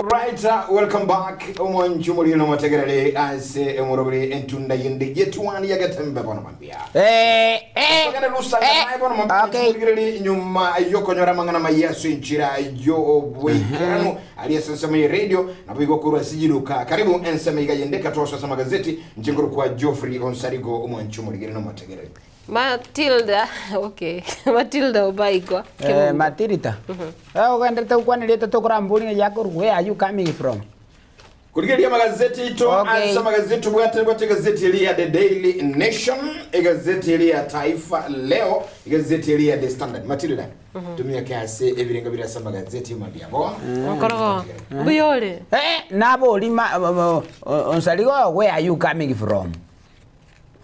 Alright, welcome back omwanchi omoriri na omotegereri ase omoroberi entunda yende yetwani ya getembe bono mambia. Eh, eh, Togende lusanga eh, naye bono mambia okay. omorigereri nyuma yokonyora amang'ana maya ase enchera y'obwaikeranu ari ase ensemo ya radio nabo igo korwa ase jiduka karibu ensemo iga yende katoso ase amagazeti inche nkorokwa Geoffrey Onsarigo omwanchi omorigeri na omotegereri. Matilda, okay. Matilda Obaigwa. Eh, Kemunto. Matilda. Eh, ogenderete gokwana erieta tokorambori ng'a yakorwa where are you coming from? Kurigeria amagazeti aito Okay. ase amagazeti tobwate bwate egazeti eria ya The Daily Nation, egazeti eria ya Taifa Leo, egazeti eria ya The Standard. Matilda, tumiake ase ebirengo bire ase amagazeti mambia bo. Okorogo. Mbuya ore. Eh, nabori ma Onsarigo where are you coming from?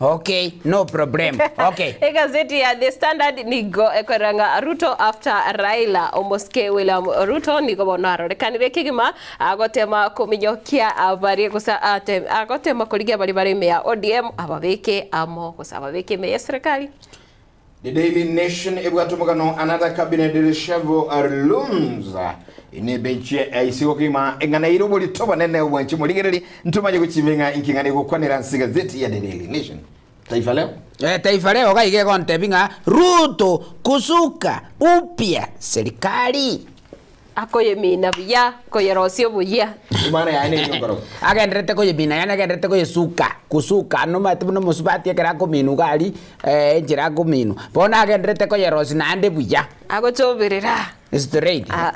Okay, no problem. Okay. Egazeti ya The Standard nigo ekorera ng'a Ruto after Raila omosike William Ruto nigo bono arorekanire kegima agotema kominyokia abare gose ate agotema korigia baria bare ime ya ODM ababeke amo gose ababeke ime ya serikali. The Daily Nation ebwate omogano Another Cabinet Reshuffle Looms. Enebeche aisigo kima eng'ana ere oborito bonene obwanche morigereri ntomanye gochimbe ng'a inki ng'ana egokwanera ase egazeti ya The Daily Nation. Taifa Leo. Eh, Taifa Leo iga iga egontebia ng'a Ruto kusuka upya serikali. Akoyemina buya, koyerosia obuya. Imana yaye neyio nkoroka. Agendererete koyemina, yaani agendererete koyesuka, kusuka, nomanyete buna omosubati ekero akominwa iga aria, enchera akominwa. Bono agendererete koyerosia naende buya. Agochoberera. Straight. Ah.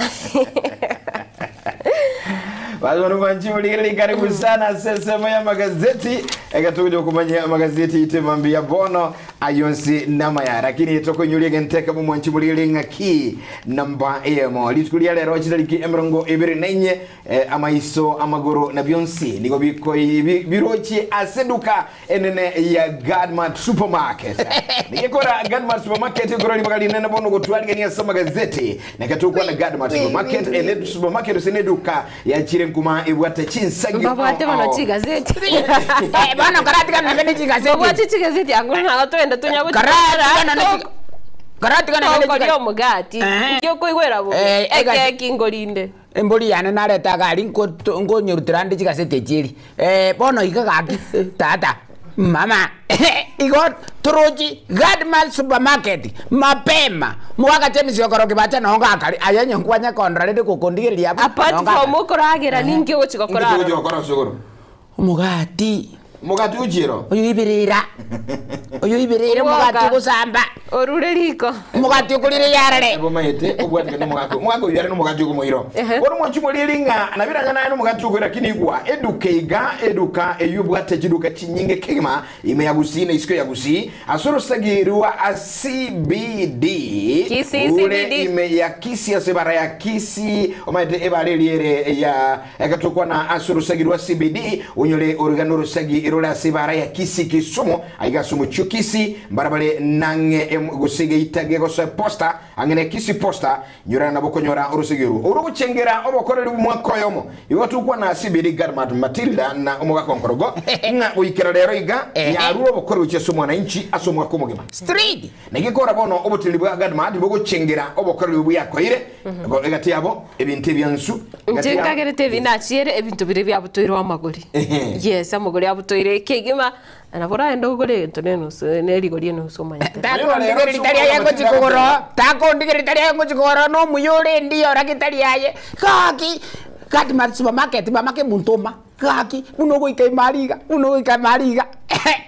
Bazonu banchi murigereri karibu sana ase ensemo ya magazeti egatuguja okumanya amagazeti ite mambi ya bono ayonsi namaya lakini tokoinyuria egento ekemo mwanchi morigererie ng'aki namba eyemo rituko ria rero chitariki emerongo ebere na inye eh, amaiso amagoro na bionsi nigo bikoi bi- birochie ase eduka enene ya Gadmart Supermarket nigekora Gadmart Supermarket ekora ribaga rinene bono gotwarigania ase amagazeti nekatokwana Gadmart Supermarket ene supermarket ase neduka yachire nkuma ebwate chinsagio Mbabwate bono ao, ao. chigazeti. Eh, bono karatigana nabe ne chigazeti. Mbabwate chigazeti ango nabo twende tonya Karatigana ne chiga- karatigana nabe ne Tokoria chiga- omogati. Eh. Inki okoigwera bobe? Eh, egasi- Ekeki ngorinde. Embori yane narete agari nkoto- nkonyorutera ande chigaseti echi eri. Eh, bono iga gaki tata, mama, igo torochi Gadman supermarket mapema mogaka James okorokia bacha nongo gakare aye onye nkwanya kondora rende gokondigereria abwo Apart nongo from gakare. okoragera ninki ogochi gokora Inki togochi aroro? gokora ase igoro? Omogati. Omogati ochiero. Oyo ibirira. Oyo ibirira omogati Ogwoka. ogosamba. Orure riko. Omogati okorire yarare. Bomaete obwatikane omogaka omogaka oyio are nomogati okomoiro Ehe. bono mwanchi morieri ng'a nabirang'a naye nomogati okoira lakini igwa eduka iga eduka eyio ebwate chiduka chinyinge kegima ime ya Gusii na isiko ya Gusii ase orosagi rwa CBD Kisii ore CBD. ime ya Kisii ase ebara ya Kisii omanyete ebara eria ere ya Egatokwana ase orosagi rwa CBD, onyore orogena orosagi rore ase ebaara ya Kisii Kisumu, aiga ase omochie o Kisii, mbarabare nang'e em gose egeita gegosoa eposta, ang'e ne Kisii Posta, nyora nabo okonyora orosegi orwo. Orogochengera obokoreri bw'omwaka oyomo. Igo tokwana CBD Gadmart Matilda na omogaka onkorogo, ng'a goikera rero iga, yarure obokoreri gochia ase omwananchi ase omwaka omogima. Street. Na gekora bono oboteneneri bwa Gadmart bogochengera obokoreri bwakoire, egati yabo ebinto ebiansu, egati Inche yabo- nkagerete ebi nachiere ebinto biria biabutoirwe amagori. Ehe. Yes, amagori abutoire kegima, nabo oragende ogore egento na enusu na erigori enusu omanyete. Takondigereria tari aye ngochia kogora, takondigereria tari aye ngochia kogora na omuya ore endiyo oraki tari aye. Gaki, Gadmart supermarket mama kemunto oma. Gaki, buna ogoika ime aria iga, buna ogoika ime aria iga,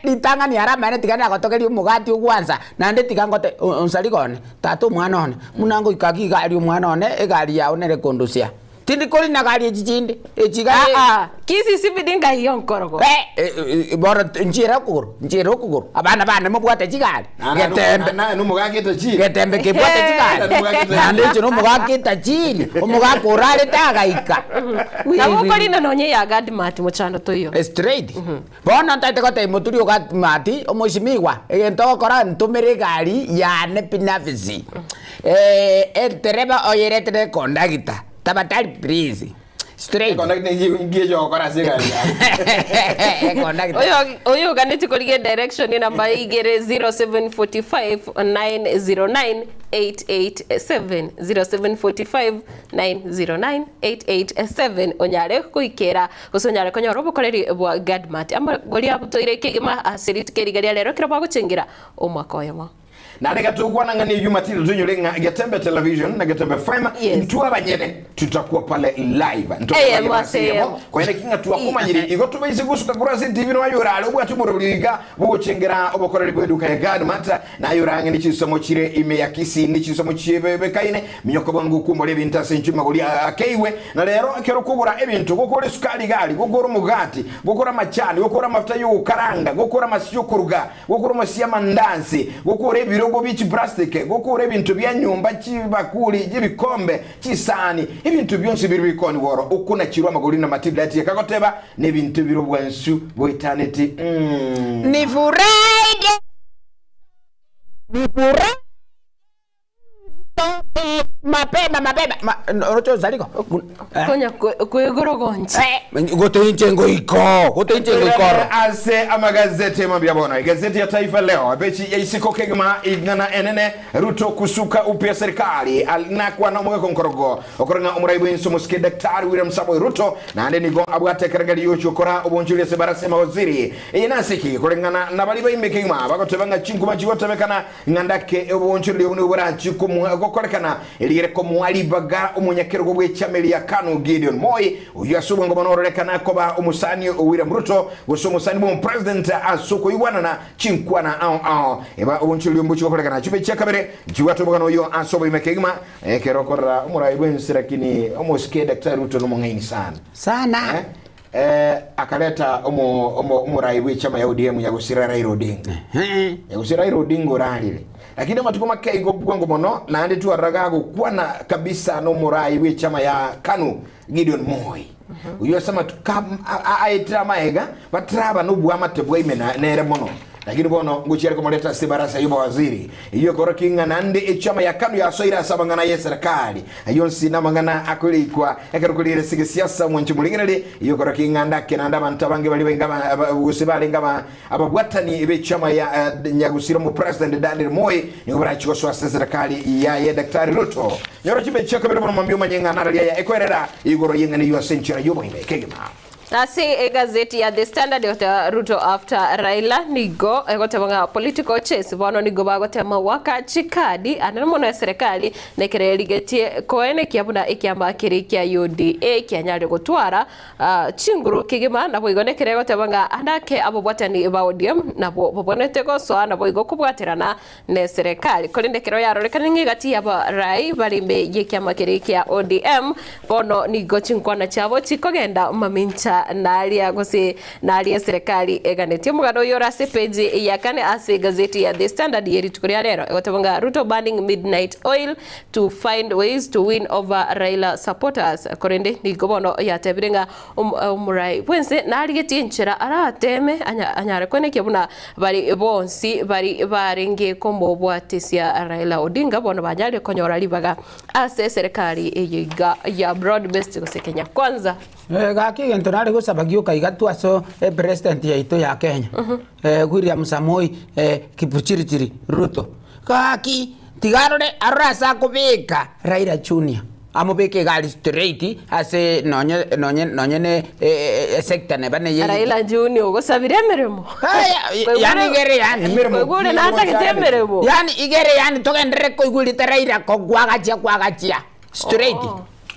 ritang'ani aro amaene tiga nagotogerie omogati ogwansa, naende tiga ngote onsariga one, tata omwana one, buna ngoika ake iga aria omwana one, egari yao nere kondusia. Tindi korina gari echi chinde, echi iga Aa, Kisii CBD ngai onkorogo. Bono nchiere okogoro, nchiere okogoro, abana bane mobwate chigari, getembe. Naye nomogaka etachiri. Getembe kebwate chigari, naende inche nomogaka etachiri, omogaka orarete agaika. Nabo okorina nonye ya Gadmart mochando toiyo. Straight. Bono ntaete gotebia moturi o Gadmart, omoshimigwa, egento ogokora ntomere egari yane binafisi. Entereba oyeretire ekondagita, tafadhali please. Straight. Conductor ngiye jokora ase egari yaye. Conductor. Oyo oyo oganeti korigia direction namba igere 0745 909 887 0745 909 887 onyare goikera gose onyare konyora obokoreri bwa Gadmart amagori abutoire kegima ase rituko eriga ria rero ekero bagochengera omwaka oyomo. Na reka tukwanang'ania Jumatatu tunyore ng'a Getembe Television na Getembe FM Yes. ntwe abanyene tutakuwa pale live. AM ase AM. Kwene king'a twakumanyire igo tubaise gusuka korwa ase TV noyo orare obwate omorobori iga bogochengera obokoreri bwa eduka ya Gadmart naye orang'e ne chinsomo chire ime ya Kisii ne chinsomo chiebekaine minyoko bwangu kumora ebinto ase inche magori akeiwe na rero ekero okogora ebinto gokora esukari gari gokora omogati gokora amachani gokora amafuta yogokaranga gokora amasi yokoruga gokora amasi y'amandazi gokora ebirogo bie chiplastiki gokora ebinto bia nyomba chibakuri chibikombe chisani ebinto bionsi biri bikoni boro okunachirwa amagori na matiblet ekagoteba na ebinto biri obwansu boitaneti Ni furahi ni furahi mapema mapema Ma, orocho zaliko Konya kwegorogoncha. gote ngoiko gote ngoikoro ase amagazeti mambia bono igazeti ya Taifa Leo bechi ya isiko kegma ing'ana enene Ruto kusuka upya serikali alinakwa na omogeko nkorogo okorenga omuraibu enso musike Daktari William Samoei Ruto naende nigo abwate ekerengerio yochi okora obonchori ase barase mawaziri eye nasiki koreng'ana na bari baime kegima bagoteba ng'a chinkuma chigotebekana ng'andake obonchori obu nigo borachi gokorekana erigere komwaribaga omonyakerogo bw'echameri ya KANU Gideon Moi oyo ase obwango bono ororekana koba omusani o William Ruto gose omusani bwa omopresident ase okoigwanana chinkwana ao ao eba obonchori obo chigokorekana chibe chia kabere nchibwate omogano oyo ase oboime kegima ekero okorora omorai bwa ense lakini omosike Daktari Ruto nomong'aini sana sana eh? Eh, akaleta omorai bwa echama ya ODM nyagusira Raila Odinga nyagusira Raila Odinga orarire lakini amatuko makeigo bwango mono naende twarora gokwana kabisa nomorai bwa echama ya KANU Gideon Moi oyo ase amatuko aetire amaega batraba nobwamate bwaime nere mono lakini bono ngochiare komoreta ase ebarasa ya obowaziri eywo ekoro king'a naende echama ya KANU yasoire ase amang'ana ya eserikali aywo nsi na amang'ana akoreikwa ekero korire ase egesiasa mwanche morigereri eywo ekoro king'a ndake naende abanto abange bari bainga gose barenge ababwatani ba echama ya nyagusira omopresident Daniel Moi nigo barachi gosoa ase eserikali yaye Daktari Ruto nyoro chibe chia kabere bono mambia omanye ng'a nararia ya ekoerera igoro y'eng'ana eywo ase enchera y'oboime kegima. Ase egazeti ya The Standard yota Ruto after Raila nigo egoteba ng'a political chase bono nigo bagotema waka chikadi anene mono ya serikali nekere rigetie koenekia buna ekiama kere kia UDA kianyare gotwara chinguru kegima nabo igo nekere egoteba ng'a andake abobwatani ba ODM nabo babonete gosoa nabo igo kobwaterana ne serikali korende kero yarorekana ng'a egati ya abarai barime yekiama kere kia ODM bono nigo chinkwana chiabo chikogenda mamincha naria gose naria serikali eganetie omogano oyo ore ase page ya kane ase gazeti ya The Standard ye rituko ria rero egoteba ng'a Ruto burning midnight oil to find ways to win over Raila supporters korende nigo bono yatebire ng'a omorai bwense narigetie enchera arateme anyare kwenekia buna bari bonsi bari barenge komobwatesia Raila Odinga bono banyare konyora ribaga ase serikali eye iga ya broad based gose Kenya Kwanza. Gaki gento nare gosaba gioka iga twaso president yaito ya Kenya William Samoei Kipchirchir Ruto gaki tigarore arora ase akobeka Raila Junior amobeke egari straight ase nonye nonye nonye ne sector neba neye Raila Junior ogosabire emeremo yani igere yani Emeremo Koigure natagete emeremo yani igere yani togenderere koigurite Raila kogwagachia kwagachia straight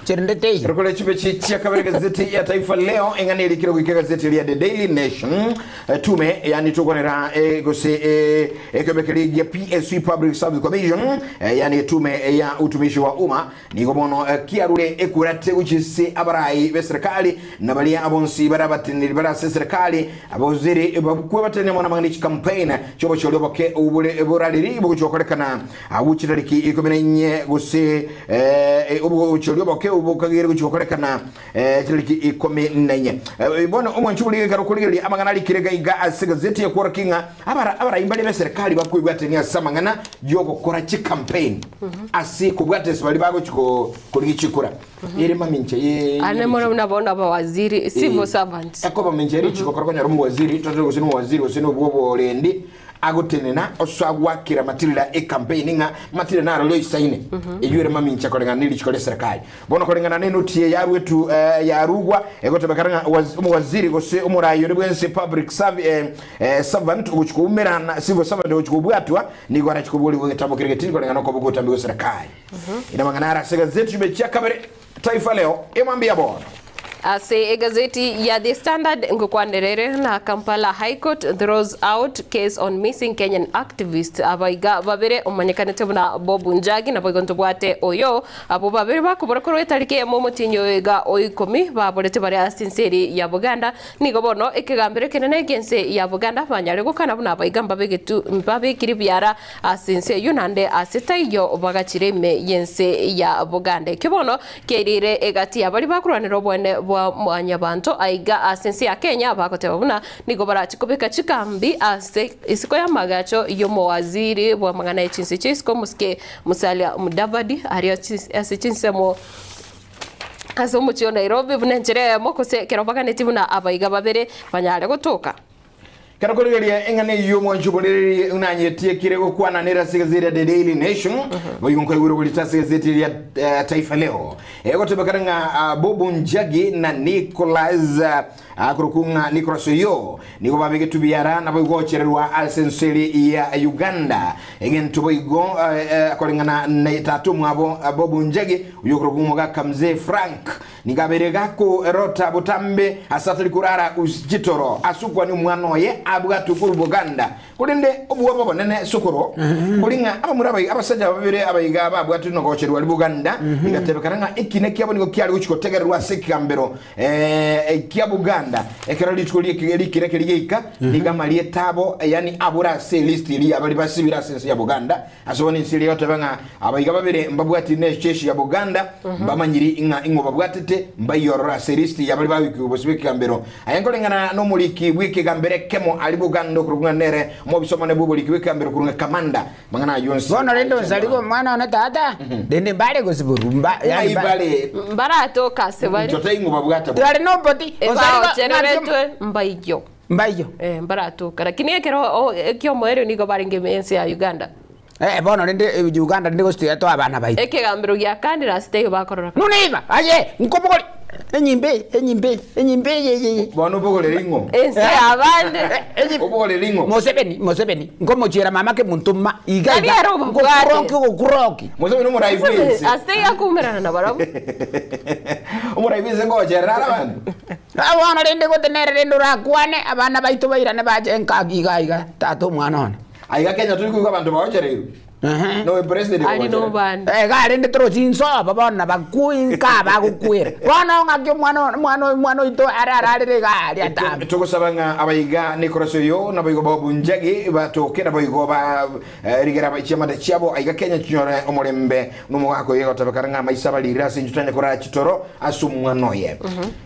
chirindete Rokole chibe chia kabere gazeti ya Taifa Leo eng'ana erikire goika gazeti ya The Daily Nation tume yani tukonera gose ekebekeri ya PSC Public Service Commission yani tume ya utumishi wa umma nigo bono kiarure ekurate guchise abarai be serikali na baria abonsi barabatiniri barase serikali aboziri babukwe batene mwana mangani campaign chobo cholio boke ubure borariri bugochokorekana aguchitariki 14 gose ubu cholio boke bokagere gochia gokorekana chitariki 14. Bono omwanchi oborige ekero okorigereria amang'ana arikire iga iga ase egazeti ekworokia ng'a abara abarai mbare b'eserekari bakwebwatania ase amang'ana y'ogokora chicampaign ase kobwatesa baria bagochia korigia chikura. Ere mamincha ye Ane mono buna bono abawaziri, civil servants. Ekoba mincha ere richiko ekero okonyora omowaziri, totari gose nomowaziri gose nobwo oborendi, agotenena ase agoakera matirira ecampaign ng'a matirira narore oisaine. Eyio ere mamincha koreng'ana ne richiko ria serikali. Bono koreng'ana nenoti eye yarwetwe yarugwa, egotebekana ng'a omowaziri gose omorai onde bwensi public servant ogochia koumerana, civil servant ogochia kobwatwa, nigo arachie koborigwa egetambo keria getindi koreng'ana okoba ogotambe gwe serikali. Ere amang'ana are ase egazeti chumbe chia kabere, Taifa Leo, emambia bono. Ase egazeti ya The Standard ngokwanera ere na Kampala High Court throws out case on missing Kenyan activist abaiga babere omanyekanete buna Bob Njagi naboigo ntobwate oyo abwo babere bakobora korwa etariki eyemo omotienyi oyo iga o ikomi baborete bare ase ense eri ya Buganda nigo bono ekegambero ekenene gi'ense ya Buganda banyare gokana buna abaiga mbabegetu mbabekire biara Ase ense eyio naende ase taiyo bagachire ime y'ense ya Buganda. Ekio bono kiairire egati ya baria bakorwanera oboene bwa Mwanyabanto aiga ase ense ya Kenya bagoteba buna nigo barachi kobeka chikambi ase isiko y'amagacho y'omowaziri bw'amang'ana ye chinse chia isiko omosike Musalia Mudavadi aria ase chinsemo ase omochie o Nairobi buna enchera eyemo gose ekero baganetie buna abaiga babere banyare gotoka. Ekero korigereria eng'ana eyio omwanchi oborereri nanyetiekire gokwana nere ase egazeti ya The Daily Nation, boigo nkoigure oborito ase egazeti eria eh, Taifa Leo. Egotebekana ng'a ah, Bob Njagi na Nicholas ah, akorokwa ng'a Nicholas Oyoo nigo babegetwe biara naboigo gochererwa ase ense eri ya Uganda. Egento boigo eh, eh, koreng'ana na tata omwabo ah, Bob Njagi oyo okorokwa omogaka Mzee Frank Nigo abeire gakorota botambe ase atari korara chitoro ase okwania omwana oye abwatwe korwa Buganda. Korende obwoba obonene sokoro bori ng'a abamura abai abasacha babere abaiga babwatwe nogocherwa aria Buganda, bigatebekana ng'a ekina kiabo nigo kiare gochia gotegererwa ase ekegambero kia Buganda. Ekero rituko ri'ekina keria giaika, nigo amarieta abo yaani abure ase elist eria ya baria basibire ase ense ya Buganda. Ase bono ense eria egoteba ng'a abaiga babere mbabwati necheshi ya Buganda, mbamanyiri ng'a ing'o babwatete, mbaiyorore ase elisti ya baria bagoikigwa bosio bw'ekegambero. Aya nkoreng'ana nomoriki bw'ekegambero ekemo aria Buganda okorokwa ng'a nere omobisa omonene bw'oboriki bw'ekegambero korwa ng'a Kamanda. Amang'ana ayio onsi Bono rende onsarigwe omwana one tata, rende mbare gosiborwa mba Ng'ai yaani mba- bare Mbaratoka ase bare. Totaiyi ng'o babwate bono. Tware noboti, onsarigwe ng'aki omo- Ebaochereretwe mbaiyo. Mbaiyo. Eh, mbaratoka. Lakini ekero o- ekiomoerio nigo barenge ime y'ense ya Uganda. Eh, bono rende eh, Uganda rende gose tiga toe abana baito. Ekegambero giakanire ase taiyo bakorora. Nuneiba, aye, nkobogori enyimba eye, enyimba eye, enyimba eye eye eye. Bono obogorere ing'o? Ense y'abande. Obogorere ing'o? Museveni, Museveni, nkomochiera mama kemonto ma, iga Tari iga, ere obabwate. ngokuroki ogokuroki. Museveni omorai bw'ense. Ase taiyo akoumerana nabarabwo. Omorai bw'ense ngocherera are abanto. Na bono rende gote nere rende orakwane, abana baito bairane bache nka iga iga, tata omwana one. Aiga Kenya tori koigwa abanto bagochereirwe. Ehe. Noe president Ari ogochererwa. nobande. Eh, iga rende torochi insobo bono nabakwi nka bagokwera. Bono ng'aki omwana one omwana oyo omwana oito are ararere iga aria atambe. Togosaba ng'a abaiga Nicholas oyo naboigo Bob Njagi batoke naboigo ba eh, rigera chiamate chiabo aiga Kenya chinyore omorembe nomogaka oyo egotebekana ng'a amaiso abarire ase inchu tanya korara chitoro ase omwana oye.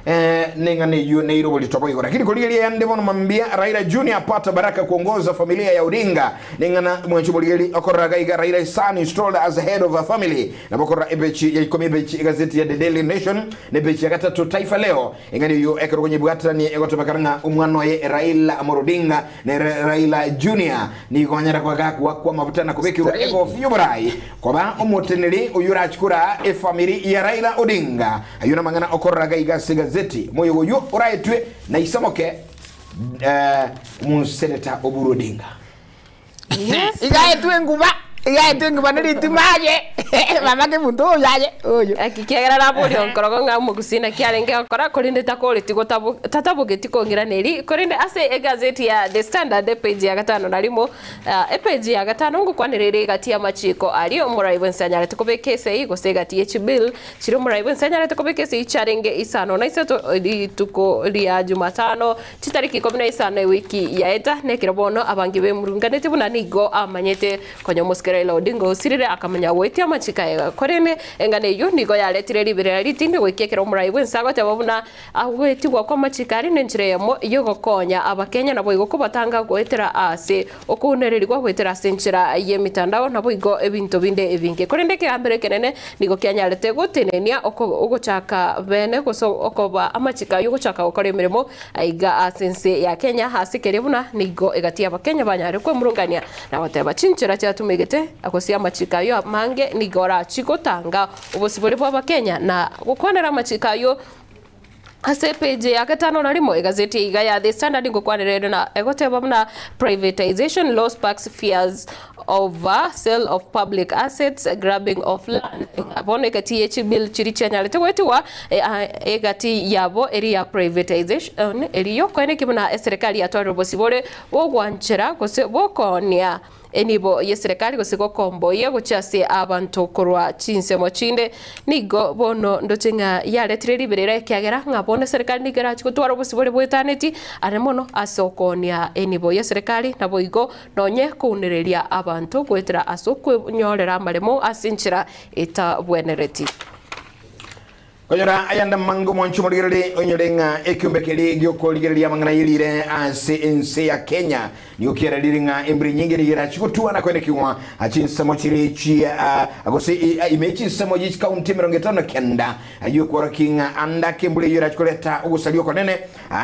Eh, neng'ana eyio neire oborito boigo. Lakini korigereria yande bono mambia Raila Junior apata baraka kuongoza familia ya Odinga. Neng'ana mwancho borigeri okorora gaiga Raila son installed as head of a family. Nabo okorora epechi ya ikomi epechi egazeti ya The Daily Nation ne epechi ya gatato Taifa Leo. Eng'ana eyio ekero konyebwaterania egotebekana ng'a omwana oye Raila Amolo Odinga nere Raila Junior nigo anyare koba gakoakwa amabuta na kobekerwa egofi y'oborai koba omoteneri oyio orachi koraa efamiri ya Raila Odinga. Ayio namang'ana okorora gaiga ase egazeti. Omoyega oyio oraetwe na Isamoke omoseneta Oburu Odinga. Yes. Igaetwe enguba, igaetwe enguba ne ritimo aye, mama kemunto oyo aye, oyo. Eki kiagera naboria onkorogo ng'a omogusii naki arenge gokora, korende takoreti gotabo tatabogeti kong'iraneria, korende ase egazeti ya The Standard epage ya gatano na rimo, ah, epage ya gatano ngokwanera ere egati y'amachiko aria omorai bwensi anyarete kobeka esegi gose egati ye chibill Chiria omorai bw'ense anyarete kobeka esegi chiarenge isano na isato rituko ria Jumatano, chitariki ikomi na isano ewiki yaeta, nekero bono abange bemurunganeti buna nigo amanyete konya omosike. Omosike Raila Odinga osirire akamanya goetia amachiko aye korende eng'ana eyio nigo yaretire riberera ritindi goika ekero omorai bwense agoteba buna agoetigwa kw'amachiko aria nenchera eyemo yogokonya abakenya naboigo kobatanga goetera ase okounererigwa goetera ase enchera y'emitandao naboigo ebinto binde ebinge. Korende ekegambero ekenene nigo kianyarete gotenenia ogochaka bene gose okoba amachiko ayio gochaka gokora emeremo aiga ase ense ya Kenya ase keria buna nigo egati y'Abakenya banyare kwemurungania na goteba chinchera chiatumegete gose amachiko ayio amange nigo orachie gotanga obosibore bw'Abakenya na gokwanera amachiko ayio Ase epeji ya gatano na rimo egazeti eye iga ya The Standard ngokwanera ere na egoteba buna Privatisation law sparks fears over sale of public assets, grabbing of land. Bono egati ye chibill chiria chianyarete goetigwa egati yabo eri ya privatisation eriyo koeneki buna eserekari yatwarire obosibore bogwanchera gose bokoonia Enibo y'eserekari gose gokomboyia gochia ase abanto korwa chinsemo chinde. Nigo bono ndoche ng'a yaretire riberera ekiagera ng'a bono eserekari nigo erachie gotwara obosibore bwetaneti are mono ase okoonia enibo y'eserekari naboigo nonye kounereria abanto goetera ase okwenyorera amaremo ase enchera etabwenereti. Konyora ayande amange omwancho omorigererie onyore ng'a ekiombe keria gi'okorigereria amang'ana y'erire ase ense ya Kenya nigo kiararire ng'a embura enyinge nigo erachie gotwa na koenekigwa chinsemo chiria chia gose ime ye chinsemo ye chikaunti 59 ayio ekworokia ng'a ande ake embura eyio erachie koreta ogosaria okonene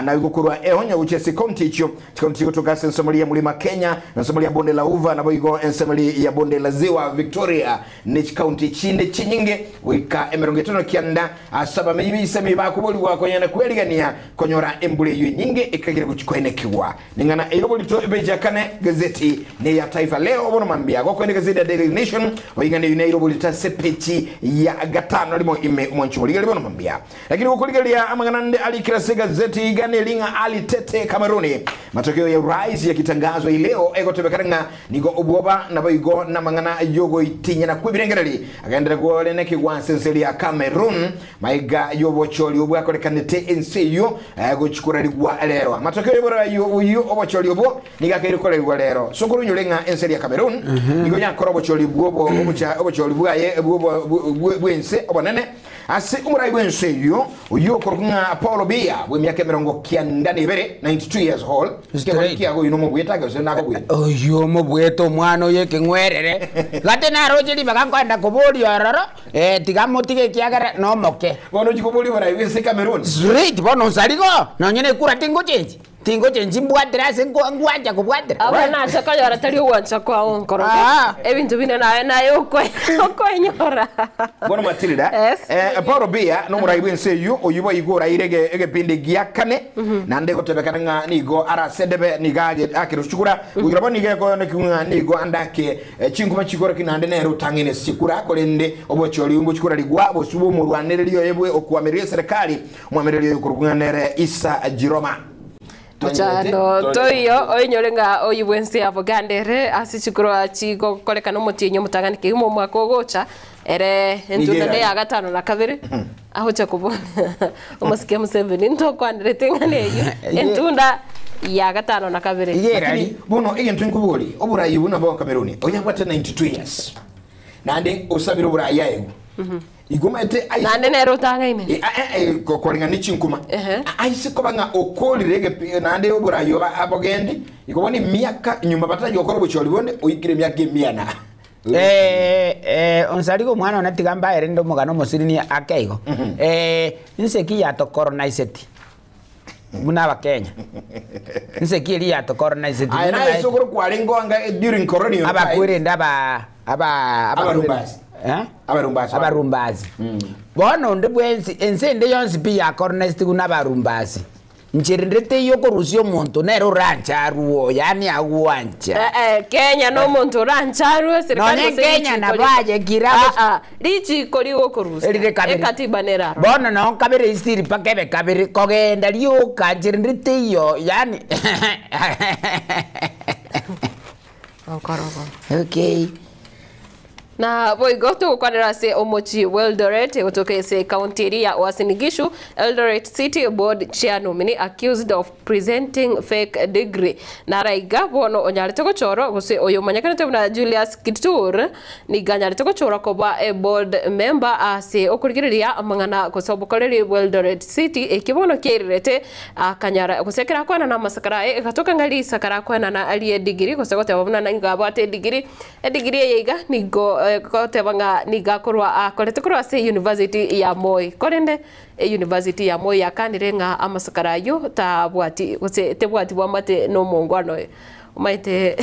naboigo korwa eonyo gochia ase ekaunti echio chikaunti chigotoka ase ensemo ria Mlima Kenya ensemo ria Bonde la Ufa naboigo ensemo ria Bonde la Ziwa Victoria ne chikaunti chinde chinyinge goika 59 ase abamenyi b'eisemi bakoborigwa konyara kwerigania konyora embura eyio enyinge ekagera gochia koenekigwa. Ning'ana eira oborito epeji ya kane gazeti neya Taifa Leo bono mambia gokoenda egazeti ya Daily Nation oing'ana eyio neira oborito ase epeji ya gatano rimo ime omwancho morigereria bono mambia. Lakini gokorigereria amang'ana ande arikire ase egazeti iga neri ng'a Ali Tete Kameruni matokeo ya urais yakitangazwa hii leo egotebekana ng'a Nigo obwoba naboigo namang'ana y'ogoitinyana kw'ebirengererio agenderere korenekigwa ase ense eria ya Cameroon magega y'obochori obwakorekanete ense eyio gochia korarigwa rero. Amatokeo y'oborai oyio obochori obwo nigo akaire korarigwa rero. Sokoro onyore ng'a ense eria ya Cameroon nigo yakora obochori bw'obo obocha obochori bwaye bw'obo bw'ense obonene Ase omorai bw'ense eyio, oyio okorokwa ng'a Paulo Biya, bw'emiaka 92, 92 years old, ekegori Straight. kiago oyio nomobwete ake gose nakobwete. Oyio omobwete omwana oyo ekeng'werere, gati naroche ribaga nkoenda koboria ororo, eh, tiga motige ekiagera nomoke. Bono ochia koboria oborai bw'ense Cameroon. Straight bono onsarigo, nonye na ekura tingochenchi. Tingochenchi mbwatire ase ngwancha kobwatera. Abwo nache konyora tari ogwancha kwao nkoroka. Ah. Ebinto binde naye naye okoinyora. Bono Matilda, Yes. eh, Paul Biya nomorai bw'ense eyio oyio boigo oraire egepindi gia kane naende egotebekana ng'a nigo arasedebe nigo akerwe chikura goikera bono nigo ekoonekigwa ng'a nigo ande ake chinkuma chikoroki naende nere otang'ene chikura korende obochori ngochikura rigwa bosio bw'omorwanereria oye bwe okoamereria eserekari Omwamereri oyo okorokwa ng'a nere Isa Jiroma. Mochando toiyo oinyore ng'a oyio bwensi ya Buganda ere ase chikorwa chigokorekana omotienyi omotang'ani kegima omwaka ogocha ere entunda Nigo ne ya gatano na kabere agocha koboria omosike Museveni ntokwanerete ng'a neyio entunda ya gatano na kabere. Iga erari. Lakini bono egento nkoborie, oborayi buna bwa Cameroon, oyo abwate 92 years, naende osabire oborayi aegwe. Igo omanyete aise Naende nere otang'aine. Eh, eh, eh, koreng'ana ne chinkuma. Ehe. Aise koba ng'a okorire egepi naende oborayi oba abogende, igo bono emiaka nyuma batarachi gokora obochori bonde, oikire emiaka emia na. Eh, eh, onsariga omwana one tiga mbae rende omogano omosirini ake igo. Eh, nse ki yatokoronaiseti buna abakenya? Nse ki eria yatokoronaiseti? Aye Buna naye naye- sokoro kwarenge anga during colonial times. abakwerende aba aba Abarumbasi. Eh? Abarumbasi. Abarumbasi. Bono onde bwensi ense ende yonsi pi yakoronaisetigwe na abarumbasi. Nchera ende teiyo okorusia omonto nere oranche arue yaani agwancha. Eh, eh, Kenya nomonto oranche arue serikali Nonye gose Kenya richiko nabo liko- aye kira Ah, ah, richiko rigokorusia Erire kabere. ekatiba neraro Bono noo kabere isiri mpaka ebe kabere kogenda rioka nchera ende teiyo yaani Okorogo. Okay. Na boigo togokwanera ase omochie bw'Eldoret gotoka ase ekaunti eria ya Uasin Gishu, Eldoret City Board Chair nominee accused of presenting fake degree. Nara iga bono onyarete gochorwa gose oyo omanyekanete buna Julius Kitur nigo anyarete gochorwa koba eboard member ase okorigereria amang'ana gose obokoreri bw'Eldoret City ekio bono kiairerete akanyara gose ekero akoenana amasakara aye egatoka ng'a risakara akoenana ri'edigiri gose goteba buna nigo abwate edigiri Edigiri eye iga nigo egoteba ng'a nigo akorwa akorete korwa ase University ya Moi. Korende University ya Moi yakanire ng'a amasakara ayio tabwati gose tebwati bwamate na omongwana oyo. Omanyete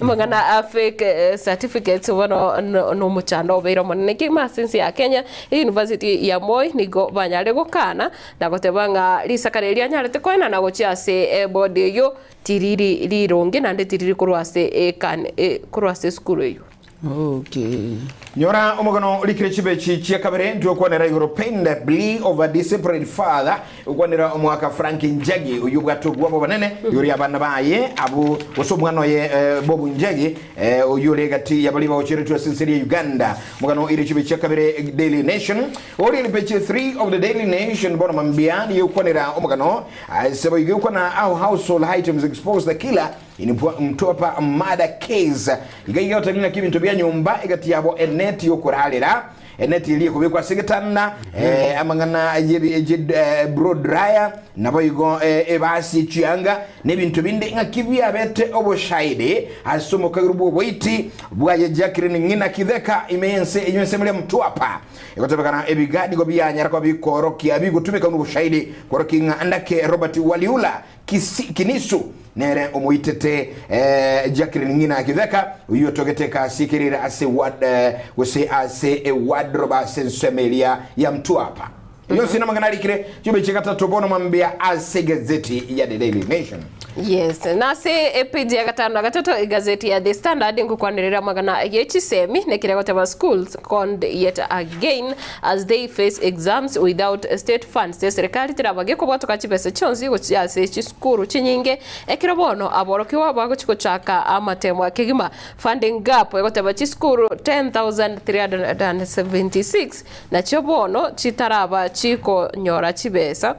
amang'ana a fake certificates bono no omochando obeire omonene kegima ase ense ya Kenya. University ya Moi nigo banyare gokana na goteba ng'a risakara erio anyarete koenana gochia ase eboard eyio Tiriri rironge naende tiriri korwa ase ekan korwa ase esukuru eyio. Okay. Nyora omogano orikire chibechi chia kabere ntwekwanera igoro pain the plea of a desperate father okwanera omwaka Frank Njagi oyio obwate obwoba obonene igoro y'abana baye abwo gose omwana oye eh, Bob Njagi eh, oyio ore egati y'abaria bagocheretwe ase ense ya Uganda. Omogano ire chibechi chia kabere Daily Nation ori page 3 of the Daily Nation bono mambia niyo okwanera omogano Ase boigo ekwana how household items expose the killer in Mtwapa murder case. Iga iga otari ng'aki ebinto bia nyomba egati yabo eneti yokorarera eneti eria ekobekwa ase egetanda eh, amang'ana yebi je eh, blow dryer nabo igo eh, ebasi echianga na ebinto binde ng'aki biabete oboshaidi ase omokagerwa bw'oboiti bwaye Jacqueline ng'ina Kitheka ime y'ense eyio ensemo eria Mtwapa. Egotebekana ebiga nigo bianyara koba bikoorokia bigotumeka buna oboshahidi kworokia ng'a ndake Robert Waliula Kisi, Kinisu nere omoitete eh, Jacqueline ng'ina Kitheka oyio otogete ekasi ekerire ase ward, eh, gose ase ewardrobe ase ensemo eria ya Mtwapa. Yonsi namang'ana arikire chibe gatato bono mambia ase gazeti ya The Daily Nation. Yes, nase epeji ya gatano na gatato egazeti ya The Standard nkokwanerera amagana ye chisemi nekere goteba schools conned yet again as they face exams without state funds. Eserikali terabage kobwatoka chibesa chionsi gochia ase chisukuru chinyinge ekero bono aborokigwa bagochi gochaka amatemo kegima. Funding gap egoteba chisukuru 10,376 nachio bono chitaraba chikonyora chibesa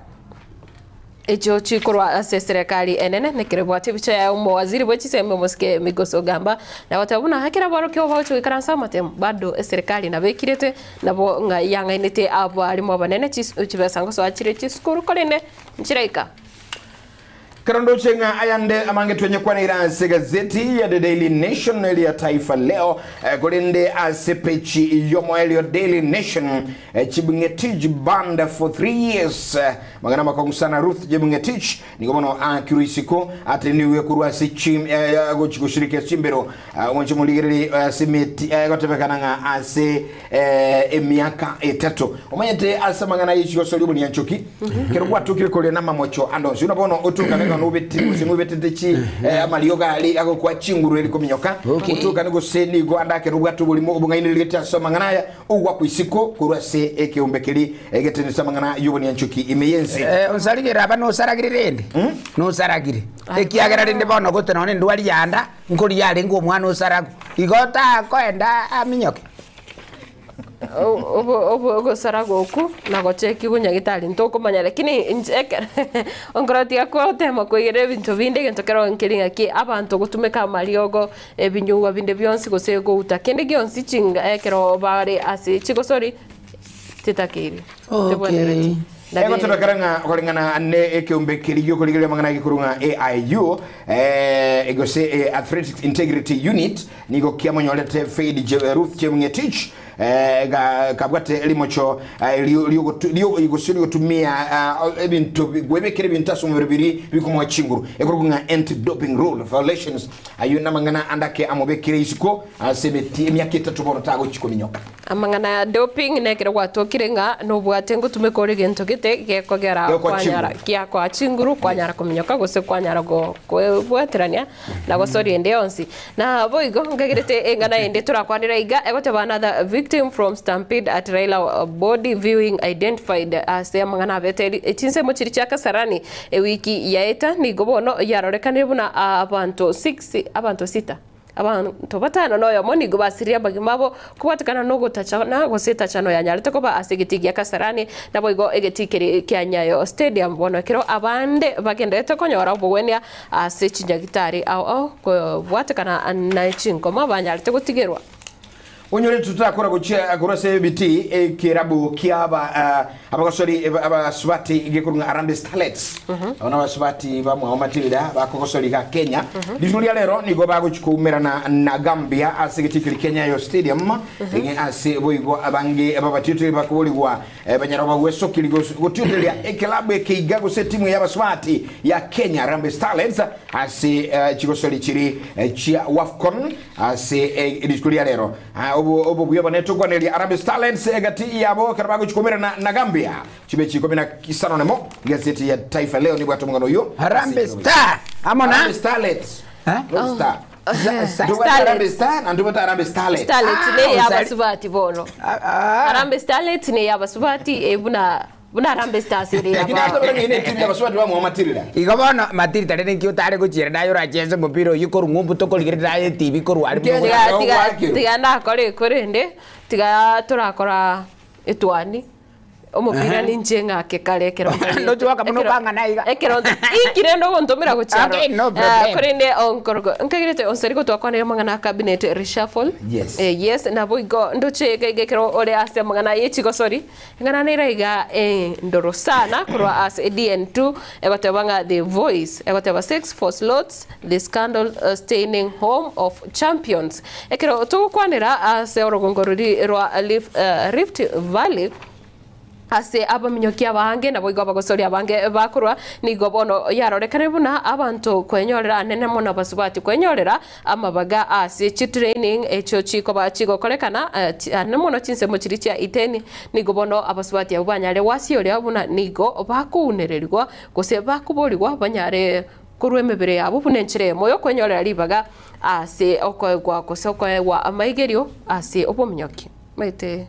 echo chikorwa ase serikali enene nekerebwate ebicha ya omowaziri bwe chisemi omosike Migos Ogamba na goteba buna hakera aborokigwa bagochi goikaransa amatemo bado eserikali nabo ekirete nabo ng'a yang'ainete abarimu abanene chibesa ngosoa chire chisukuru korende nchiraika. Kero ndoche ng'a ayande amange twenye kwanera ase gazeti ya The Daily Nation eria Taifa Leo eh, korende ase pechi yomoelio Daily Nation eh, Chebng'etich banned for 3 years eh, magana makongu sana Ruth Chebng'etich nigo bono akirwe isiko ateniwe korwa ase chim eh, gochi goshirikia chimbero eh, omonche morigereri ase meti eh, gotebekana ng'a ase eh, emiaka etato omanyete ase amang'ana y'echigosoria obonianchoki kero gwatokire koria namamocho ande onsi buna bono otokane ng'a nobetire gose nobetete chi eh, amariogo aria agokwa chinguru eri kominyoka Okay. otokane gose nigo ande akero obwate oborimo obong'ainereregete ase amang'ana aya ogwakwa isiko korwa ase ekeombe keri egetenenete amang'ana y'obonianchoki ime y'ense. Eh, onsarigere aba nosaragire rende nosaragire ekiagera rende bono gote nonye ndwari yanda nkoria arenge omwana osaragu igo takoenda aminyoke. Ogosara goku na gocheki gonyagitari ntokomanya lakini inche ekero onkoro tiga gotema koigera ebinto binde egento kero nkeri ng'aki abanto gotumeka amariogo ebinyugwa binde bionsi gose gouta kende gionsi chinga ekero bare ase chigosori titakeire Okay. Egotebekera ng'a koreng'ana ne ekeombe keria giokorigereria amang'ana gekorwa ng'a AIU eh, gose eh, Athletics Integrity Unit nigo kiamonyorete Faith Je- Ruth Chemng'etich eh, ga- kabwate rimocho eh, gose riogotumia ah, ebinto gwebekera ebinto ase omobere biri bikomoa chinguru ekorokwa ng'a anti doping rule violations ayio namang'ana andake amobekire isiko ase emeti emiaka etato bono tagochi kominyoka. Amang'ana ya doping nekero gwatokire ng'a nobwate ngotumeka ore gento gete gekogera Gekoa kwanyara chinguru. giakoa chinguru kwanyara kominyoka gose kwanyara kwebwaterania na gosoria ende yonsi na boigo nkagerete eng'ana ende torakwanera iga egoteba another victim from stampede at Raila body viewing identified ase amang'ana abete echinsemo chiri chia Kasarani ewiki yaeta nigo bono yarorekanire buna abanto 6 abanto sita. Abanto batano na oyomo nigo basiririe amagima abo kobwatekana nogotachana gose etachano yanyarete koba ase egetii gia Kasarani, naboigo egetii keria kia Nyayo Stadium. Bono ekero abande bagendererete konyora obogwenia ase chinyagitari ao ao kobwatekana ne chinkoma banyarete gotigerwa. Onyore totakora gochia korwa ase ebitii ekerabu kia aba abagosori abasubati gekorwa ng'a Harambee Starlets. Abo nabasubati bamwabo Matilda bakogosori iga Kenya. Rituko ria rero nigo bagochi koumerana na Gambia ase egetii keria kia Nyayo Stadium ege ase boigo abange babatioteria bakoborigwa banyare bagwesokeri gotioteria ekelabu eke iga gose etimu y'abasubati ya Kenya Harambee Starlets ase chigosori chiri chia Wafcon Ase rituko ria rero, obobuya bone tokwaneria Harambee Starlets egati yabo ekero bagochia koumerana na Gambia chimechi ikomi na isano nemo. Egazeti ya Taifa Leo nibwate omong'ana oyio. Harambee Star amo na Harambee Starlets. Eh? Not Star. Ntobwate Starlets. Harambee Star na ntobwate Harambee Starlets. Starlets Ah, ne osari- yabasubati bono. Ah, ah. Harambee Starlets ne yabasubati buna Buna Harambee Stars ere Lakini yaba. ase barabwo ine etimu y'abasubati bamwabo Matilda. Igo bono Matilda rende nki otare gochiera naye orache ase omopira oyio korwa ng'umbu tokorigereria naye etibi korwa aria buna Tiga- Tiga tiga Ogwakirwe. tiga ndakore korende tiga torakora etwani omopira ninche ng'ake kare ekero Ndoche waka buna okang'ana iga. ekero inki rende ogontomera gochia Okay, no aroro. problem. Korende onkorogo nkagerete onseri gotwakwanera amang'ana a cabinet reshuffle. Yes. Yes nabo igo ndoche iga iga ekero ore ase amang'ana ye chigosori Eng'ana nere iga endoro sana korwa ase DN2 egoteba ng'a The Voice egoteba Sex for Slots, The Scandal Staining Home of Champions. Ekero togokwanera ase orogongo roria rwa Rift Valley ase abaminyoki abange naboigo abagosori abange bakorwa nigo bono yarorekane buna abanto kwenyorera anene mono abasubati kwenyorera Amabaga ase chitraining echio chikoba chigokorekana ane mono chinsemo chiria chia Iten, nigo bono abasubati abwo banyare gwasioria buna nigo bakounererigwa gose bakoborigwa banyare korwa emebere yabo buna enchera eyemo yokwenyorera ribaga ase okoegwa gose okoegwa amaigerio ase obominyoki. Maete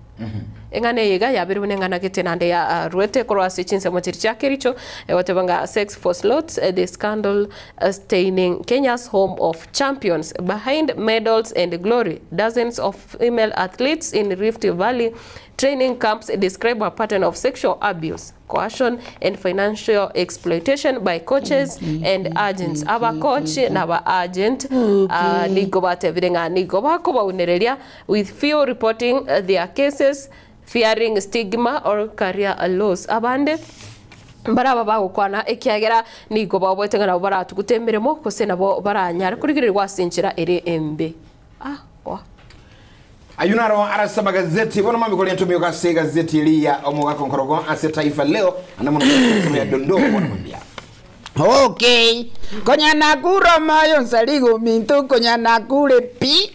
eng'ana eye iga yabeire buna eng'ana gete naende yaruete korwa ase chinsemo chiria chia Kericho egoteba ng'a Sex for Slots, the scandal staining Kenya's home of champions behind medals and glory, dozens of female athletes in Rift Valley training camps describe a pattern of sexual abuse, coercion and financial exploitation by coaches and agents. Aba coach na aba agent nigo batebire ng'a nigo bakobaunereria with few reporting their cases fearing stigma or career loss. Abande mbaraba bagokwana ekiagera nigo baoboete ng'a nabo baratugute emeremo gose nabo baranyare korigererigwa ase enchera ere embe. Ah, oa. Ayio naro arase amagazeti. Bono mambia koria ntomioka ase egazeti eria ya omogaka onkorogo ase Taifa Leo, ande mono ensemo ya dondoo bono mambia. Okay, konya nakure omoyo nsariga ominto konya nakure pi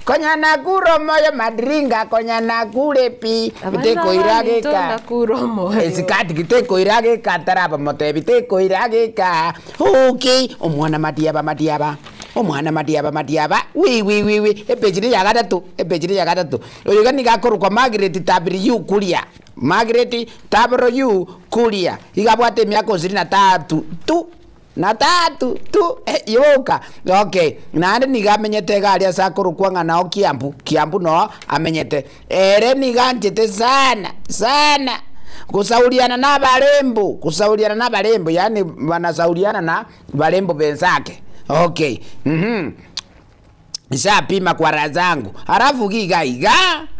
konya nakure omoyo madringa konya nakure pi Abana tekoira baminto geka nakure omoyo. Esikati gitekoira geka taraba motebi tekoira geka okay omwana matiaba matiaba Omwana matiaba matiaba wi wi wi wi epeji ne ya gatato epeji ne ya gatato oyo iga nigo akorokwa Margaret W Kuria Margaret W Kuria iga abwate emiaka osiri na tatu tu na tatu tu eh yoka okay naende nigo amenyete iga aria ase akorokwa ng'a nao Kiambu Kiambu noo amenyete ere nigo anchete sana sana gosauriana na abarembo gosauriana na abarembo yaani wanasauriana na barembo benzake. Okay, uhum. Nishapima kwa raha zangu halafu giga iga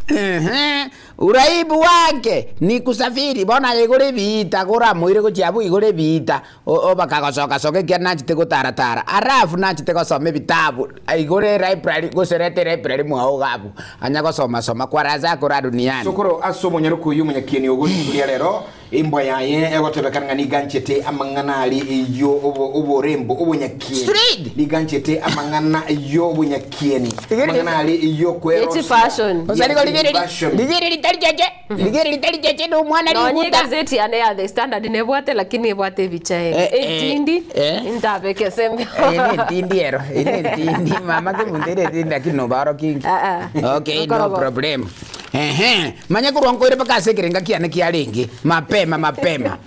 ehe uraibu wake ni kusafiri bono aye igoro ebiita koramoire gochia abwo igoro ebiita obaka gosoka soka ekiagera nachete gotaratara halafu nachete gosoma ebitabu igoro elibrary gose reta elibrary mwao iga abwo anya gosoma soma kwa raha zako raha duniani. Sokoro ase omonyaroku oyio omonyakieni ogo rituko ria rero Embwa yaye egotebekana ng'a nigo anchete amang'ana aria y'oborembo, obonyakieni. Street. Nigo anchete amang'ana y'obonyakieni, amang'ana aria y'okwerosia. Ye chifashion. Gose nigo rigereria, Fashion. rigereria ritari cheche, rigereria ritari cheche na omwana Nonye riguta. egazeti yane ya The Standard nebwate lakini ebwate ebicha ere. Eh, eh, Etindi, eh. intabeke ase embeo. Eye netindi ero, eye netindi, mama kemunto ere etindi lakini nobaorokia inki. Ah, ah. Okay, no Okorobo. problem. Ehe, manya korwa nkoire mpaka ase ekerenga kiane kiarenge, mapema mapema.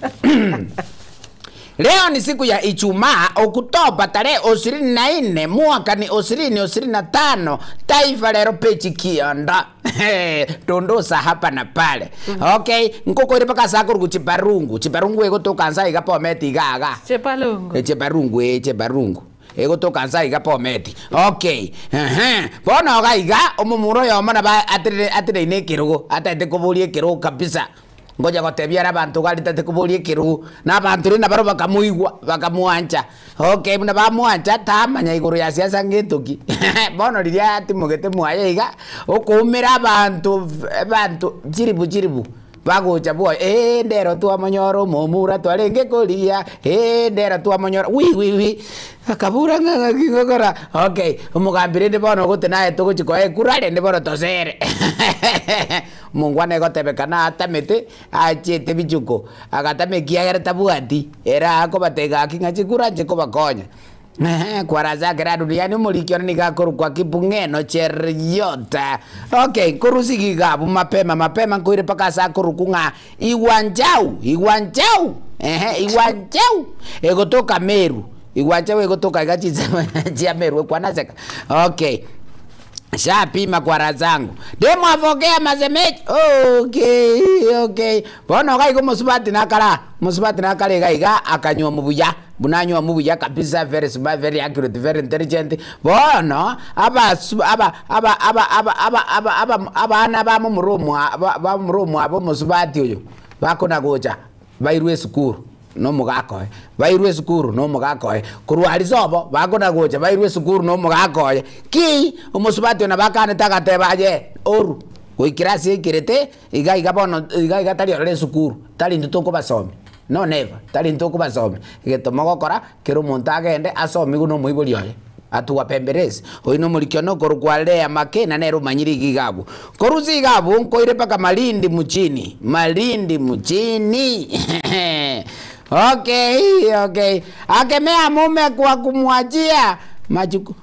Leo ni siku ya Ijumaa, Oktoba tarehe 24 mwaka ni 2025, Taifa Lero page kiondo. Dondosa hapa na pale. Okay, nkokoire mpaka ase akorokwa Chiparungu. Chiparungu egotoka nsa iga Bomet iga iga. Chepalungu. Echebarungu eh, echebarungu. Egotoka nsa iga Bomet. Okay. Ehe. Bono iga iga omomura oyomo nabo aterere atereine ekerogo, ataete koboria ekerogo kabisa. Ngocha gotebia are abanto iga aritete koboria ekerogo, na abanto rende nabarobwo bakamoigwa, bakamwancha. Okay, buna bamwancha, tamanya igoro ya siasa ngento ki. Bono riria atimogete mwaye iga, okoumera abanto abanto chiribu chiribu, bagocha bwoye, eeh ndero twamonyora omomura twarenge korigia, eeh ndero twamonyora wi wi wi, akabura ng'a ng'aki ngokora, okay, omogambi rende bono ogote naye togochi koa ekura rende bono tosere. Omongwana egotebekana atamete achiete bichuko, agatama ekiagera tabwati, ere akobatebia gaki ng'a chikura nche kobakonya. Ehe, kwarasakera duniani omoriki one nigo akorokwa Kipung'eno Cheruiyot. Okay, nkorusia iga abwo mapema mapema nkoire mpaka ase akorokwa ng'a Igwanchau, Igwanchau, ehe, Igwanchau, egotoka Meru, Igwanchau egotoka iga chinsemo chia Meru ekwanaseka, okay. Shapima kwa raha zangu. Demu avokea masemeji. Okay, okay. Bono iga iga omosubati nakara, omosubati nakare iga iga akanywa omubuya. Buna anywa omubuya kabisa very smart, very accurate, very intelligent. Bono abasu aba aba aba aba aba aba aba abana ba momura omwa ba momura omwabo omosubati oyo bakona gocha bairwe esukuru. Nomogaka oye, bairwe esukuru nomogaka oye, korwa aria sobo bakona gocha bairwe esukuru nomogaka oye. Ki? Omosubati oyo nabo akanete agateba aye oru, goikera ase aikerete, iga iga bono iga iga tari ororo esukuru, tari intwe tokobasomia, no never, tari intwe tokobasomia. Egento mogokora, kera omonto agende asomigwe na omoibori oye. Atuwapemberese. Oyio nomoriki one okorokwa Lea Makena nere omanyire iga iga abwo. Korusia iga abwo nkoire mpaka Malindi mchini. Malindi mchini. Okay, okay. Akemea mume kwa kumwachia machuku.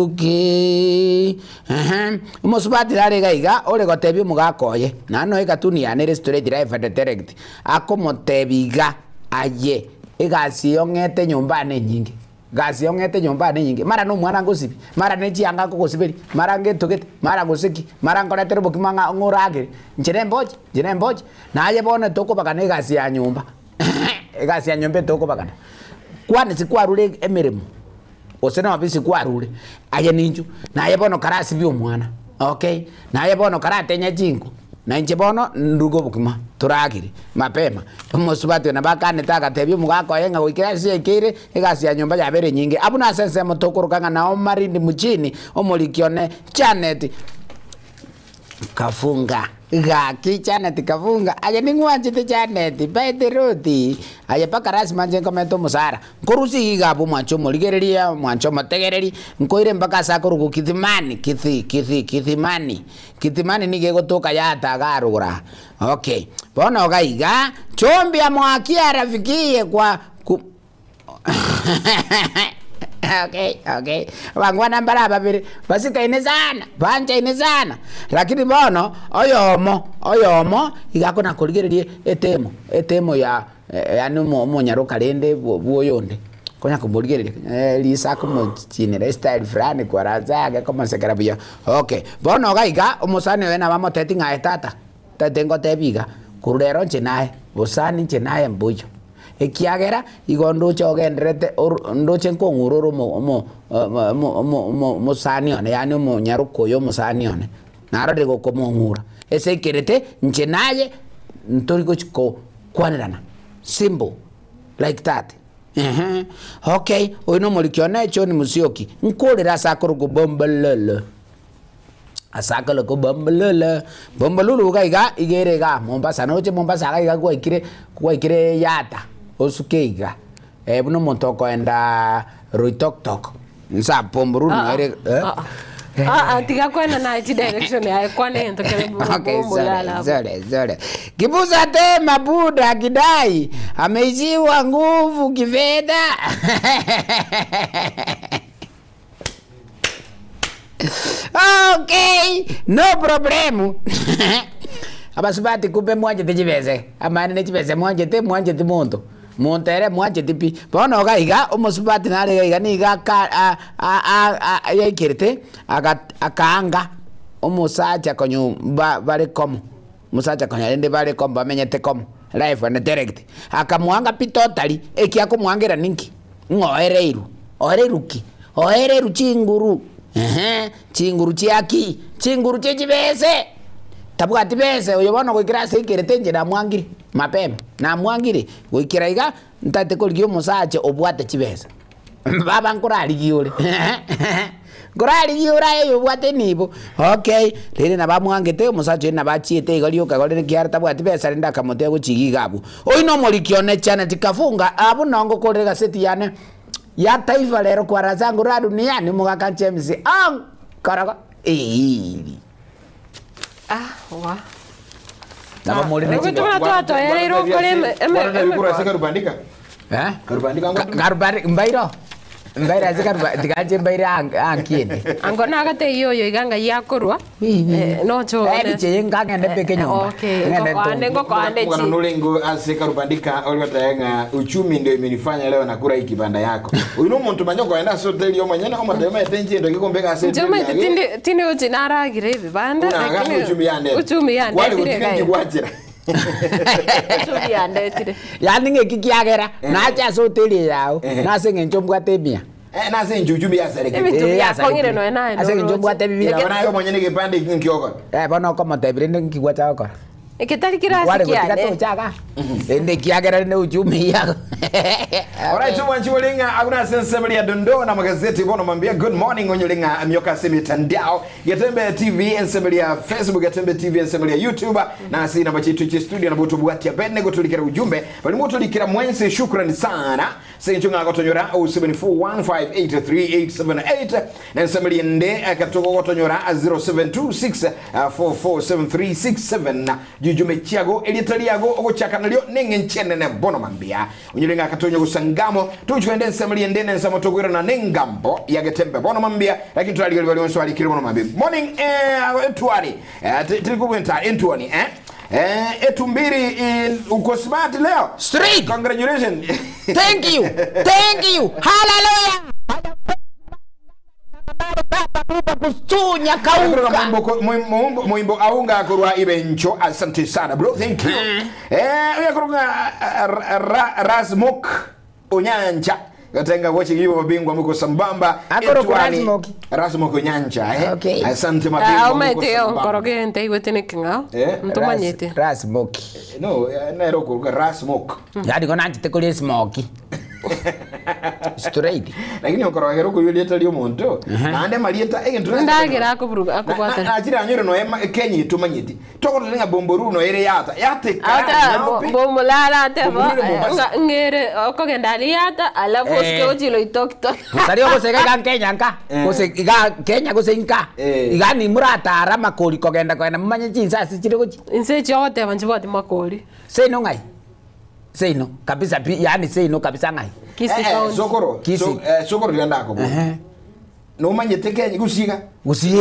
Okay. Ehe. Omosubati nare iga iga ore gotebia omogaka oye. Naende noe ekatuni yane ere straight live and direct. Akomotebia iga aye egasi eye ong'ete nyomba yane enyinge. Gasi ong'ete nyomba yane enyinge, mara nomwana ngosibi, mara ne chianga nkogosiberia, mara ngetogete, mara gose ki, mara nkoretere obokima ng'a ng'a oragere, inche nemboche, inche nemboche. Naye bono tokobagana egasi ya nyomba, egasi ya nyomba etokobagana. Kwane sikwarure emeremo, gose na ofisi kwarure, aye ninchu, naye bono karasibie omwana, okay, naye bono karatenye chinko. Na inche bono nduge obokima, toragere mapema. Omosubati oyo nabo akanete agatebia omogaka oye ng'a goika ase yaikeire, egasi ya nyomba yabeire enyinge. Abwo nase ensemo tokoroka ng'a nao Malindi mchini, omoriki one Janet Kafunga. Gaki Janet Kafunga, aye ning'wanchete Janet, baete Ruth, aye mpaka lasima inche nkomenta omosara. Nkorusia iga abwo omwanche omorigereria, omwanche omotegereri, nkoire mpaka ase akorokwa Kithimani, Kithi, Kithi, Kithimani. Kitimani nigo egotoka yataga arora. Okay. Bono iga iga, chumbi amoakia rafikiye kwa ku okay, okay. Abangwana mbare ababere, basikaine sana, banchaine sana. Lakini bono, oyomo, oyomo, iga akona korigereria etemo, etemo ya yaani omo omonyaroka rende bwo bwoyonde. Konya komorigereria riso akomochinera estyle fulani kwaransa ake komosekera buya okay. Bono iga iga omosani oye nabo amotebeti ng'a aye tata, tata ngotebi iga, korwa rero inche naye, bosani inche naye mboiyo. Ekiagera igo ndoche ogendererete or ndoche nkong'ura ore omo omo omo omo omo omosani one yaani omonyaroka oyo omosani one, narorire gokomong'ura, ase ekerete inche naye ntori gochi kokwanerana, simple like that. Ehe, okay, oyo nomoriki one John Musyoki, nkorere ase akorokwa Bombolulu, ase akorokwa Bombolulu, Bombolulu iga iga, iga ere igaa Mombasa, noche Mombasa iga iga gwaikire gwaikire Yatta, osuke iga, buna omonto okoendaa Loitoktok, inse aa Bombolulu Ah, nere eh. ah, ah. Ah, tiga kwana naye chidirection yaye kwana egento kere Okay, sorry, bomolala abo. sorry, sorry. Kibusa tema Buda akidai ameishiwa nguvu kifedha. Okay, no problem. Abasubati kumbe mwanchete chibese, amaene ne chibese mwanchete, mwancheti monto. Monto ere mwancheti pi. Bono iga iga, omosubati nare iga iga nigo aka a a a yaikerete aga akaanga omosacha konya ba bare komo, omosacha konya rende bare komo bamenyete komo, life and direct. Akamoanga pi totally, eki akomoangera ninki? Ng'a oereirwe. Oereirwe ki? Oereirwe chinguru, ehe, chinguru chia ki? Chinguru chie chibese! Tabwati bese, oyo bono goikera ase aikerete inche namwangire mapema, namwangire goikera iga, ntagete korigia omosacha obwate chibesa. Baba nkorarigie ore nkorarigie ore aye oyo obwate enibo, okay, rende nabo amwangete omosacha oye nabo achiete igo rioka igo rende ekiagera tabwati besa rende akamotebia gochia iga iga abwo. Oyio na omoriki one Janet Kafunga abwo noo ngokorera egaseti yane ya Taifa Leo kwa raha zangu la duniani omogaka James Ong korogo eeri. Ah, wa. Nabo more ne Ogotu chingoko. buna twatoereire okore eme- eme- eme- Karubandika. Eh? Karubandika ngo- Karubandika mbairo. Mbairo ase karuba tiganche mbaire ang- ankiende. Ango nagateiyo oyo iga ng'ai akorwa Eh, nocho Eh, ebicha eye nkang'ende mbeke nyomba. Okay, Ng'ende ngokoande ntonge. ngokoande Mugano chi norengo ase karubandika origotenga uchumi ndio imenifanya leo nakura hii kibanda yako uyu ni omonto manya okoenda ase hoteli omonyene omotebe maete nchindo gikombeka ase hoteli Nchomete yage. tindi tindi uchi naragire ebibanda Una agaka uchumi yandete uchumi Kwari yandetire gutiga gai. nchigwachera Uchumi yandetire Yaani ng'eki kiagera nache ase hoteli eye yao nase eng'encho mbwate emia. Eh, nase enche uchumi yasarekire Ebinto Eh, biakong'ire yasarekire. noe naye Ase eng'encho mbwate ebibira. Nabo naye omonyene egepande eki nkiokora Eh, bono okomotebia rende nki gwacha gokora. Egetari Kware kirasi gotiga kiane tochaga. Rende ekiagera rende uchumi yago. Alright, mwanchi mulinga akuna sense ya dondoo na magazeti bono mwambia good morning onyolinga mioka se mitandao Getembe TV ensembeli ya Facebook Getembe TV ensembeli ya YouTube na si namba chitu chi studio na butu bwati ya bene gutulikira ujumbe bali mutulikira mwensi shukrani sana sinchunga gotonyora 0741583878 na ensembeli nde akatoko gotonyora 0726447367 jujume chiago elietaliago ogochaka nalio neng'enchenene bono mambia onyolinga akatonya gusangamo tuchwende ensembeli ende nensamo togwira na nengambo ya Getembe bono mambia lakini twaligeli bali onso alikire bono mambia morning etwani tilikubwenta entwani etumbiri uko smart leo Straight. congratulations Thank you. Thank you. Hallelujah. Kusunya kauka. Muimbo aunga akorwa ibencho asante sana bro thank you uyakorwa Rasmok Onyancha gatenga wochi yibo mabingwa muko sambamba Akoro Etwani, Rasmok. Rasmok Onyancha Okay. asante mabingwa muko aumete sambamba. onkoroge nteigwete neking'ao ntomanyete Rasmoki. no nero kuruka Rasmok Yaani kona anchete kuri smoky. Straight. lakini okorogera okuyulieta ria omonto naende marieta egento Ndagira akoburuga akobwatana nachiranyore noe Kenya itumanyeti togotorenga bomboru noere yata Ata yatekara bomulala atebo Bomulule Mombasa. ng'ere okogenda aliata alafu Eh. osike ochilo itoktok Tari ogoseka iga Kenya nka. Eh. Gose iga Kenya gose nka. Eh. Iga ni muratara makori kogenda kogenda mumanye chinsasi chire gochi. inse chiogoteba nchibwati makori Seino ng'ai. Seino kabisa pi yaani seino kabisa ng'ai. Kisii County. sokoro Kisii. sokoro riandako Ehe. nomanyete Kenya gusiga Gusi.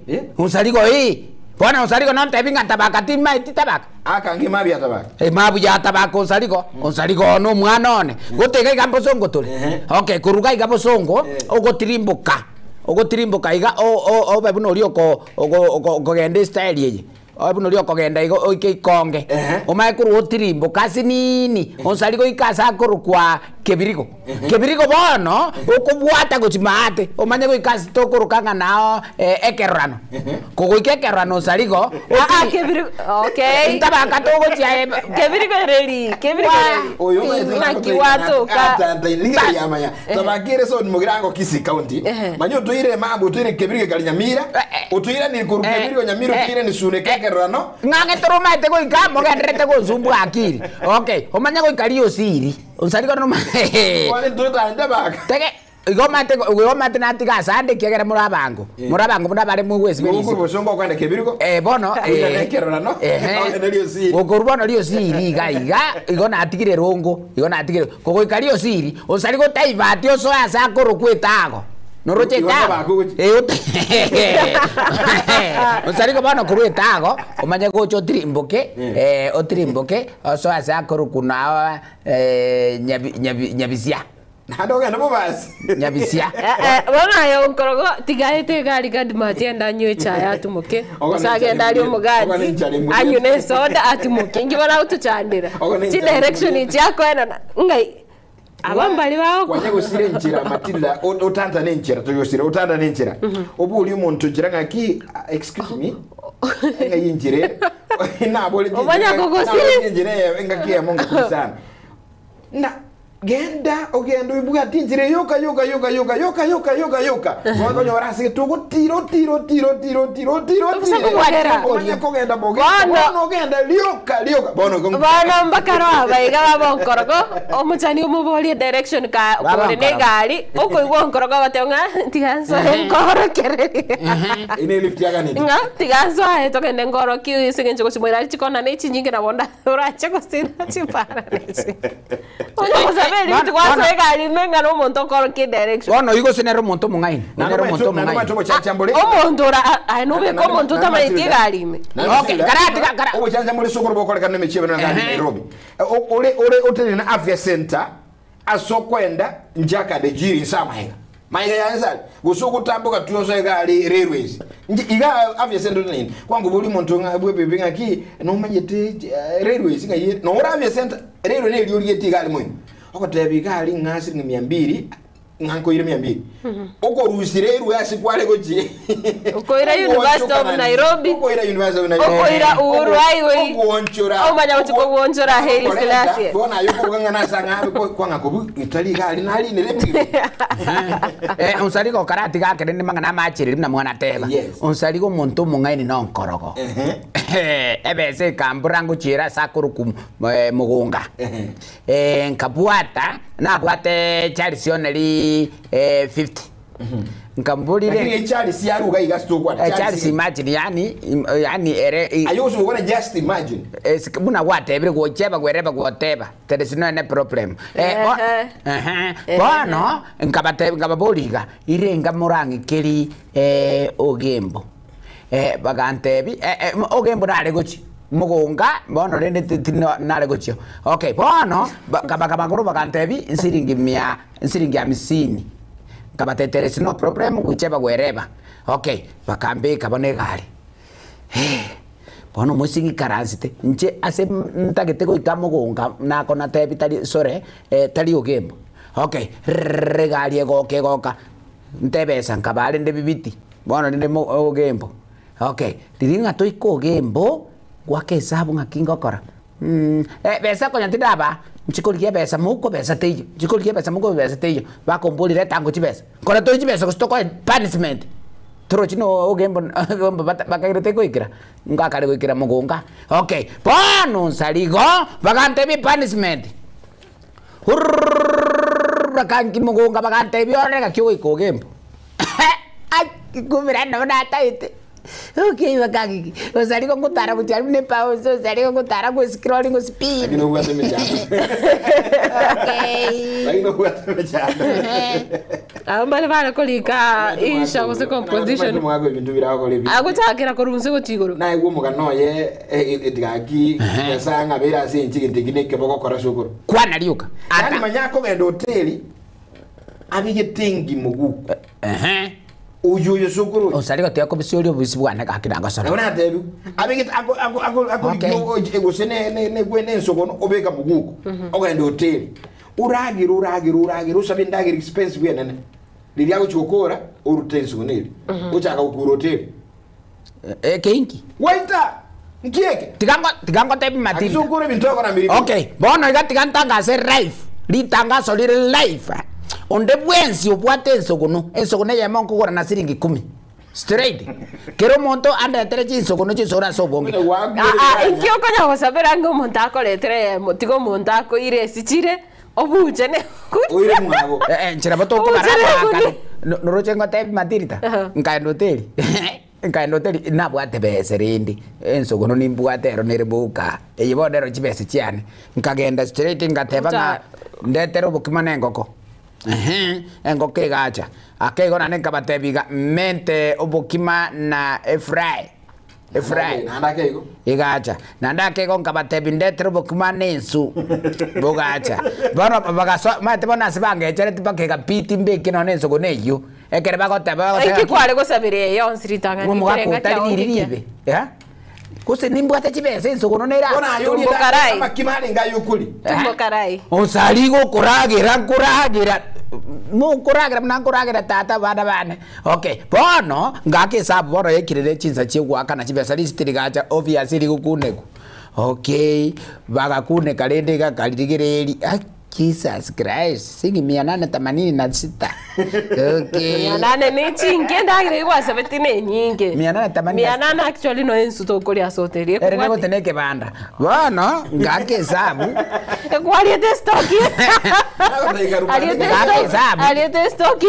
Eh? Usarigo hii. Bwana usarigo nontebi ng'a tabaka timaeti tabaka. akange mabia tabaka emabu ya tabaka osarigo osarigo no omwana one gotega iga mbosongo tore Ehe. okay koruga iga bosongo Eh. ogotirimboka ogotirimboka iga obe buna oria okogenda estyle eye obe buna oria okogenda igo oike ikonge Ehe. omae korwa otirimboka ase nini osarigo ika ase akorokwa kebirigo kebirigo bono okobwata gochi maate omanye goika ase tokoroka ng'a nao ekerorano kogoika ekerorano osarigo Ah, kebiri okay ntabaka togochia kebirigo reri kebirigo reri oyo Ng'aki watoka yamanya tabakire so mugirango Kisii County Ehe. manyo tuire mambo tuire kebirige kali Nyamira utuire ni kuru kebirigo Nyamira utuire ni sune kekerano ng'ang'e toromaete goika mogenderete gosumbua akiri okay omanye goika riosiri osarigo noma kwani tuita ndabaka tege igo mate igo mate natiga asande kiagera muri abango muri abango buna bare Gukuru mugwesiberisi bosongo kwenda kebirigo Eh bono Oira nekerorano, ogenda riosiri. gokoru bono riosiri iga iga igo natigire rongo igo natigire kogoika riosiri osari gotaibati osoe ase akorokwa etago. Noroche Igo etago. nabako gochi. Eh, Osariko bono korwa etago, omanye gocha otirimboke, Eh. eh, otirimboke, osoe ase akorokwa nao eh, nyabi nyabi nyabisia. Naende ogende bobasi. Nyabisia. Bono aye onkorogo tigaete egari gadi mache ende anywe echae atimoke Ogo gose nenchara agende arie emuriete. omogati Ogo nenchara emuriete. anywe na esoda atimoke inki baragotochandera Ogo nenchara chidirection emuriete. chiakoenana ng'ai aba mbari bagokwa Kwanya gosira enchera Matilda o- otantane enchera toyosira otantane enchera obori omonto nchera ng'aki "Ah, excuse me ng'ai enchera ere?" Naboreti Omanya enchera- kogosira. naboreti enchera eye engaki eyemo ngakumi sana na genda ogende oibwati enchera yoka yoka yoka yoka yoka yoka yoka yoka okonyora ase togotira otira otira otira otira otira Tobusa otira kobwatera. omanye kogenda bogenda Bono. bono ogenda rioka rioka bono Bono mpaka roho abaiga baba onkorogo omochani omoborie direction ka Baba kore na onkorogo. egari okoigwa onkorogo agotebi ng'a tiga nsoe nkorokererie ine lift yaganeti ng'a tiga nsoe togende nkorokie ase eng'encho gochimoira aria chikona na echinyinge nabo nda orache gosira chipara na echi Onye gosaba elift Bono- gwasoa bono- egari ime ng'a na omonto okorokia edirection Bono oyio gose nere omonto omong'aini. Oyo nere omonto omong'aini. Omonto ora aye nobeke omonto otamaeti egari ime. Okay, karatiga kara. Obochancha muri sokoro bokorekana nemechie beno ngari Ehe. Nairobi. Ore ore otenene na afya center ase okoenda njakade jiri nsa maega. Maega ya nsari gose ogotamboka tu ase egari railways. Nje iga afya center otenene. Kwango bori omonto ng'a bwepepe ng'aki nomanyete railways ng'a ye no ore afya center railway neri origetie egari moino. Ogoteba igari ng'a siringi mia mbili ng'a nkoire mia mbili. Okorusire erwe ase kware gochia. Okoira University of Nairobi. Okoira University of Nairobi. Okoira Uhuru Highway. Oguonchora. Omanya gochia koguonchora Haile Selassie. Bono aye okoruga ng'a nase ang'abe kwang'a kobu itari igari narinere epigipigi. Eh, onsariga okaratiga akere ndi mang'ana amachereri buna mwana ateba. Yes. Onsariga omonto omong'aini na onkorogo. Ehe. Ebesa ekambura ngochiera ase akorokwa mogonga. Ehe. Eh, nkabwata, nabwate Charles oneri eh, 50. Nkamborire Lakini Charles yaruga iga sitokwana. eh, Charles imagine yani im- yani ere i- Aye osubokona just imagine. eh, sik- buna gwatebire gocheba gwereba goteba there is no any problem eh, bo, Ehe. ehe. Bono nkabate nkababori iga irenga morang'ikeri eh, ogembo Eh, bagantebi eh, eh, ogembo nare gochi mogonga bono rende ti- ti- no- nare gochio okay bono bakabakoro bagantebi nsiringi mia nsiringi hamsini nkabatetere no problem gochia bagwereba okay bakambeka bono egari bono omoisingi ikaransete inche ase ntagete goika mogonga nako natebi tari sore eh, tari ogembo okay rrrr egari egoka egoka ntebesa nkaba rende bibiti Bono rende ogembo. Okay, riria ng'a toike ogembo, gwaka esabu ng'aki ngokora? Mh, ebesa konya tindaba, nchi korigia ebesa mouko besa teiyo, nchi korigia ebesa mouko besa teiyo, bakomborire etango chibesa. Nkore tori chibesa gose tokoe punishment. Torochi na ogembo ogembo bata bakairete goikera, ngakare goikera mogonga. Okay, bono nsari igo, bagantebia epunishment. Hurrrrrrrrrrrrrr bakanki mogonga bagantebia ore gaki ogoika ogembo. Aki kumbe naende nabo nataete. Okay bakang'iki, gose aria gotara gochia aria buna epausi, gose aria gotara goescrolling gospeed. Lakini obwate emechando. Okay. Lakini obwate emechando. Abwo mbare bare korika insha gose composition. Omwaka ebinto biragokora ebi. Agochakera korwa inse gochia igoro. Naigwa omogano oye gaki Nyasaye ng'abeire ase enche egento eki nekebe ogokora sokoro. Kwana rioka. Yaani Ata. manya akogenda hoteli abegete engimo guka. Ehe. Oyo oyo sokoro oyo. Osari gotiga kobisia oria obobisi bwane gaki nagosora. Nabo natebiwa abegete ako ako ako Okay. akorigia gose ne ne ne ne ensogono obeka moguko ogenda hoteli. Oragere oragere oragere osabe endagera expensive enene. Riria agochia gokora orute ensogono eria. Ochaka gokura hoteli. Eke inki? Waita! Nki eke? Tiga ngo tiga ngotebi Matilda. Ase okore ebinto okora mirimo. Okay, bono iga tiga ntangase live, ritangaso rire live. Onde bwensi obwate ensogono, ensogono eyemo nkogora na siringi ikomi. Straight. Kera omonto andetere chinsogono chinsogono ase obonge. Buna gwakure Ah, ah, inki okonya gosabera ng'a omonto akoretere eyemo tiga omonto akoire esi chire obuche ne Oire mwago. Eh, eh, nchera botokobara Obuche ne abagaaka. guni. No- Noroche ngotebi Matilda, Aha. nkaenda hoteli. Nkaenda hoteli nabwate besa rende, ensogono nimbwate ero nere boka, eye bono ero chibesa chiane. Nkagenda straight ngateba ng'a Ocha- ndetere obokima na engoko. Ehe, engoko egacha. Ake igo naende nkabatebia iga, Mente obokima na efry, efry. Naende ake igo. Egacha. Naende ake igo nkabatebia, Ndetere obokima na ensu. Bogacha. Bono bagasoa, omanyete bono ase bangechereti mpaka egapiti mbeke nonya ensogo na eyio. Ekero bagoteba bagoteba Inki ng'aki, kware gosabera eye yonsi ritang'ani omogaka ekerenga otari kiao riri ngekia? ribe, eh? Gose nimbwate chibesa ensogono nere Bono aye orie Tumbo karai. amakima arenge aye okori. Tumbo karai. Osari gokoragera nkoragera mokoragera buna nkoragera tata abana bane. Okay, bono ngaka esabu bono yaikire chinsa chia ogoakana chibesa risiti rigacha obvious rigokunekwa. Okay, bagakuneka rende iga akaririgereria ai Jesus Christ, siling mia nane themanini na sita. Okay. Mia nane ne chinke endagera egwasabete ne enyinge. Mia nane themanini na Mia nane actually no ensu tokoria ase hoteli. Ere negote na ekebanda. Bono ngaka esabu. Ekwariete stock. Ariete Ngaka stock. esabu. Ariete stock.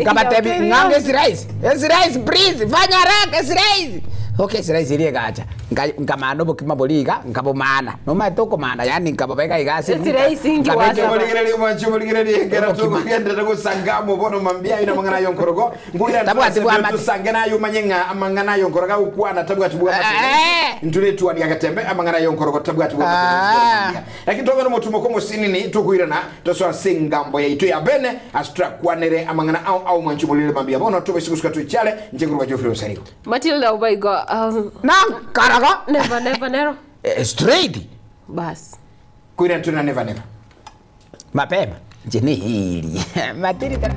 Nkabatebi ng'ange esirice. Esirice please, fanya haraka esirice. Okay esirice eria egacha. Nka nkamana obokima boria iga, nkabomana. Nomanyete okomana yaani nkabobeka iga ase Esirice inki nkabeka gwasaba? Morigereria omwanchi omorigereria ekero Obokima. tokogenderera gosanga amo bono mambia aye na amang'ana aye onkorogo nkoira Tabwati bwamate. tosange naye omanye ng'a amang'ana aye onkorogo agokwana tabwati bwamate Eh. ntore etuani agatembe amang'ana aye onkorogo tabwati bwamate Ah. Lakini togende omotumo kw'omosinini tokoirana tosoe ase engambo yaito ya bene ase torakwanere amang'ana ao ao omwanchi omorere mambia bono tobaise gosuka toichare inche nkorokwa Geoffrey Osarigo. Matilda Obaigo um, Nankaraga never never nero eh, straight bas Koirana tore na never never. mapema inche neheri Matilda.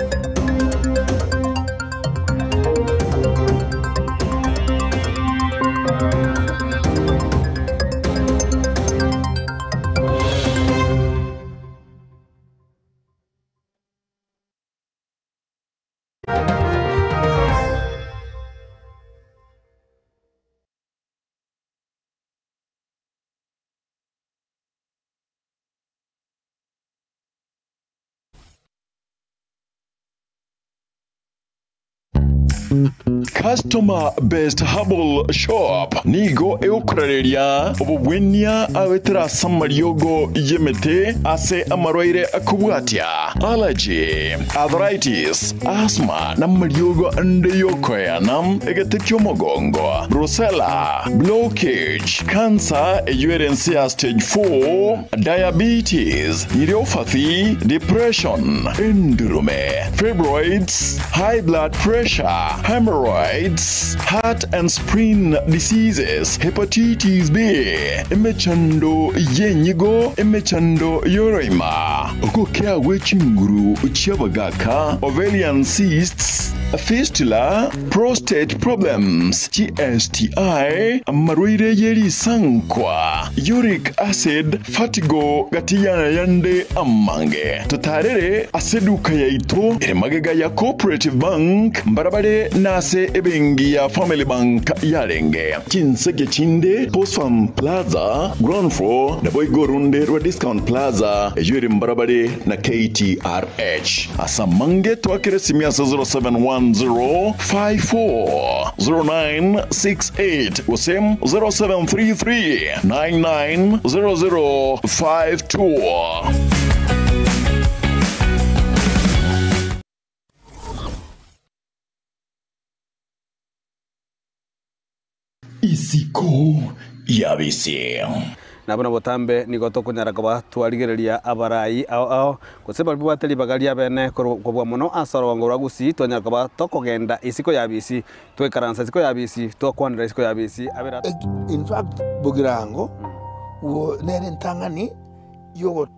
Customer Best Herbal Shop nigo egokorareria obobwenia agoetera ase amariogo y'emete ase amarwaire akobwatia allergy, arthritis, asthma na amariogo ande y'okoeana, egete ki'omogongo, brucella, blockage, cancer eyio ere ense ya stage 4, diabetes, neuropathy, depression, endurume, fibroids, high blood pressure, hemorrhoids, heart and spleen diseases, hepatitis B, emechando y'enyigo, emechando y'oroima, ogokea gwe chinguru chi'abagaka, ovarian cysts, fistula, prostate problems, chi-STI, amarwaire ye risankwa, uric acid, fatigo gati y'ayande amange. Totarere ase eduka yaito ere magega ya Cooperative Bank mbarabare nase ebenki ya Family Bank yarenge. Chinseke chinde Post Farm Plaza, ground floor, naboigo orunde rwa Discount Plaza eyio ere mbarabare na KTRH. Ase amange twakere esimi ase 0710 54 0968 gose 0733 99 0052. Isiko y'abisi. Na buna botambe nigo tokonyara koba twarigereria abarai ao ao, gose baria babwate ribaga riabene kobua mono ase orogongo rwa Gusii, twanyara koba tokogenda isiko y'abisi, twaikaransa isiko y'abisi, twakwanera isiko y'abisi. Abera. In fact, Bogirango nere entang'ani yogo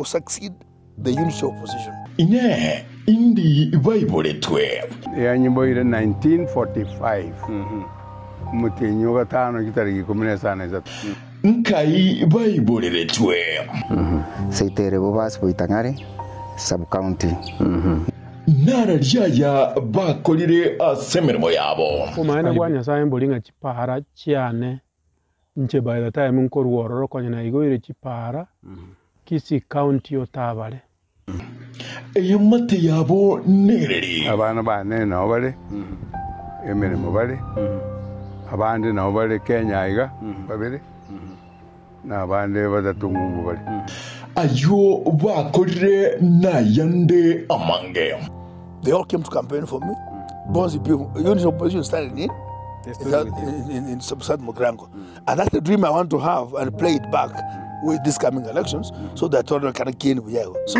succeed the unity opposition. Inee! Indi baiboretwe? Yanyiboire 1945, omotienyi o gatano chitariki ikomi na isano na isato. Nkai baiboreretwe? Seito ere Bobasi Boitang'are Sub-county. Nararia aya bakorire ase emeremo yabo. Obomaene bwa Nyasae mbori ng'a chipaara chiane inche by the time nkorwa ororo konya naigoire chipaara Kisii County otabare. Eamate yabo nereri. Abana bane nao bare emeremo bare, abande nao bare Kenya aiga babere, na abande batato ng'umbu bare. Ayio bakorire nayande amange. They all came to campaign for me. Bonsi pi unity of opposition started in in, in, in South Mugirango. And that's the dream I want to have and play it back with these coming elections so that all can gain buyago. So,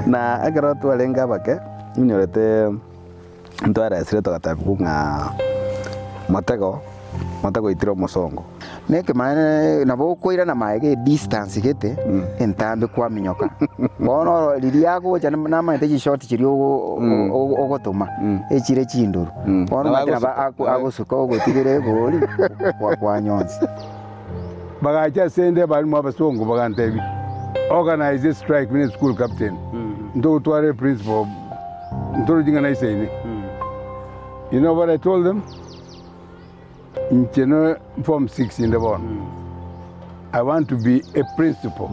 Na ekero twarenge abake, inyorete ntwaresire togatebigwa ng'a motego, motego oitire omosongo. Nekemanene nabo okoirana maega edistance gete entambe kwaminyoka. Bono oro riria agocha namanyete chishoti chiria ogo- ogo- ogotoma echire chindoro. Bono Nabo omanyete nabo agosuka. ako- agosuka ogotigera egori kwa- kwanyonsi. Bagacha ase 'nde abalimu abasongo bagantebia, Organise a strike buna eschool captain, ntogotwara eprincipal ntorochi ng'a naisaine. You know what I told them? Inche ne form 6 inde bono, I want to be a principal.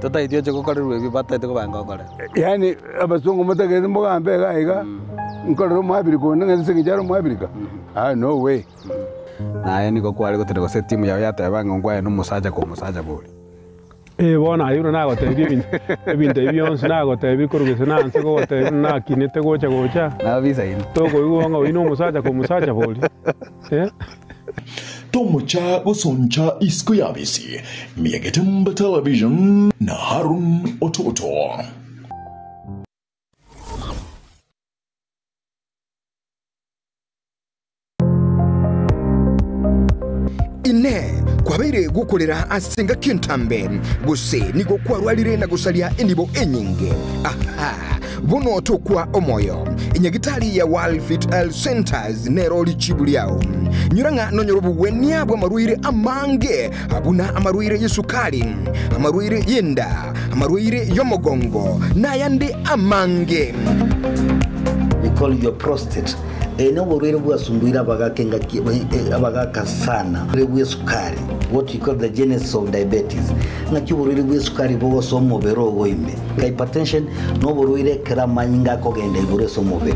Totaeti oche gokorerwa ebi bataete kobanga okore. Yaani abasongo motagete mogambe iga iga, nkorere omoabirika onde ng'a ase eng'encho are omoabirika? Ah no way. Naye nigo kware gotera gose etimu yao yateba ng'a nkwaye nomosacha kwa omosacha bori. Ee bono aye buna nagotebirie ebinto ebinto ebi bionsi nagotebirie korwa gese na nse gogotebi buna nakinete gocha gocha, Nabisaine. tokoigwa ng'a oyio nomosacha kwa omosacha bori eh. Tomocha gosoncha isiko y'abisi, Miagetemba Television na Harun Ototo. Inee! Kwabeire gokorera ase engaki entambe, gose nigo kwarwarire na gosaria enibo enyinge? Aha! Bono tokwa omoyo. Enyagitari ya World Fit Health Centers nero richibu riao. Nyora ng'a nonyore obogwenia bw'amarwaire amange, buna amarwaire y'esukari, amarwaire y'enda, amarwaire y'omogongo, na ayande amange. We call your prostate. Eye noborwaire bwasumbuire abagaka engaki abagaka sana. Oborwaire bw'esukari, what we call the genesis of diabetes. Ng'aki oborwaire bw'esukari bogosoa omobere ogo ime. Hypertension noborwaire ekero amanyinga akogenda igoro ase omobere.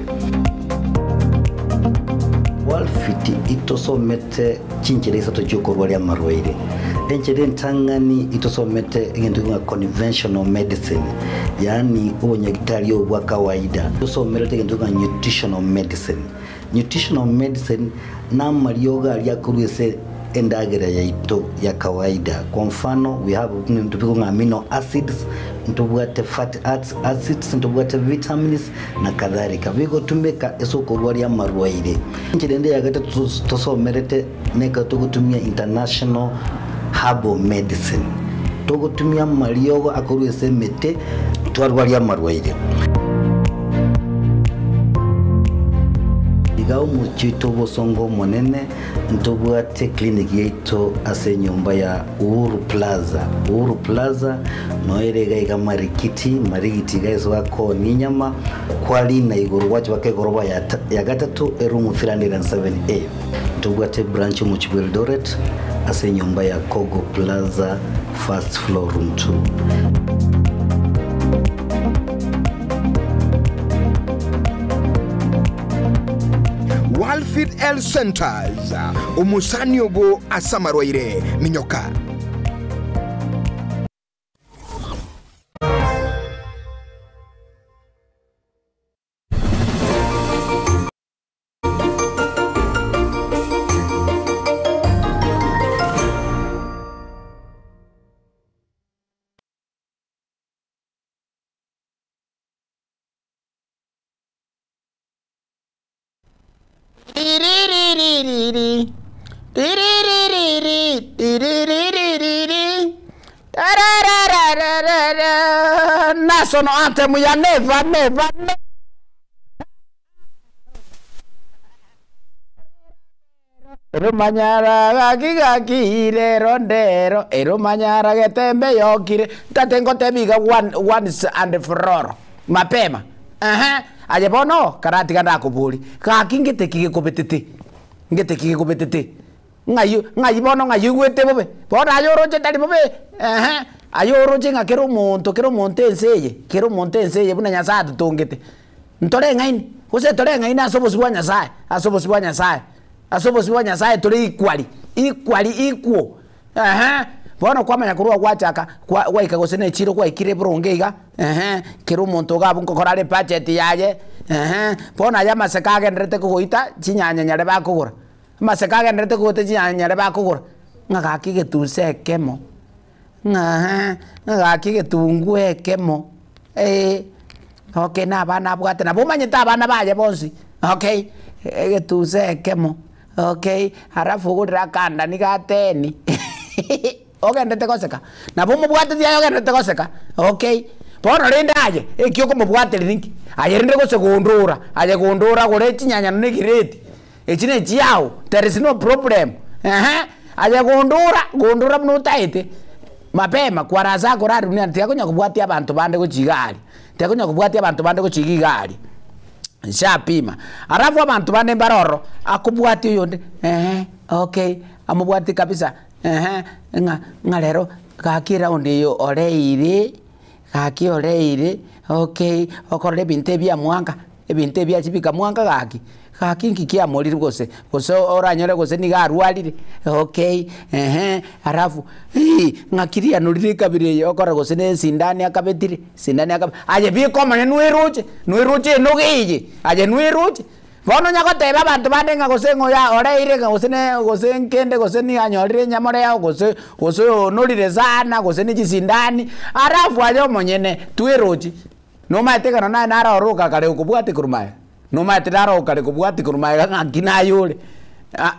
Walfit itosomete chinchera isato chi'okorwaria amarwaire. Enchera entang'ani itosomete egento ng'a conventional medicine, yaani obonyagitari obo bwa kawaida. Tosomerete egento ng'a nutritional medicine. Nutritional medicine namariogo aria akorwa ase endagera yaito ya kawaida. Kwa mfano, we have ebinto bikong'a ng'a amino acids, ntobwate fatty acids, ntobwate vitamins na kadhalika. Bigotumeka ase okorwaria amarwaire. Enchera ende ya gatato tosomerete Nekero togotumia international herbal medicine, togotumia amariogo akorwa ase emete twarwaria amarwaire. Iga omochie oito obosongo omonene ntobwate clinic yaito ase enyomba ya Uhuru Plaza. Uhuru Plaza noyo ere iga iga Marikiti, Marigiti iga ase bakoonia enyama, kwarina igoro gwacha baka egoroba ya gatato eroom 307A. Ntobwate branch omochie bwa Eldoret ase enyomba ya Kogo Plaza first floor room 2. Walfit Health Centers, omosani obo ase amarwaire, minyoka. Tiriririri, tiriririri, tiriririri, tararararara, National anthem ya never, never, never. Eromanyara gaki gaki rero ndero eromanyara getembe yokire tate ngotebi iga one, once and for all mapema ehe aye bono karatiga ndakobori gaki ngete ki gekobetete ngete ki gekobetete ng'ai ng'ai bono ng'ai oigwete bobe bono aye oroche tari bobe ehe aye oroche ng'a kera omonto kera omonto ense eye kera omonto ense eye buna Nyasaye atotongete Ntoreng'aini, gose toreng'aini ase obosio bwa Nyasae, ase obosio bwa Nyasae, ase obosio bwa Nyasae tore equally, equally, equal, eeh. Bono kwamanya korwa gwachaka kwa gwaika gose na echiro gwaikire boronge iga, ehe, kera omonto iga abwo nkokora are ebudget yaye, ehe, bono aye amaseko agenderete kogoita chinyanya nyare bakogora, amaseko agenderete kogoita chinyanya nyare bakogora, ng'a gaki egetunsa ekemo, ng'a ehe, ng'a gaki egetunguo ekemo, eh, okay na abana abwate nabo omanyete abana baye bonsi, okay, egetunsa ekemo. Okay, alafu ogorere akandani ga teni ogenderete goseka, nabo omobwateti aye ogenderete goseka, okay. Bono rende aye, eki okomobwateria ninki? Aye rende gose gondora, aye gondora gore chinyanya na egireti, echi na echiago, there is no problem, ehe, aye gondora, gondora buna otaete, mapema kwarasa akorarwa buna tiga konya kobwatia abanto bande gochia iga aria, tiga konya kobwatia abanto bande gochia iga iga aria. Nchapima. Alafu abanto bande mbare ororo, akobwatia oyonde, ehe, okay, amobwatie kabisa, ehe, ng'a ng'a rero gaki eround eye oreire, gaki oreire, okay, okorora ebinto ebi amwanga, ebinto ebi achia bikamwanga gaki, gaki nki kiamorire gose, gose oranyore gose nigo arwarire, okay, ehe, alafu hii, ng'aki rianorire ekabira eye okorora gose na esindani akabetire. Sindani akaba, Aye bika Omonene nweroche, nweroche enoga eye, aye nweroche. Bono onya goteba abanto bande ng'a gose ng'a oyo oreire ng'a gose ne gose nkende gose nigo anyorire enyamore yao gose gose oyo onorire sana gose ne chisindani, alafu aye omonyene twerochi. Nomaete ekero naye naro oroka kare okobwatia korwa magega, nomaete naro kare kobwatia korwa magega ng'aki naye ore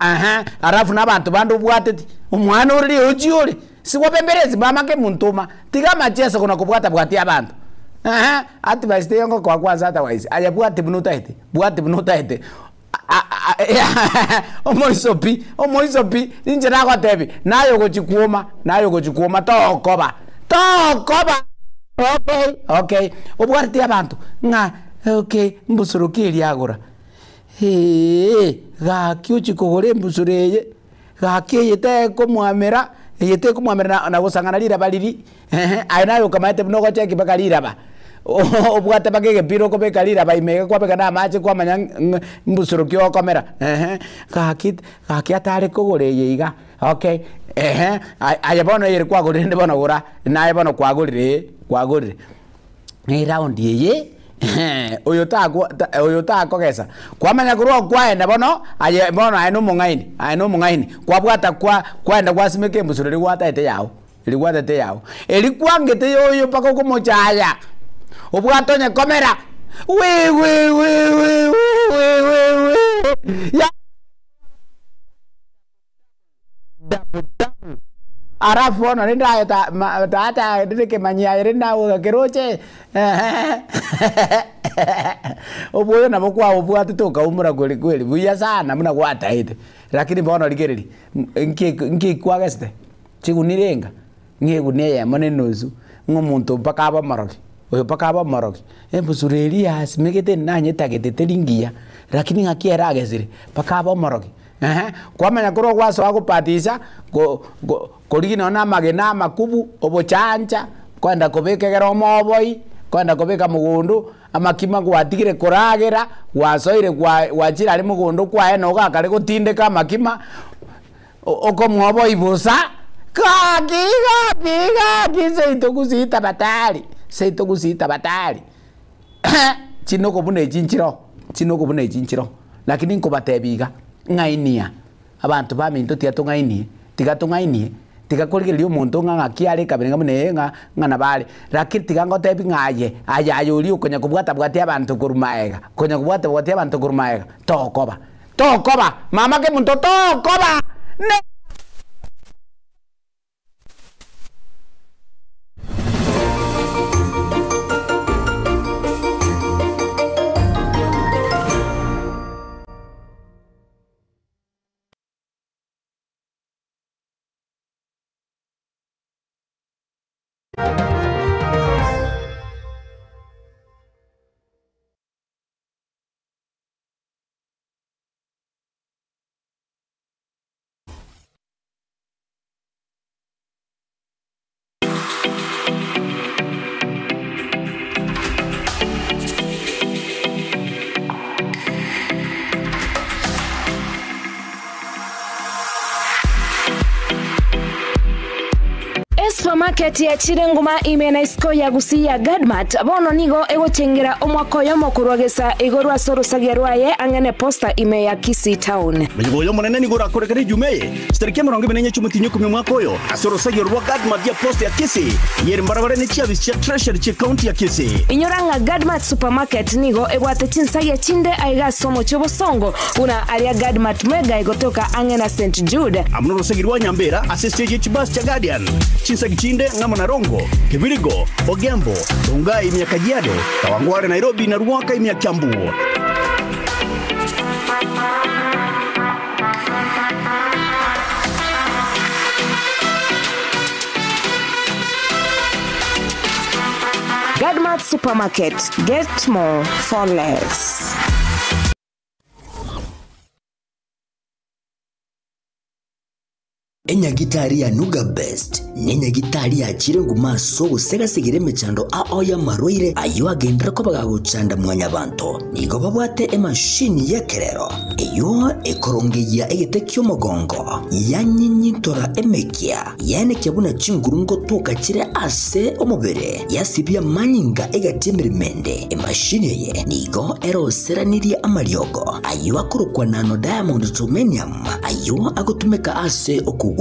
ehe, alafu na abanto bande obwateti, omwana ore riochi ore. Sigwabembereti mama kemuntuma, tiga amacheso kona kobwata bwatia abanto. Ehe, advice teiyo ngokoa kwanza otherwise, aye bwati buna otaete, bwati buna otaete. Omoiso pi, omoiso pi, inche nagotebi, naye ogochi kwoma, naye ogochi kwoma tokoba, tokoba! Okay, okay, obwateti abanto ng'a okay, mbusuro ki eria agora? Eeh, gaki ochie kogora embusuro eye. Gaki eye tekomwamera, eye tekomwamera na na gosang'ana riraba riria, ehe, aye naye okamaete buna ogocheki mpaka riraba, obwate mpaka egepira okobeka riraba ime iga kwabeka na amache kwamanya ng'a mbusuro ki okomera, ehe, gaki gaki atare kogora eye iga, okay, ehe, aye bono eyere kwagorire rende bono gora, naye bono kwagorire eh, kwagorire. Eround eye oyo takwa oyo takogesa, kwamanya korwa okwaenda bono, aye bono aye nomong'aini, aye nomong'aini, kwabwata kwa kwaenda gwasimeka embusuro eria gwataete yago, eria gwataete yago. Eria kwangete yoyo mpaka okomochaya, obwate onye komera, wii wii wii wii wii wii wii wii ya. Alafu bono rende aye ta ma tata rende kemanyi aye rende nagoka keroche obwoyo nabo kwabobwatete okaumora kweri kweri buya sana buna gwataete. Lakini bono rigereria, nki nki kwagesete? Chigunia renga, ng'a egunia eyemo na enusu, ng'a omonto mpaka abe omorogi, oyo mpaka abe omorogi, embusuro eria yasimegete nanyetagete teri ngiya, lakini ng'aki ere agesire, mpaka abe omorogi. Ehe, kwamanya korwa gwasoa gobatisa, go go korigia nonya na amagena amakubu, obochancha, kwenda kobeka egere omoboi, kwenda kobeka mogondo, amakima gwatigire koragera, gwasoire gwa gwachire aria mogondo kwaye na ogakare gotindeka amakima, okomwoboi bosa, gaki gaki gaki seito gusii tabatari, seito gusii tabatari. Chinoko buna echi nchiroo, chinoko buna echi nchiroo. Lakini nkobatebia iga, ng'ainia, abanto baminto tiga tong'ainie, tiga tong'ainie, tiga korigereria omonto ng'a ng'aki are ekabira ng'a buna eye ng'a ng'a nabo are. Lakini tiga ngotebie ng'a aye, aye aye oria okonya kobwata bwatia abanto korwa maega, konya kobwata bwatia abanto korwa maega, tokoba, tokoba, mama kemonto tokoba ne. Supermarket yachire nguma ime na isiko ya Gusii ya Gadmart bono nigo egochengera omwaka oyomo korwa gesa igoro ase orosagia rwaye ang'e ne posta ime ya Kisii Town. Omoyega oyo omonene nigo orakorekane Ejumaa eye, chitariki emerongo ebere na enye chi'omotienyi okomi omwaka oyo, ase orosagia rwa Gadmart ya posta ya Kisii, eyere mbarabare ne chiabisi chia Treasury chi'ecounty ya Kisii. Inyora ng'a Gadmart Supermarket nigo ebwate chinsagia chinde aiga ase omochie obosongo buna aria Gadmart Mwega egotoka ang'e na St Jude. Amo norosegi rwa Nyambera ase estage ye chibasi chia Guardian, chinsagi chinde ng'amo na Rongo, Kebirigo, Ogembo, Rongai ime ya Kajiado, Kawangware Nairobi na Ruaka ime ya Kiambu. Gadmart Supermarket, get more for less. Enyagitari ya Nuga Best nenyagitari yachire nguma ase ogosegasegera emechando ao y'amarwaire ayio agenderere koba gagochanda mwanyabanto. Nigo babwate emashini y'ekerero eyio ekorongeyia egete ki'omogongo, yanyinyintora emekia, yaenekia buna chinguru ngotoka chire ase omobere, yasibia amanyinga egati y'emeremo ende. Emashini eye nigo eroseranirie amariogo ayio akorokwa nano diamond germanium ayio agotumeka ase okogwenia.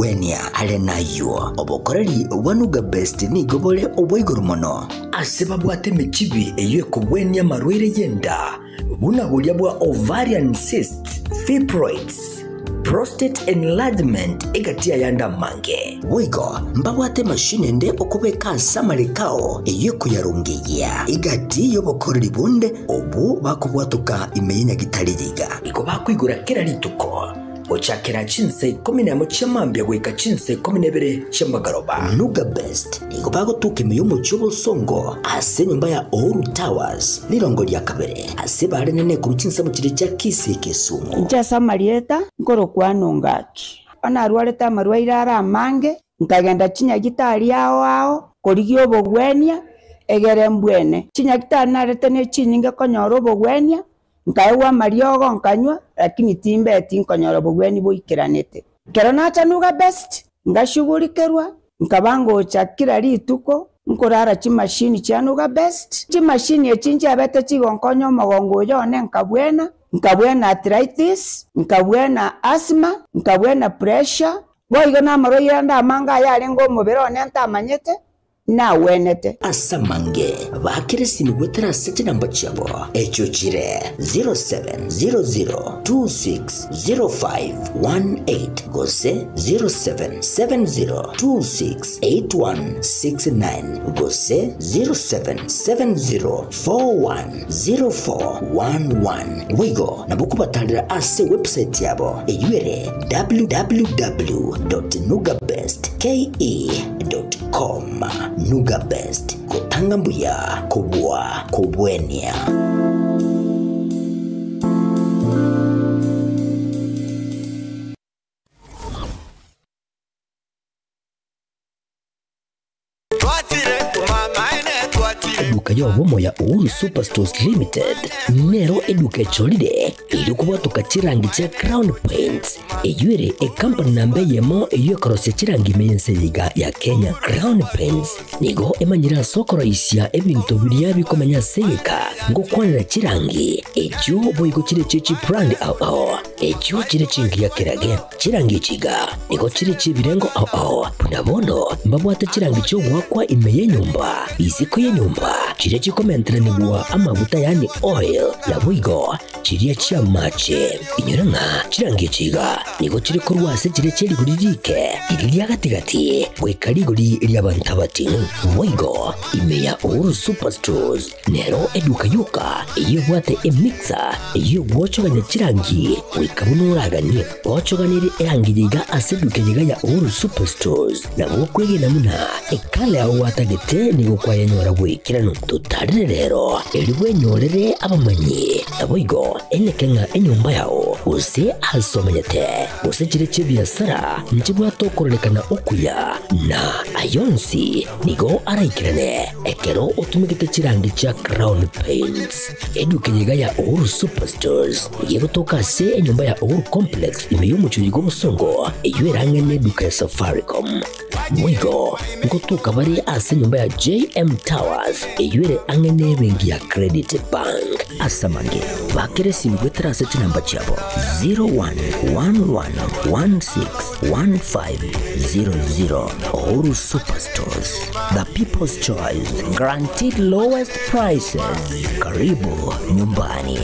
Are nayio, obokoreri bwa Nuga Best nigo bore obwa igoro mono. Ase babwate emechibi eyio ekogwenia amarwaire y'enda, buna boria bwa ovarian cysts, fibroids, prostate enlargement egati y'ayande amange. Boigo mbabwate emashini ende okobeka ase amareko ao eyio ekoyarongeyia egati y'obokoreri bonde obwo bakobwatoka ime y'enyagitari eyeiga. Igo bakoigora kera rituko gochakera chinsa ikomi nemo chia mambia goika chinsa ikomi na ibere chia magoroba. Nuga Best nigo bagotoka ime y'omochie obosongo ase enyomba ya Uhuru Towers rirongo ria kabere ase bare nene korwa chinsemo chiria chia Kisii Kisumu. Inche ase amarieta nkorokwana Ongaki. Onye narwarete amarwaire are amange, nkagenda chinyagitari ao ao korigia obogwenia, egere mbwene. Chinyagitari narete ne chinyinge konyora obogwenia, nkaegwa amariogo nkanywa, lakini timbeti nkonyora obogweni boikeranete. Ekero nacha Nuga Best, ngashugurikerwa, nkaba ngocha kera rituko, nkorara chimashini chia Nuga Best. Chimashini echi nchiabete chigonkonya omogongo oyo one nkabwena, nkabwena arthritis, nkabwena asthma, nkabwena pressure, boigo na amarwaire ande amange aya arenge omobere one ntamanyete, nagwenete. Ase amange bakire esimi goetera ase chinamba chiabo, echio chire 0700260518 gose 0770268169 gose 0770410411. Boigo nabo kobatarera ase website yabo eyio ere www.nugabestke.com. Nuga Best, gotanga mbuya kobua kobwenia. Eduka y'obomo ya Uhuru Superstores Limited nero eduka echorire erio kobwatoka chirangi chia Crown Paints eyio ere ecompany namba eyemo eyio ekorosia chirangi ime y'ense eye iga ya Kenya. Crown Paints nigo emanyire ase okoroisia ebinto biria bikomenya ase egeka ngokwanera chirangi echio boigo chire chie chibrand ao ao echio chire chingiya kerage. Chirangi echi iga nigo chire chi'ebirengo ao ao buna bono mbabwate chirangi chi'ogoakwa ime y'enyomba, isiko y'enyomba, chiria chikomenteranigwa amaguta yaani oil, naboigo chiria chi'amache. Inyora ng'a chirangi echi iga nigo chire korwa ase chiria chie rigori rike, riria ria gati-gati, goika rigori ri'abanto abating'u. Boigo ime ya Uhuru Superstores nero eduka yoka eyio ebwate emixer eyio egwochogania chirangi goika buna oraganie. Ochoganirie erangi yiga ase eduka yiga ya Uhuru Superstores, nabo okwegena buna ekala yao gwatagete nigo kwayenyora bw'ekeranu. Totarire rero erio bwenyorere abamanyi, naboigo eneke ng'a enyomba yao gose aase omenyete, gose chire chi'ebiasara nchibwate okororekana okuya, na ayonsi nigo araikerane ekero otumegete chirangi chia Crown Paints. Eduka eye iga ya Uhuru Superstores nigo egotoka ase enyomba ya Uhuru Complex ime y'omochie oyo bw'obosongo, eyio erang'e neduka ya Safaricom. Boigo nkotoka bare ase enyomba ya JM Towers eywo ere ang'e na ebenki ya Credit Bank. Ase amange, bakera esimi goetera ase chinamba chiabo 0111161500. Uhuru Superstores, the people's choice, guaranteed lowest prices. Karibu nyumbani.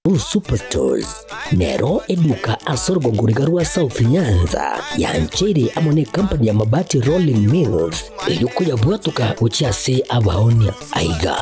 Uhuru Superstores nero eduka ase orogongo riga rwa South Nyanza yancheire amo na ekampani ya Mabati Rolling Mills eyio koyabwatoka gochia ase abaonia. Aiga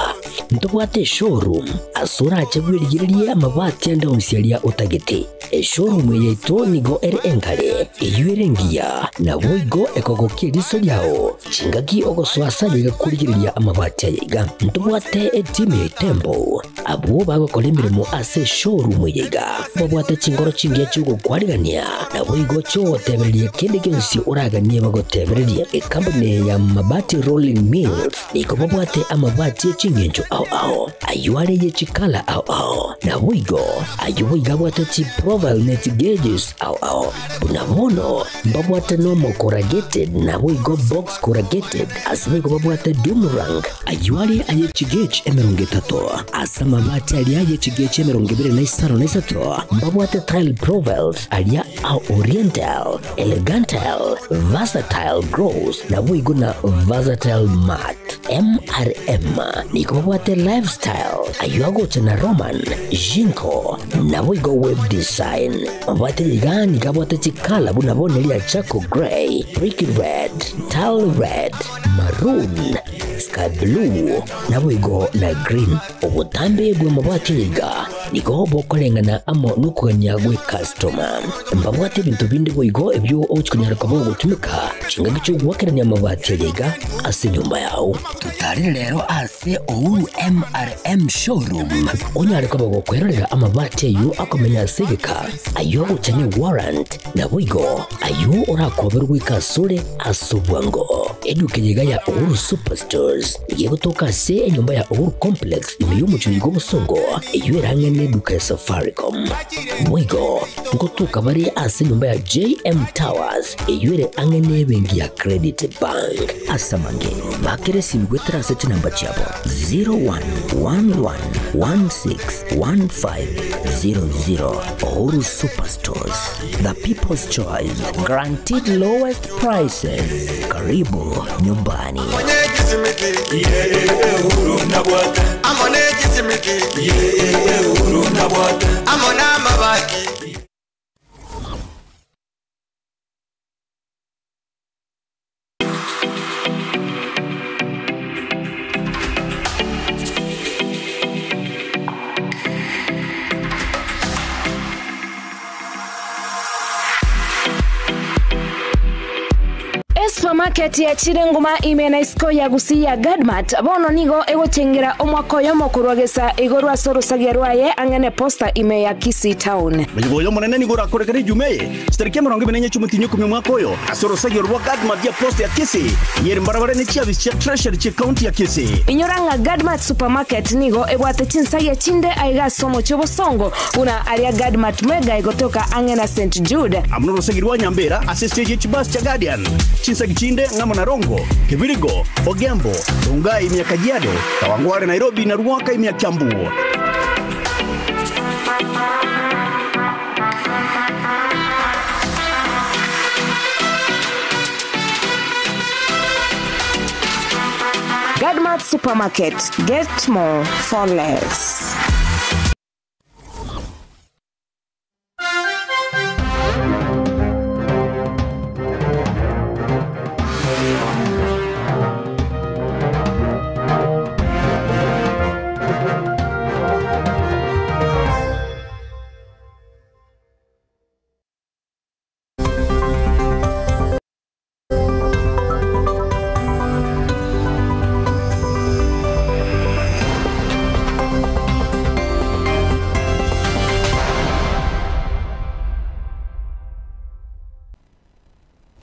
ntobwate eshowroom ase orache bwerigererie amabati ande onsi aria otagete. Eshowroom eye yaito nigo ere enkare eyio ere engiya naboigo ekogokia eriso riao chingaki ogosoa ase aye iga korigereria amabati aya iga. Ntobwate etimu ya Itembo abwo bagokora emeremo ase eshowroom eye iga babwate chingoro chingiya chiogokwarigania naboigo chiogotebereria kende gionsi oraganie bagotebererie. Ekampani ya Mabati Rolling Mills nigo babwate amabati ye ching'encho ao ao aywo are ye chikala ao ao naboigo aywo boigo abwate chiprofile ne chigages ao ao buna bono mbabwate normal corrugated naboigo box corrugated ase boigo babwate doomerang aywo are aye chigauge emerongo etato ase amabati aria aye chigauge emerongo ebere na isano na isato mbabwate tile profiles aria a oriental, elegantal, versatile gross naboigo na versatile mat. MRM nigo babwate lifestyle aywo agocha na Roman, Jinko naboigo web design. Mabwate iga nigo abwate chikala buna bono eria charcoal grey, brick red, tile red, maroon, sky blue naboigo na green. Obotambe bwa mabwate iga nigo bokoreng'ana amo nokogania gwe customer. Mbabwate ebinto binde boigo ebio ogochikonyara koba ogotumeka chingaki chiogwakerania amabati aria iga ase enyomba yao. Totarire rero ase Uhuru MRM showroom onyare koba gokwerorera amabati aywo akomenya ase egeka aywo agocha ne warrant naboigo aywo orakoberwa goika asore ase obwango. Eduka eye iga ya Uhuru Superstores iga egotoka ase enyomba ya Uhuru Complex ime y'omochie oiga obosongo eywo erang'e ne eduka ya Safaricom. Boigo nkotoka bare ase enyomba ya JM Towers eywo ere ang'e ne ebenki ya Credit Bank. Ase amange bakera esimi goetera ase chinamba chiabo 0111161500. Uhuru Superstores, the people's choice, guaranteed lowest prices. Karibu nyumbani. Esupamaketi ya Chirenguma ime na isiko ya Gusii ya Gadmart bono nigo egochengera omwaka oyomo korwa gesa igoro ase orosagia rwaye ang'e posta ime ya Kisii Town. Omoyigo oyo omonene nigo orakorekere Ijumaa eye, chitariki emerongo ebere na enye chi'omotienyi okomi omwaka oyo, ase orosagia rwa Gadmart ya posta ya Kisii, eyere mbarabare ne chiabisi chia Treasury chie county ya Kisii. Inyora ng'a Gadmart Supermarket nigo ebwate chinsagia chinde aiga ase omochie obosongo buna aria Gadmart Mega egotoka ang'e na St Jude. Amo norosegi rwa Nyambera ase estage ye chibasi chia Guardian, chinsagi chinde ng'amo na Rongo, Kibirigo, Ogembo, Rongai ime ya Kajiado, Kawangware Nairobi na Ruaka ime ya Kiambu. Gadmart Supermarket, get more for less.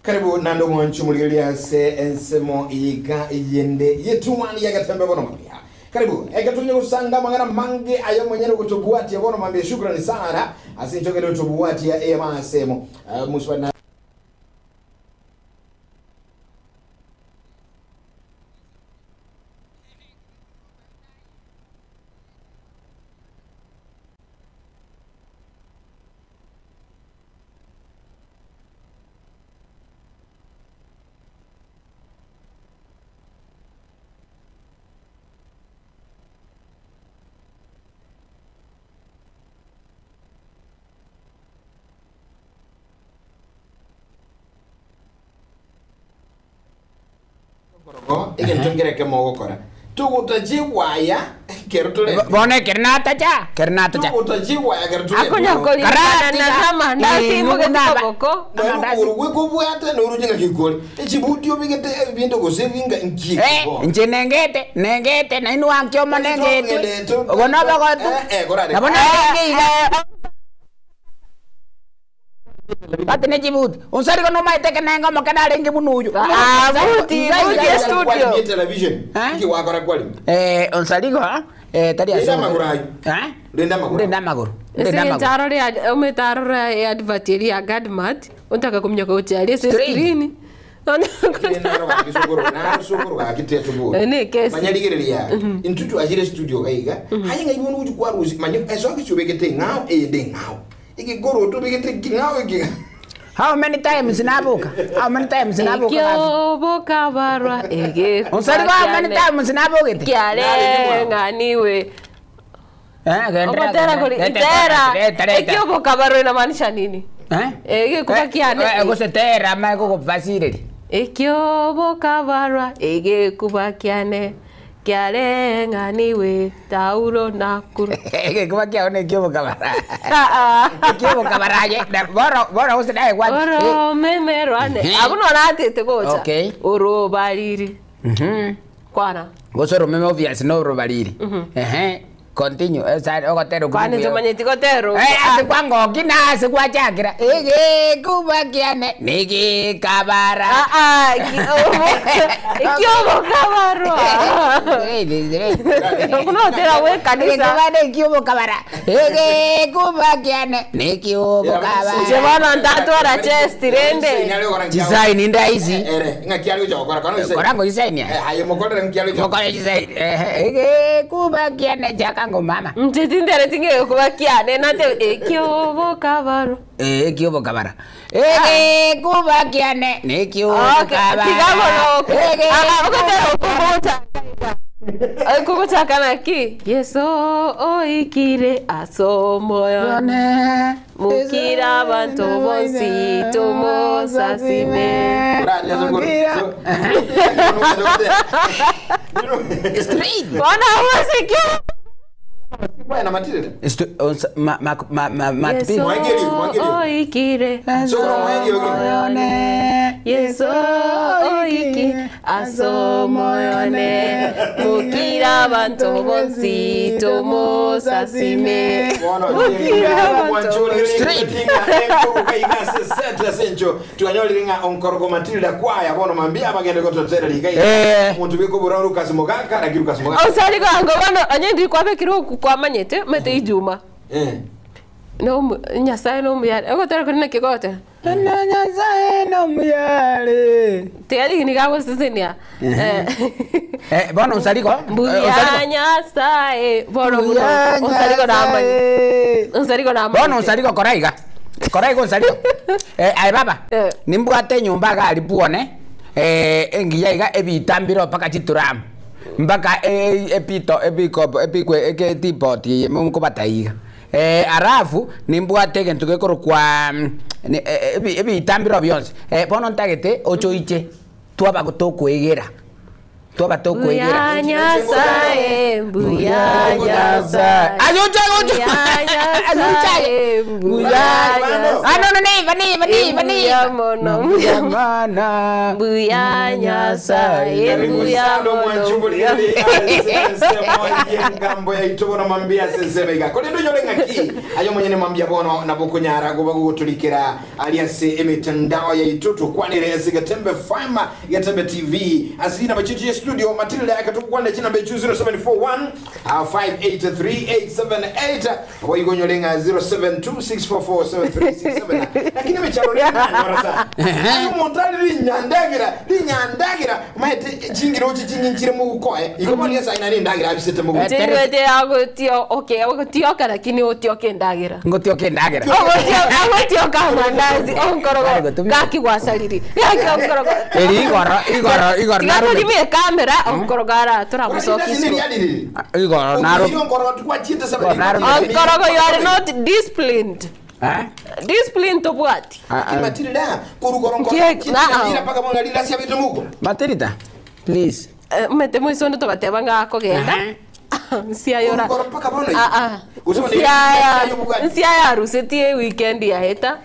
Karibu nando mwanchu muligeria ase ensemo iga yende yetuwani yagatembe bono mambia. Karibu ekatunye gusanga mangana mange ayo mwenyere kutubuatia bono mambia shukrani sana asinchokele kutubuatia ema asemo muswana igentongereke mogokora tugutachiwaya kero tule Bone kernata cha kernata cha tugutachiwaya kero tule Akonya kolingana na kama ndasi mugetikoboko urugwekobwate norujinga kikori echibuti obigete ebinto gose binga nki nche nengete nengete na inu wankiomo nengete obono bogotu nabo nengeiga Bate ne chibuti unsariko nomaete kenenga omoke narenge buna oyo Ah, buti, buti ya studio. Television iki wakora kwali unsariko tari Renda amaguru ayo. Renda amaguru renda amaguru renda amaguru Ese ometarore advert eri ya Gadmat untaka kumnyoka uchiarie ase screen. Manyarigereria intutu ajire studio kaiga haye ngaibona kuti kwaruzi manyo eswakishubekete ng'ao eyende ng'ao ikigoro tubekete ng'ao iki. How many times nabuka? How many times nabuka? Ekyoboka barwa ege. Unsariko how many times nabukete? Kiareng'aniwe. Eh, Ogotera kuri itera. Ekyoboka barwa inamaanisha nini? Eh? Egekuba kiane. Gose ma gugubasireri. Ekyoboka barwa egekuba kiane. Kiareng'aniwe tauro nakuru. Egekuba kiao ne ekyoboka bara. Ekyoboka baraye. Boro boro gose naye gwa. Oro memerwane. Abuno natete gocha. Okay. Orobariri. Kwana. Gose oromeme obvious no orobariri. Ehe. Continue. Esa ogotera Kwani tumanyeti gotero. Eh, ase kwa ngoki na ase kwa chakira. Egekuba kiane nigikabara. Ah ah, ekyoboka barwa. Kunotera we kanisa. Egekuba nekyoboka bara. Egekuba kiane nekyoboka bara. Chebana ntatwara chest rende. Design ndaisi. Ere ng'akiari gocha gokora kono Korango design ya. Haye mokorere nkiari gocha. Mokore design. Egekuba kiane chakango mama. Mtetindere tinge kuba kiane nate ekyoboka barwa. Ekyoboka bara. Egekuba kiane nekyoboka bara. Tigamono. Ah, ogotera okubuta. Kuguchakana ki Yeso oikire asomoyo mukira abantu bonsi tumosasime. Straight. Bona wasikio. Bwana matirire. Ma ma ma ma Yeso oikire asomoyone. Yeso oikire asomoyone mukira abantu bonsi tumosasime. Mukira abantu twanyoriringa onkorogo matirira kwaya bono mambia abagende gototera liga muntu bikobura rukasi mugaka na kirukasi mugaka Osari kwango bono onye ndi kwabekire oku kwamanyete mete ijuma. No nyasaye no muyare ogotera kuri nekigote. Nyasaye no muyare. Tayari ni gagosesenia. Eh, bono usariko. Mbuya nyasaye bono buno osariko namanye. Osariko namanye. Bono usariko koraiga. Koraiga usariko. Eh, ai baba. Nimbwate nyumba gari buone. Eh, engiya iga ebitambiro paka chituramu. Mpaka epito ebikopo ebikwe eketipoti mukubataiga. Arafu nimbwate egento gekorokwa ebitambiro bionsi. Bono ntagete ochoiche twaba tokwegera. Twaba tokwegera. Mbuya nyasaye mbuya nyasaye. Ayocha ayocha. Mbuya nyasaye mbuya Ah, no, no, neiva, neiva, neiva, Mbuya neiva. mono. Mbuya mana. Mbuya Nyasaye, mbuya mono. Mbuya. ngambo yaito bono mambia seseme iga korendo yore ng'aki ayo monyene mambia bono nabo kunyara goba gogoturikera ari ase emitandao yaito tukwanire ase Getembe Farm Getembe TV ase namba chitu ya studio Matilda akatukwana chinamba ichu 0741 583878 boigonyore ng'a 0726447367 lakini mecharo rinyanyora sana ayo omonto ari rinyandagira rinyandagira maete chingiro chi chinginchire mugukoe igo bono ase aina rindagira abisete mugukoe Tingwete agutio, okay, agutioka lakini utioke ndagira. Ngutioke ndagira. Agutioka mandazi onkorogo gaki gwacariri. Gaki onkorogo. Eri igoro igoro igoro Tiga turimie kamera onkorogo ara turamucokia. Igoro naro. Onkorogo you are not disciplined. Eh? Discipline tobwati. Matilda Matilda, please. Mete mwisondo togateba ngakogenda. Nsiayora. Nsiaya arusetie weekend yaheta.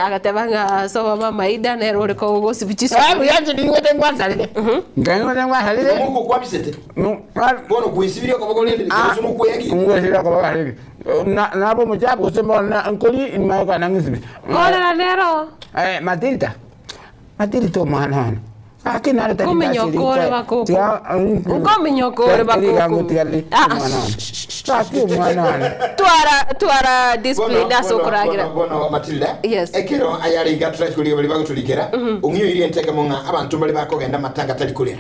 Agateba nga soba mama Ida nero uriko gusibichiso. Ah, buyanze ningwete ngwasalire. Ngwete ngwasalire. Muko kwabisete. Bono kuisibiria kwa bakolende kusuno kwegi. Ngwesira kwa bakolende. Na nabo mujabu kusema na nkoli imayoka nangisibi. Kolera nero. Eh, Matilda. Matilda omwana wana. Akina reta Kuminyokore bakoko. Ukominyokore bakoko. Aki omwana wana. Twara twara discipline asokuragira. Bono Matilda. Yes. Ekero ayari gatra kuliga bali baguturikera. Ungyo iri enteka munga abantu bali bakogenda matanga tali kulira.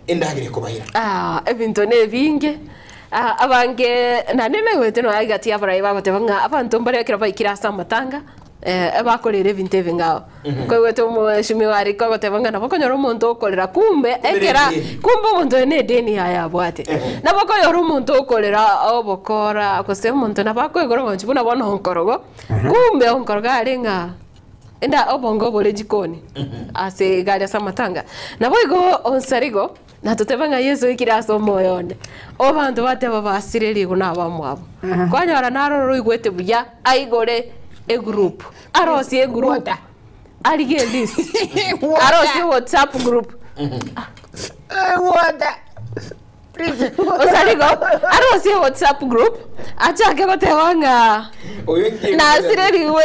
Indagire kubayira. Ah, ebintu nebinge. Ah, abange nanene gwete no agati abarai bagoteba ng'a abantu mbare ekero baikire ase amatanga bakorera ebintu ebingao koigwete omoeshimiwa ariko agoteba ng'a nabo okonyora omonto okorera kumbe ekera kumbe omonto oyo na edeni yaye abwate nabo okonyora omonto okorera obokora gose omonto nabo akoigora omonchi buna bono onkorogo kumbe onkorogo are ng'a enda obongo bore jikoni ase egari ase amatanga nabo igo onsarigo natoteba ng'a yeso ikire ase omoyo one obanto bateba basire rigo na abamwabo kwanyora naroro oigwete buya aigore egroup arosie egroup arige list arosie whatsapp group osarigo arosie whatsapp group achake goteba ng'a nasire rigo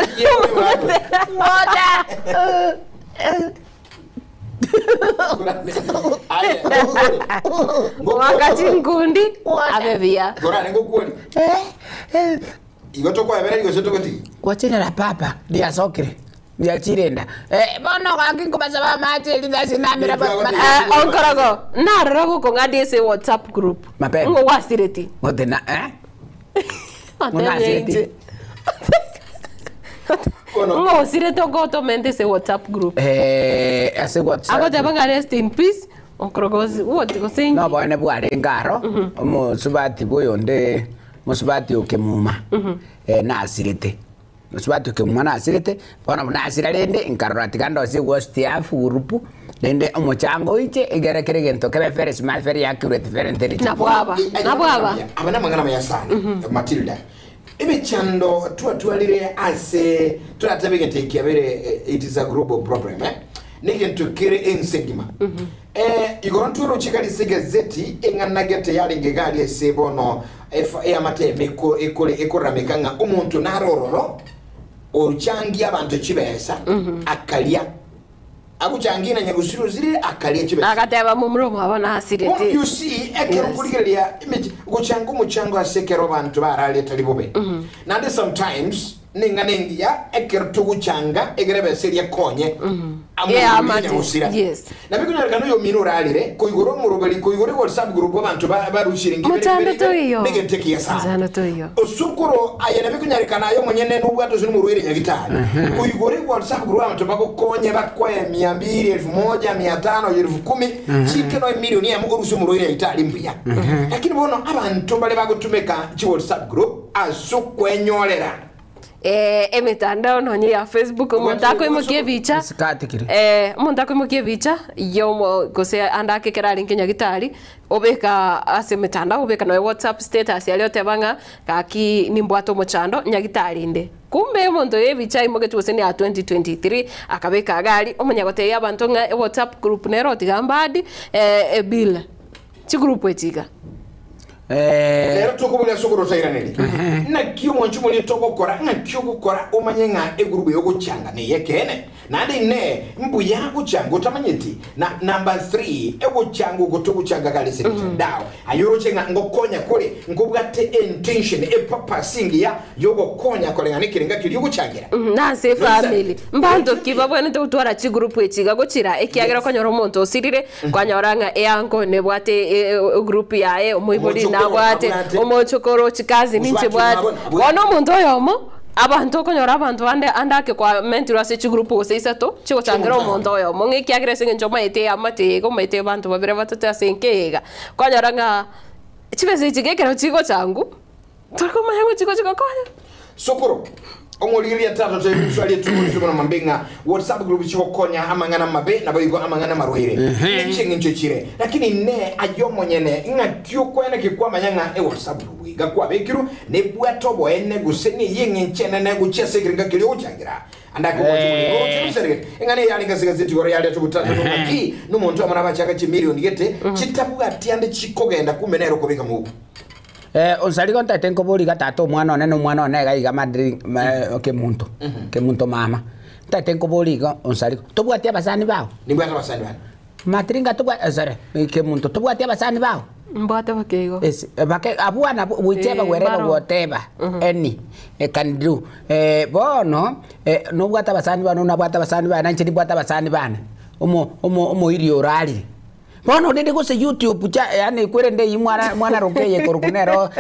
wakati nkundi abebia Gorane ngokuoni. Igo tokoebera igo sotogoti. Gwachinera papa ndiacokire ndiachirenda. Eh, bono gaki nkubasaba amache rinasi namira onkorogo narora guko ng'andi ase whatsapp group Mapema. ng'o wasireti Gote na eh? Ngonasireti. ng'o osirete ogotomente ase whatsapp group Eh, ase WhatsApp. agoteba ng'a rest in peace onkorogo woti gose No bone bware ngaro omusubati buyonde musubati okemuma eh nasirete musubati okemuma nasirete bono nasira rende nkarora tiga ndosie WhatsApp group rende omuchango oiche igere kere gento kebe very smart very accurate very intelligent Nabwaba, nabwaba. Aba namang'ana maya sana Matilda. Emechando twatwarire ase turatebe gento ekiabere it is a global problem eh. Negento kere ensegima. Igoro ntwero gazeti eng'anagete yarenge gari ase bono eyamateme ekorameka ng'a omonto narororo oruchangia abantu chibesa akalia aguchangia na nyagusiruzirire akalia chibesa agateba mumuro mwabo nasireti you see ekero kurigereria guchanga omuchango ase ekero bantu barareta ribobe nande sometimes ninga nengiya ekero tuguchanga egere besa eria konye Yeah, amate. nyagusira Yes. nabikunyarekana oyo omino orarire koigoro omoroberi koigoro whatsapp group abantu barushire Mutando toiyo. negente kiya sana Mutando toiyo. osukuro aya nabikunyarekana ayo monyene nobwate osini murwire nyagitari koigoro whatsapp group abantu bagokonye bakwe 200 1000 500 10000 chike no emilioni emo orusi omurwire nyagitari mbuya lakini bono abantu bari bagotumika chi whatsapp group asukwenyorera emitandao nonye ya facebook omonto akoimokia ebicha Sikatikire. Omonto akoimokia ebicha yomo gose ande akekera arenge nyagitari obeka ase emitandao obeka noe whatsapp status aria oteba ng'a gaki nimbwate omochando nyagitari inde Kumbe omonto oyo ebicha aimogetie gose ne ya 2023 akabeka iga aria omanya gotebia abanto ng'a ewhatsapp group nere otiga mbadi ebill chigroup echi iga. Rero tokoboria ase okorotairaneri, Naki omwanchi omoria togokora? Ng'aki ogokora omanye ng'a egurube y'ogochanga ney'ekeene? Naende inee, mbuya gochanga otamanyeti? Na number 3, egochanga oko togochanga gare ase emitandao. Aye oroche ng'a ngokonya kore, nkobwate eintention, epurpose engiya y'ogokonya koreng'ana ekerenga keria ogochangera. Nase efamiri, mbanto ki babwenerete gotwara chigroup echi iga gochira ekiagera okonyora omonto osirire, kwanyora ng'a eanko nebwate egroup yaye, omoibori Omochokoro nabwate, nabwate. omochokoro, chicousin Mosubati nchibwate. nabwate. Bono omonto oyomo, abanto okonyora abanto bande ande ake kwamentirwe ase chigroup gose isato, chigochangera omonto oyomo ng'a ekiagera ase eng'encho omanyete eamate eye iga, omanyete abanto babere batato ase enka eye iga. Kwanyora ng'a chibesa echi iga ekero chigochangwa, tori komanya ng'a chigochi gokonya. Sokoro, omorigereria tata otebi riswali etugo mono mambe ng'a WhatsApp group chigokonya amang'ana amabe naboigo amang'ana amarwaire. Ninche eng'encho chire. Lakini ne aye omonyene ng'aki okoeneki kwamanya ng'a eWhatsApp group iga kwabekirwe nebwate oboene gose neye eng'encho enene gochia ase ekerenga keria ogochangira. Ande ake omwancho omonene oroche rusaregete eng'ana eye yarenge ase egazeti igoro yaretwa gotata nong'aki nomonto amo nabachaka chimilioni gete chitabwati ande chikogenda kumbe nere okobeka mouko. Eh, onsarigo ntaete nkobori iga tata omwana one na omwana one iga iga madri ma kemunto, kemunto mama. Ntaete nkobori iga onsarigo, tobwati abasani bao? Nimbwate abasani bane. Matringa tobwa sorry, kemunto tobwati abasani bao? Mbwate bake igo. Ase bake abwo nabwo gocheba Eh, gwerera mbaro. goteba any can do. Bono nobwate abasani bao nabwate abasani bane nainche nimbwate abasani bane, omo omo omoiri orarire. Bono rende gose YouTube cha yaani kwerende eywo mwana mwana roka eye korokwa nero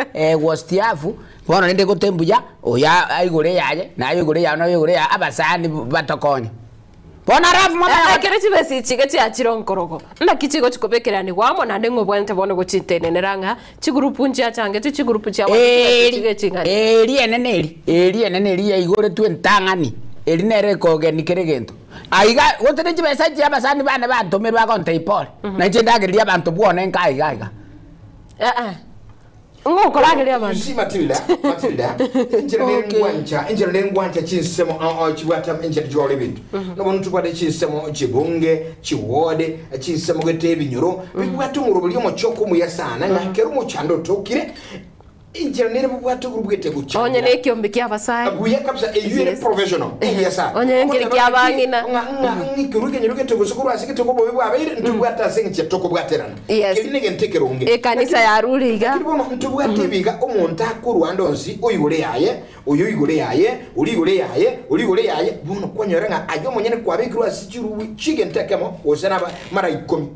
wostiafu, bono rende gote mbuya, oyo aigore eyaye, naye oigore eyago naye oigore eyaye, abasani batokonye. Bono alafu mama Eh, ekero chibesa echi iga chiachire onkorogo, naki chigochi kobekeranigwa amo naende ng'a obwenerete bono gochitenenera ng'a chigurupu nchiachangetwe chigurupu chiabwate chibesa echi iga eching'ani. Eri enene eri, eri enene eri yaigoretwe entang'ani, eri nere ekogeni kera egento. Aiga gose ne chibesa chia abasani bane bantomerwe agontebia pole, na inche ndagererie abanto bwone nka aiga aiga. Eh, ng'o okorageria abanto? You see Matilda, Matilda, enchera nere Okay. ngwancha, enchera nere ngwancha chinsemo ao ao chibwate enchera chigokora ebinto. Nobono tobwate chinsemo chibunge, chiward, chinsemo gete ebinyoro, bibwate omorobori omochoko omuya sana ng'a kero omochando otokire, Enchera nere bobwate obwete gochia. Onye nekiombe ki'abasae. Buya kabisa eyio ere Yes. professional engiya sana. Onye nkeri Ogoteba ng'a ki- ki'abang'ina. ng'a ng'a ng'ikerwe ekenyoro gete gose korwa ase gete obobe bwabeire ntobwate ase eng'encho tokobwaterana. Yes. Keria negento ekeronge. Ekanisa yarure iga. Lakini bono ntobwate ebiga omonto akorwa ande onsi oigure yaye, oyo oigure yaye, oria oigure yaye, oria oigure yaye, bono kwanyora ng'a aye omonyene kwabekirwe ase chirubi chi'egento ekemo gose naba mara ikomi.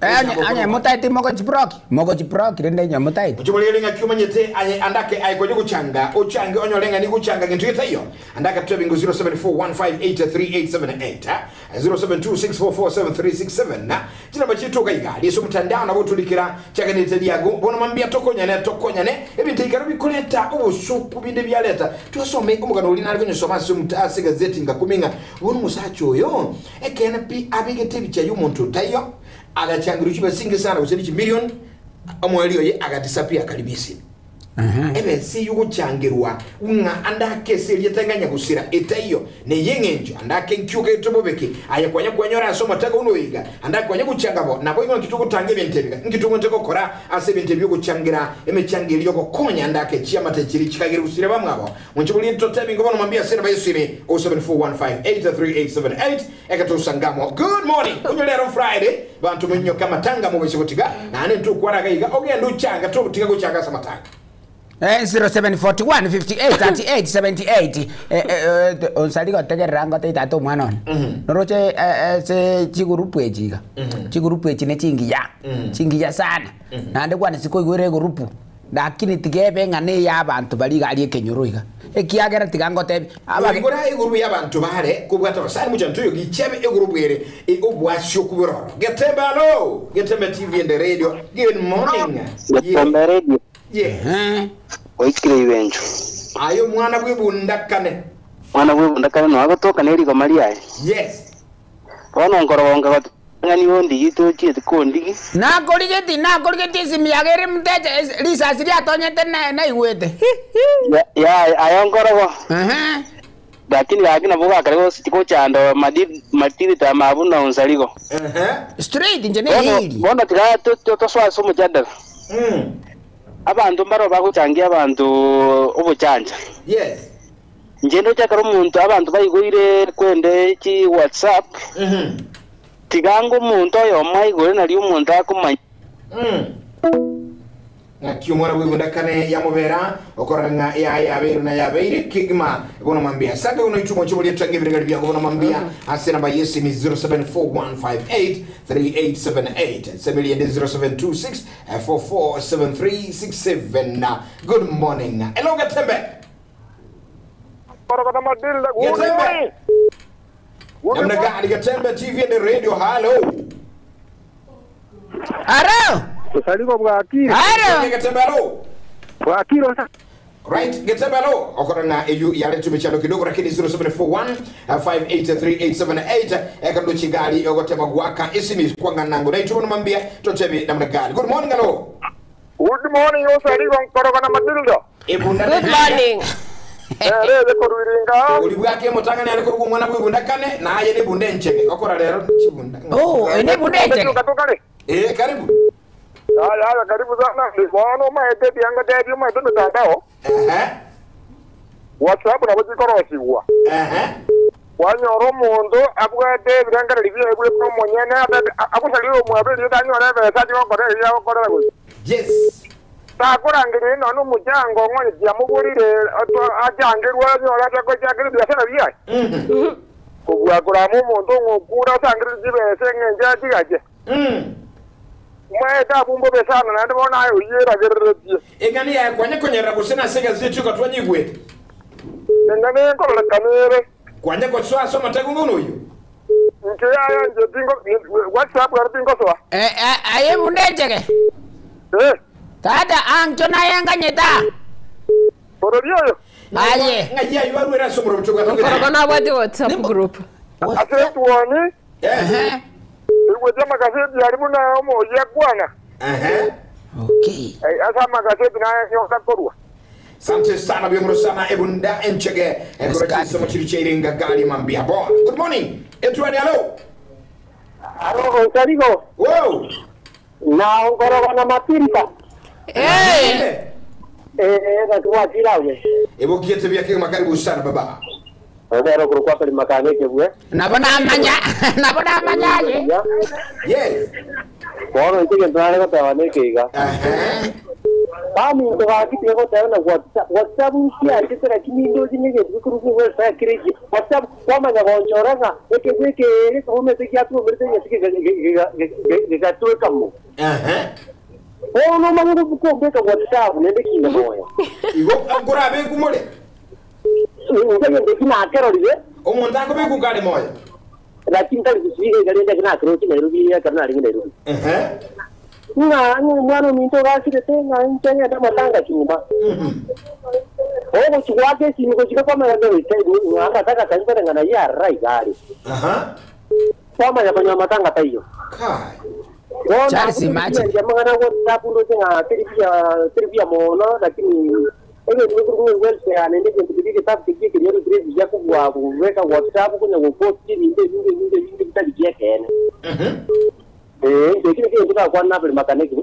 Onye onye motaeti mogochibroki, mogochibroki rende inye motaeti. Ochiborere ng'aki omanyete aye andake aye konya gochanga ochange onyore ng'a nigo ochanga gento getaiyo andake twebingo 0741583878 0726447367 chinamba chiaito iga iga ase omotandao nabo otorikera chiagenderete riago bono mambia tokonyane tokonyane ebinto ekero bikoreta obosoku binde biareta twasome omogano oria nare konyosoma ase ase egazeti ngakumi ng'a bono omosacha oyo Ekeene pi, abegete ebicha y'omonto otaiyo, agachangerwa chibesa inge sana gose chimilion, omoerio oye agadisappear akaribisia. Ebesa eyio gochangerwa ng'a ande ake ase erieta ng'a nyagusira etaiyo ney'eng'encho, ande ake nkioka etobobeke, aye kwanya kwanyora ase omotego buna oyo iga, ande ake kwanya gochanga bo, naboigo nki togotanga ebinto ebi iga, nki togwenerete gokora ase ebinto ebi bi'ogochangera emechango eria y'ogokonya ande ake chiamate chiria chikagera gusira bamwabo. Monche boria totebi ingo bono mambia ase enamba y'esimi 0741583878 eketosangamo. Good morning. Onye rero Friday banto moinyoke amatanga mobaise gotiga naende ntokwana iga iga ogende ochange totiga gochanga ase amatanga. 0741 58 38 78 onsari gotegerera ngotebi tata omwana one noroche ase chigurupu echi iga chigurupu echi ne chingiya chingiya sana naende kwanesi koigwera egurupu Lakini tiga ebe ng'a ney'abanto baria iga aria ekenyoro iga, ekiagera tiga ngotebie, abage. Koigora egurubu y'abanto baare kobwata abasani mochanto oyo gichebe egurubu ere e obwasioku bw'eroro. Getembe alo! Getembe TV and Radio. Good morning. Getembe Radio. Yes. Oikire ibencho. Aye omwana bw'ebundakane. Omwana bw'ebundakane noyo agotoka ne rigoma riaye. Yes. Bono nkorogonka goteba. Ng'ani ondigi tochieti kondigi. Nakorigeti nakorigeti esimi yago ere mteja risasi riatonyete naigwete. Ya ayo nkorogo. Lakini gaki nabo gakare gochando matirita mabu na unsarigo. Straight nje ne hili. Bono tiga toswa ase omojadala. Abanto mbaro baguchangia abanto obochanja. Yes. Nje ndochakera omonto abanto baigoire kwende chi WhatsApp. Tigango omonto oyomo aigore nari omonto akomanya. Ng'aki omwana bw'ebunda kane yamobera okorora ng'a yaye abeire na yabeire kegima bono mambia sanga uno ichumo chumo lietrange ebirengeri biago bono mambia ase namba yesimi 0741583878 semiliende 0726 447367. Good morning, hello Gatembe. Gatembe, namna gani Gatembe TV and radio? Hello. Aro. Usaliko bwakire. Aro. Gatembe, hello. Bwakire. Right, Gatembe, hello. Okora eyu yale tumechano kidogo lakini 0741 583878 ekando chigali ogotema gwaka isimi kwanga nango na ituno mambia totebi namna gani. Good morning, hello. Good morning, Usaliko nkoroka na Matilda. Ebunda. Good morning. Reze koruiringa. Uli bwake mutangani ali kurugu mwana bwibunda kane na aye ni bunde ncheke. Okora lero chibunda. Oh, ene bunde ncheke. Eh, karibu. Haya, haya, karibu sana. Bono maete bianga tebi maete mitandao. WhatsApp nabo chikorosiwa. Wanyora omonto abwate ebirengereri biaye bweka omonyene agosaria omwabe rieta anyore ebesa atige gokora ebi agokorera gochi. Yes. Takorangeria nonye omochango ng'onye chiamoborire achangerwa anyore ase gochakera ebiasara biaye. Kobua korama omonto ng'okura osangereri chibesa eng'encho atigache. Mwaeta abumbo besana naende bono aye oyeragereretie. Eng'ani yaye kwanya konyerera gose nase egazeti ogatwanyigwete. Eng'ani enkororekanere. Kwanya gosoa ase omotego ng'ono oyo. Inche yaya inche tingo WhatsApp garo tingosoa. Aye bunde ncheke. Tata angcho nayenganyeta. Borori oyo. Aye. Ng'ai ayo arwere ase omorobo choka Nkorogo nabwate WhatsApp group. Ase tuoni. Igwetia amakaseti ari buna omoyia akwana. Okay. Ase amakaseti naye nyoka korwa. Asante sana byomuro sana ebunda enchege ekora chisomo chiri cheirenga gali mambia bon. Good morning. Etwani, hello. Aro Onsarigo. Wow. Na nkorogo na Matilda. Eh. Eh, gatuwatirawe. Ebokiete byake karibu sana baba. Obero kurukwa pali makaneke bwe. Nabo namanya, nabo namanya ye. Yes. Bono ite gentare goteba nekeiga. Baminto gakitire goteba na WhatsApp. WhatsApp nkianchete lakini ndozi nege kurugu website kireji. WhatsApp kwamanya gonchoranga eke gweke gomete kiatumerete nyesike gigatueka mo. Bono mangu kukombeka WhatsApp nende kinga moyo. Igo akura bekumore. Nge kinakerorire. Omuntu akobekukare moyo. Lakini tali kusiga igari kinakeroti Nairobi ya kana ari Nairobi. Nga mwana minto gasirete nga nchenya da matanga chuma. Ogo chwake simi ko chika kwa mara ndo ite nga matanga tanzania nga na ya rai gari. Kwa mara kwa matanga tayo. Kai. Charles imagine. Jamaa na WhatsApp ndo nga televia televia mono lakini ege ni kuru welfare nende kintu kitabu kiki kinyori grade ya kubwa kuweka WhatsApp kwenye kupost ninde ninde ninde ninde kitali kene. Eh, kile kile ndio kwa na bali makaniki.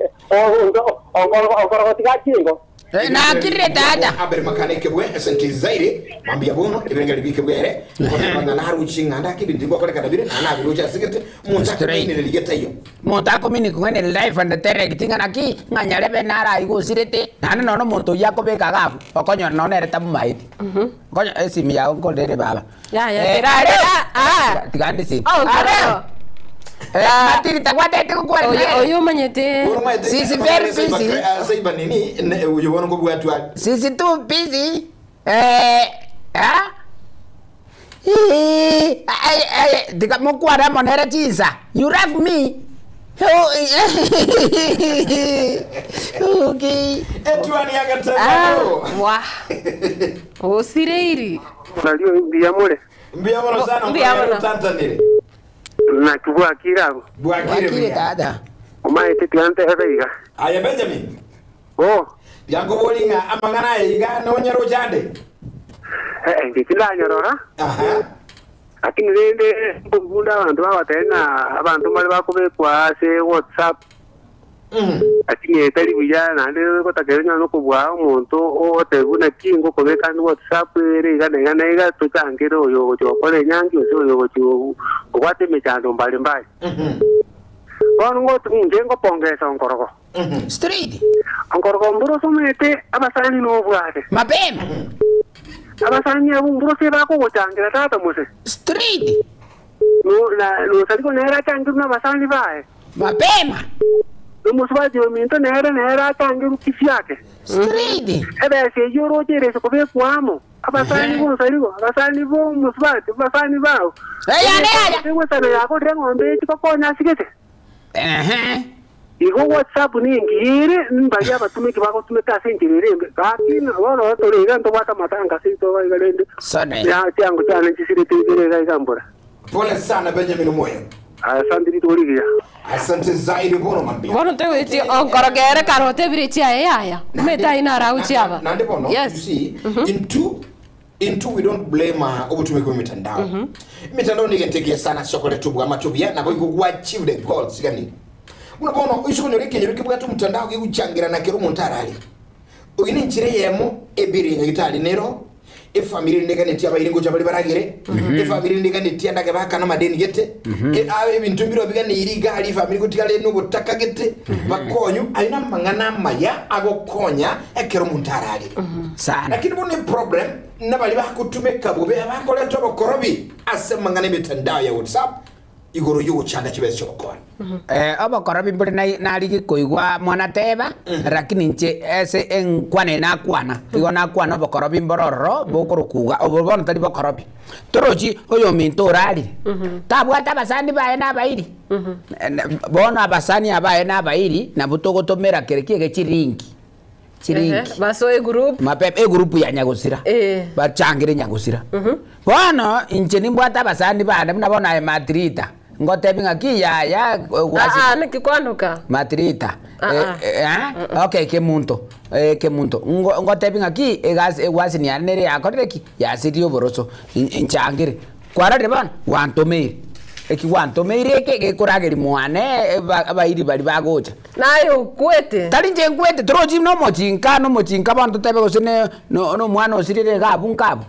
Ongoro tigachingo. Na akire tata. Abere makaniki bwe asante zaire mambia bono ebirengeri bike bwere. Kwa na haruchi nganda kibindi kwa kale kadabire na na birucha sigete muntu akomini ligeta iyo. Muntu akomini kungene life and direct ngana ki nganyarebe nara igusirete. Nane nono muntu yakobeka gabu okonyora nono ereta mumaiti. Okonyo esimi yago ngolere baba. Ya ya. Ah. Tigandi simu. Oh, Are. Matilda gwatete gukora. Oyo manyete. Sisi very busy. Saiba nini uyo bono ngobwatwa. Sisi too busy. Eh, ah? Eh, ay ay diga mokwara monera chisa. You love me. Okay. Etwani agatema. Wa. Osireiri. Nalio mbia mure. Mbia mono sana Mbia mono. Tantanire. Naki bwakire abwo? Bwakire Bwakire tata. Omaete tiga ntebe iga. Aye Benjamin. Oh. Tiga nkobori ng'a amang'ana aya iga nonyare ochande. Eh, inche tindanyorora. Lakini rende mbunda abanto bagotebi ng'a abanto mbare bakobekwa ase WhatsApp. Lakini etari buya naende gotakera onye nokobua omonto ogotebi naki ngokobeka ande WhatsApp ere iga na iga na iga tochangere oyo ogochi gokora enyangi gose oyo ogochi obwate emechando mbalimbali. Bono inche ngopongesa onkorogo. Straight. Onkorogo mboro osomete abasani nobwate. Mapema. Abasani abo mboro se bakogochangira tata mose. Straight. Nosariko nere achangirwe na abasani baye. Mapema. Nomosubaji ominto nere nere achangirwe kivyake. Straight. Ebesa eyio orocherese kobekwamo. Abasani bonsariko, abasani bomusubati, abasani bao. Eyane yaya. Egwesana yakorire eng'ombe echikokonya asigete. Igo WhatsApp ningire mbari abatumiki bagotumika ase enchera ere embe. Lakini bono tore iga ntobwate amatanga ase itoba iga rende. Sone. Ya tiango chane chisirete ibere iga iga mbora. Pole sana Benjamin Moyo. Asante ritorigia. Asante zaidi bono mambia. Bono ntegoetie onkorogere karote ebire chiaye yaya metaina arauchiaba. Nande bono, Yes. you see, in two we don't blame obutumiki bwa mitandao. Mitandao nigentegia sana sokole tubwa matubia nabo iko achieve the goals gani. Muno bono isukonyora ekenyoro kibwate omotandao giguchangirana kero omonto arari. Oyi ni enchera eyemo ebiri nyagitari nero efamiri neganeti abairi ngocha bari baragere efamiri neganeti andake bakana amadeni gete ebinto mbiro biganeire igari efamiri gotigare nobotaka gete bakonyu aina amang'ana amaya agokonya ekero omonto ararire. Sana. Lakini bono eproblem nabari bagotumeka bobe abakoreta obokorobi ase amang'ana emitandao ya WhatsApp igoro yogochanga chibesa chiogokora. Obokorobi mbori narigi koigwa mwana teba lakini nche ase enkwane nakwana igo nakwana obokorobi mbororo bokorokuga obo bono tari bokorobi torochi oyo minto orarire tabwate abasani baye nabairi. Bono abasani abaye nabairi nabo togotomera kere kiege chiringi chiringi Baso egroup. Mapepe egroup ya nyagosira bachangire nyagosira. Bono inche nimbwate abasani bane buna bono aye matrita ngotebi ng'aki yaya. Ah, nikikwanuka. Matrita. Ah, ah. Okay, kemunto kemunto ngotebi ng'aki egasi egwasi niane yakorire ki yasirie oboroso nchangire kwarorire bono gwantomeire eki gwantomeire eke gekorageri mwane abairi bari bagocha. Naye ukwete. Tari nche nkwete torochi nomochinka nomochinka bono totebe gose nomwana osirire gabu nkabu.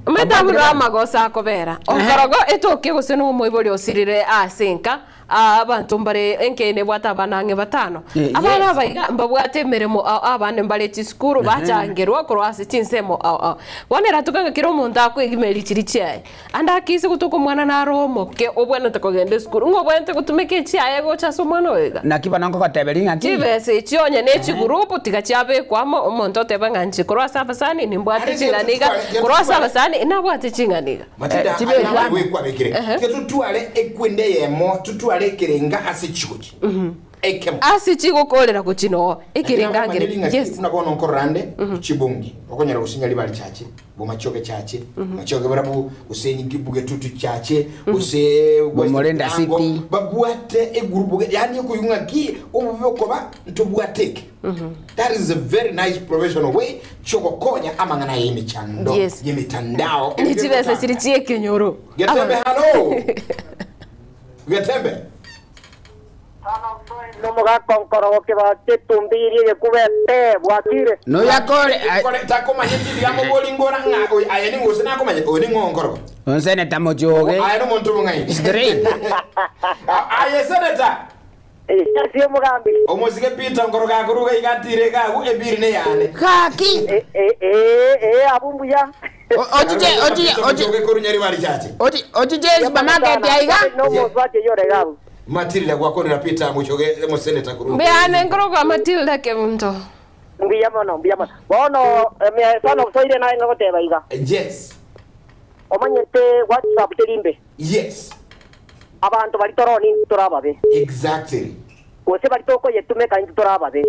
Metabura amagosa akobera onkorogo etoke gose nomoibori osirire ase enka abantu mbare enkene bwate abana ang'e batano. Abana abaiga mbabwate emeremo abande mbare chisukuru bachangerwa korwa ase chinsemo ao ao bonera tukanga omonto akoegimeri chiri chiaye ande akise gotoka omwana naro omoke obwenerete kogenda esukuru ng'o obwenerete gotumeka echiaye gocha ase omwana oiga. Naki bono nkogoteberi ng'aki chibesa echio onye na echigurupu tiga chiabekwamo omonto oteba ng'a nche korwa ase abasani nimbwate ching'aniga korwa ase abasani nabwate ching'aniga. Matinda wekwabekire ke tutware ekwende yemo tutware ekerenga ase chigochi ekemo ase chigokorera gochino ekerenga ngere. Yes. Buna bono nkororande chibungi okonyara gusinya libali chache bomachoke chache machoke barabu gusenyi kibuge tutu chache guse Bomorenda West Mugirango, City. babwate egurupu yani okuyung'a ki obubi okoba ntobwateke. That is a very nice professional way chogokonya amang'ana y'emichando y'emitandao. Ni chibesa chiri chiekenyoro. Getembe, halo Getembe. Nomogakonkorogo kebate tumbirie gekubete bwakire. Noyakore takomanye tigamobori ngora ng'a oyo aye ningose nakomanye oyo ning'onkorogo. Onseneta mochoge. Aye nomonto omong'aini. Straight. Aye seneta. Sie mugambi. Omosike Peter nkorogo akuruga igatire gagu ebiri ne yane. Kaki. Abu mbuya. Ochiche ochiche ochiche korunyari bari chache. Ochi ochiche supermarket yaiga. Nomoswache yore gabu. Matilda gwakorera Peter muchoge museneta kuruga. Mbeane nkorogo Matilda kemunto. Mbuya mono mbuya mono. Bono sana usoire naye ngagoteba iga. Yes. Omanyete WhatsApp terimbe. Yes. Abantu bari toroni torababe. Exactly. Gose bari tokoyetumeka intu torababe.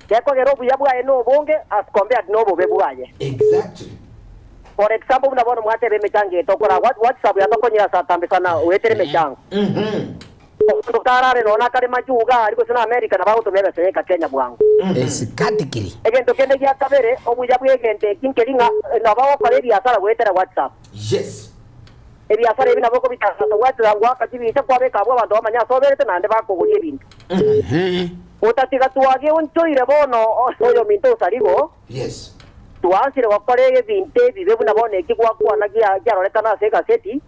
Gekogera obuya bwaye nobonge as compared nobobe bwaye. Exactly. For example buna bono mwateba emechango eye tokora WhatsApp yatokonyire ase atambe sana oetere emechango. Omonto karare nonya akare majuu iga aria gose na America nabo agotoma ebesa yaika Kenya bwango. Esikatikiri. Egento kende gia kabere, obuya bw'egento eki nkeri ng'a nabo ogokora ebiasara goetera WhatsApp. Yes. Ebiasara ebi nabo okobitangasa WhatsApp goaka chibicha kwabeka abwo abanto bamanye ase oberete naende bakogoria ebinto. Otatiga twageonchoire bono oyominto osarigo. Yes. Twansire gokora ebinto ebibe buna bono eki gwakwana kiarorekana ase egaseti,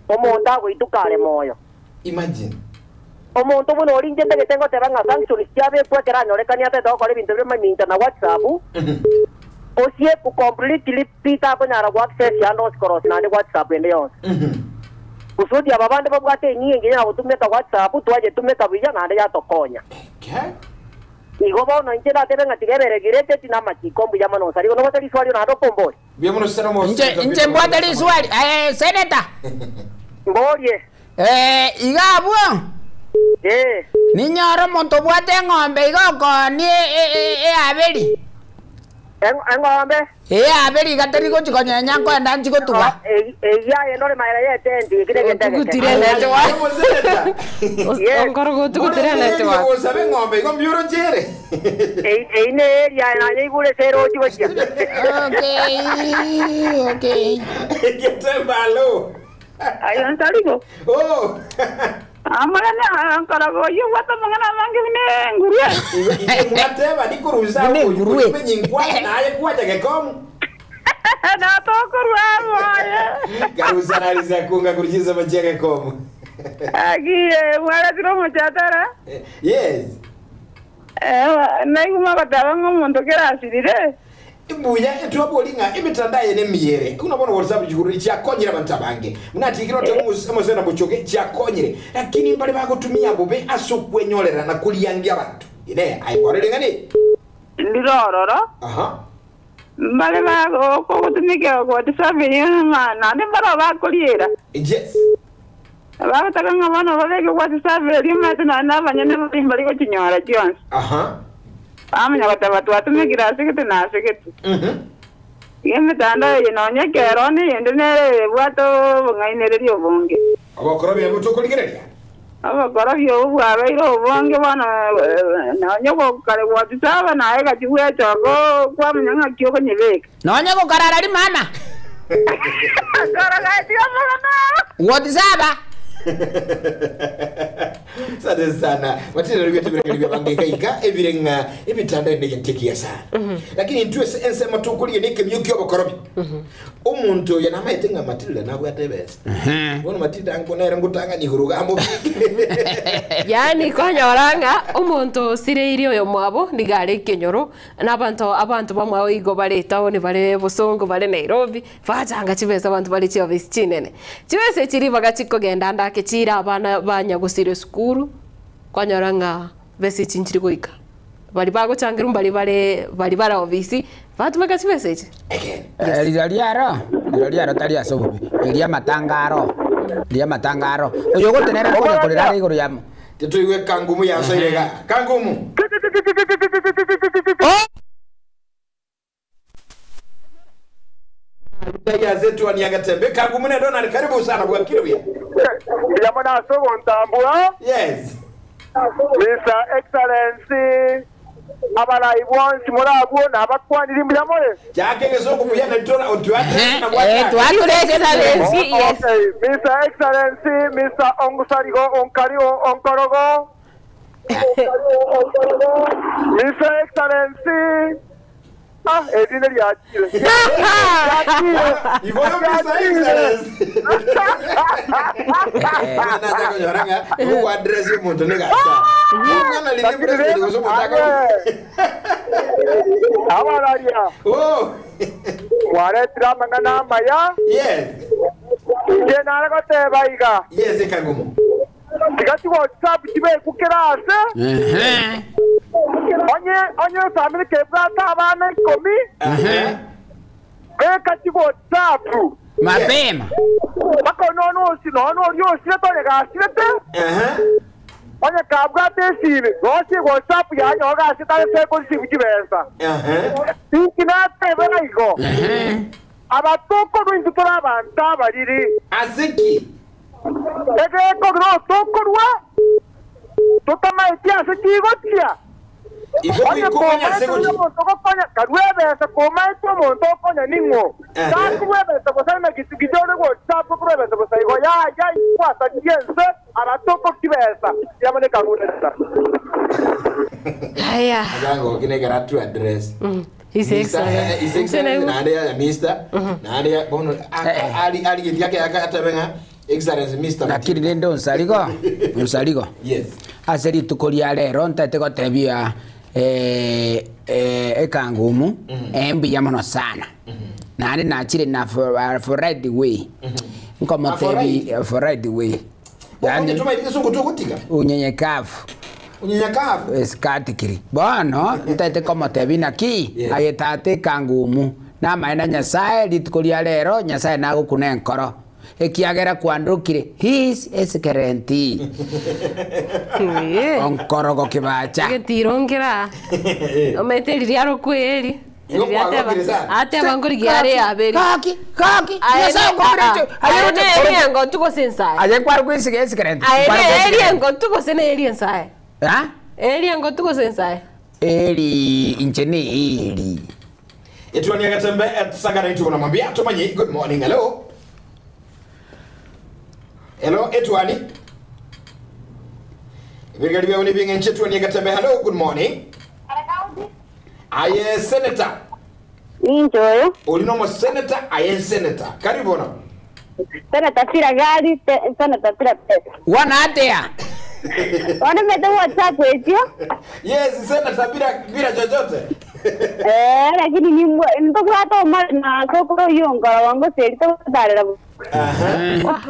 omonto agoituka are moyo. Imagine. Omonto buna oria inche ntagete ngoteba ng'a sanctions chiabekwa ekero anyorekanie atagete gokora ebinto bire mamincha na WhatsApp, osieku completely pi takonyara go access ande onsi korosia naende WhatsApp ende yonsi. Kusudi aba bande babwate enyia engiya ya gotumeka WhatsApp, twayetumeka buya naende yatokonya. Igo bono inche natebe ng'a tiga ebe regulated namachiko mbuya mono nsari igo nobwate riswali naende okomboria. Mbuya mono sana omo Inche inche mbwate riswali aye senator. Mborie. Eh, iga abwo. Eh. Ninyore omonto obwate eng'ombe iga okoonia eaberi. Eng'ombe? Eaberi iga teri gochi konyenya nkoenda nchi gotuga. Eyio aye ndore magega y'etenti, eki negento egeke. Otugutire network. Onkoro gotugutire network. Gosabe eng'ombe igo mbuya orochere. Eyio ne area aye nanyeigure ase erochi gochia. Okay, okay. Getemba alo. Aye ntarigo. Oh. Amang'ana aya nkoroga oyio obwate amang'ana amange buna engurue. Inwe mwateba ndikorusa Buna engurue. omenyinkwana naye kwacha gekomu. Natokorwa amo aye. Karusa narisa kunga kuruchisa machia gekomu. Aki mwaretire omochatara. Yes. Naigwa mogoteba ng'a omonto kera asirire. Mbuya etwabori ng'a emetandao eye nemiyere. Buna bono WhatsApp chiguru chiakonyire abanto abange. Buna atigire ote omosena bochoke chiakonyire. Lakini mbare bagotumia bobe ase okwenyorera na koriangia abanto. Inee, aye kwarorire ng'a ne? Ndire ororo. Aha. Mbare bagotumika WhatsApp eyio ng'a naende mbaro bakoriera. Yes. Bagotaka ng'a bono babeke WhatsApp eria omanyete naende abanyene baria mbari gochinyora chionsi. Aha. Bamanya goteba, Twatumekire ase gete na ase gete. Iga emetandao eye nonya ekero na eyende nere ebwate obong'ainereria obonge. Obokorobia obo tokorigereria. Obokorobia obo bwabeire obonge bono nonya gokare gwatisaba naye gati bwechoka kwamanya ng'aki okonyebeka. Nonya gokarara rimana. Korogaeti amang'ana. Gwatisaba. Asante sana. Matilda ribete birekeri bya bange ika ebire ng'a emitandao ende gento ekiya sana. Lakini intwe ase ensemo tokoria ne ekemio kia obokorobi. Omonto oyo namaete ng'a Matilda nabwate ebesa. Bono Matilda nko nere ngotang'ani igoro iga amobeke. Yaani kwanyora ng'a omonto osireirie oyomwabo nigo are ekenyoro, na abanto abanto bamwabo igo bare etown bare bosongo bare Nairobi, bachanga chibesa abanto bare chiofisi chinene. Chibesa echi ribaga chikogenda ande ake chire abana banyagosira esukuru, kwanyora ng'a besa echi nchiri goika. Baria bagochangerwa mbaria bare baria bare ofisi, batumeka chibesa echi. Rirorio aro, rirorio aro tari ase obobe, erio amatanga aro, riria amatanga aro. Oyo ogotenena konya korera are igoro yamo. Titoigwe kangumu yasoire iga. Kangumu. Ase etuoni ya Gatembe. Kangumu ne Donald karibu sana bwakire buya. Mbuya mono ase ogontambua. Yes. Mr. Excellency, abarai bonsi more abwo nabakwaniri mbuya more. Chake egesongo buya na tora otwate na Eh, twature Excellency, yes. Okay, Mr. Excellency, Mr. Ongusarigo, Onkario, Onkorogo. Mr. Excellency. Ah, erine ryakire. Igoyo Mr. Excellency. Nacha konyora ng'a ogo address omonto ne gasa. Omwana riri president gose omotaka. Abararia. Oh. Mwaretire amang'ana amaya. Yes. Inche nare goteba iga. Yes, ekagumu. Tiga chi WhatsApp chibeku kera ase. Onye onye family kebwate abana ikomi. Beka chi WhatsApp. Mapema. Baka nono osi nono ori osirete onye gasirete. Onye kabwate esibe rosie WhatsApp yanyo gasirete ase sekosi chibesa. Inki natebera igo. Abatokorwa intwe tore abanto abariri. Ase ki? Egekorwa otokorwa totamaeti ase ki gochia. Igo Onye goika omanye ase komaete oria gochia. omonto ogokonya, karue ebesa, komaete omonto okonya ning'o? Takorwa ebesa bosa na gitugicha ore gocha tokorwa ebesa bosa igo. Yaya, intwasaririe ense, abatoko chibesa, yamana ekarurerera. Haya. Ajango kine kera tu address. His Mr. Excellency. His Excellency naende yaya Mr. Naende ya bono ali ali getiake akatebe ng'a Excellency Mr. Lakini rende onsarigo, onsarigo. Yes. Ase rituko ria rero ntaete gotebia eh, eh, ekangumu eh, mbuya mono sana. Naende nachire na for, for right way. Nkomotebi for right way. Yaani unyenyekevu. Unyenyekevu. Esikatikiri. Bono ntaete komotebi naki aye tata ekangumu namaene na Nyasaye rituko ria rero Nyasaye nagokuna enkoro ekiagera kwandokire his esekerenti onkorogo kibacha Getirongira. Omete riria rokweri. Igo kwarokire sana. Ateba ngorigia are yaberi. Gaki, gaki. Nyasaye okoberetie. Aye Aye roche- ne eri engo tugose ensaye. Aye kwari kwisiga esekerenti. Aye Kwari ne eri kwisiga- engo tugose ne eri ensaye. Ha? Eri engo tugose ensaye. Eri inche ni eri. Etwani agatembe sagara itu unamwambia tumanye good morning hello. Hello Etwani. Birigari byawe nibingenche Etwani agatembe hello good morning. Aye senator. Ninjoyo. Olinomo senator aye senator. Karibu no. Senator tira gari, senator tira pesa. Wana atea. Wana mete WhatsApp etio. Yes, senator bila bila chochote. Eh, lakini ni ntobwata omare na sokoro yongora wango seri totarera.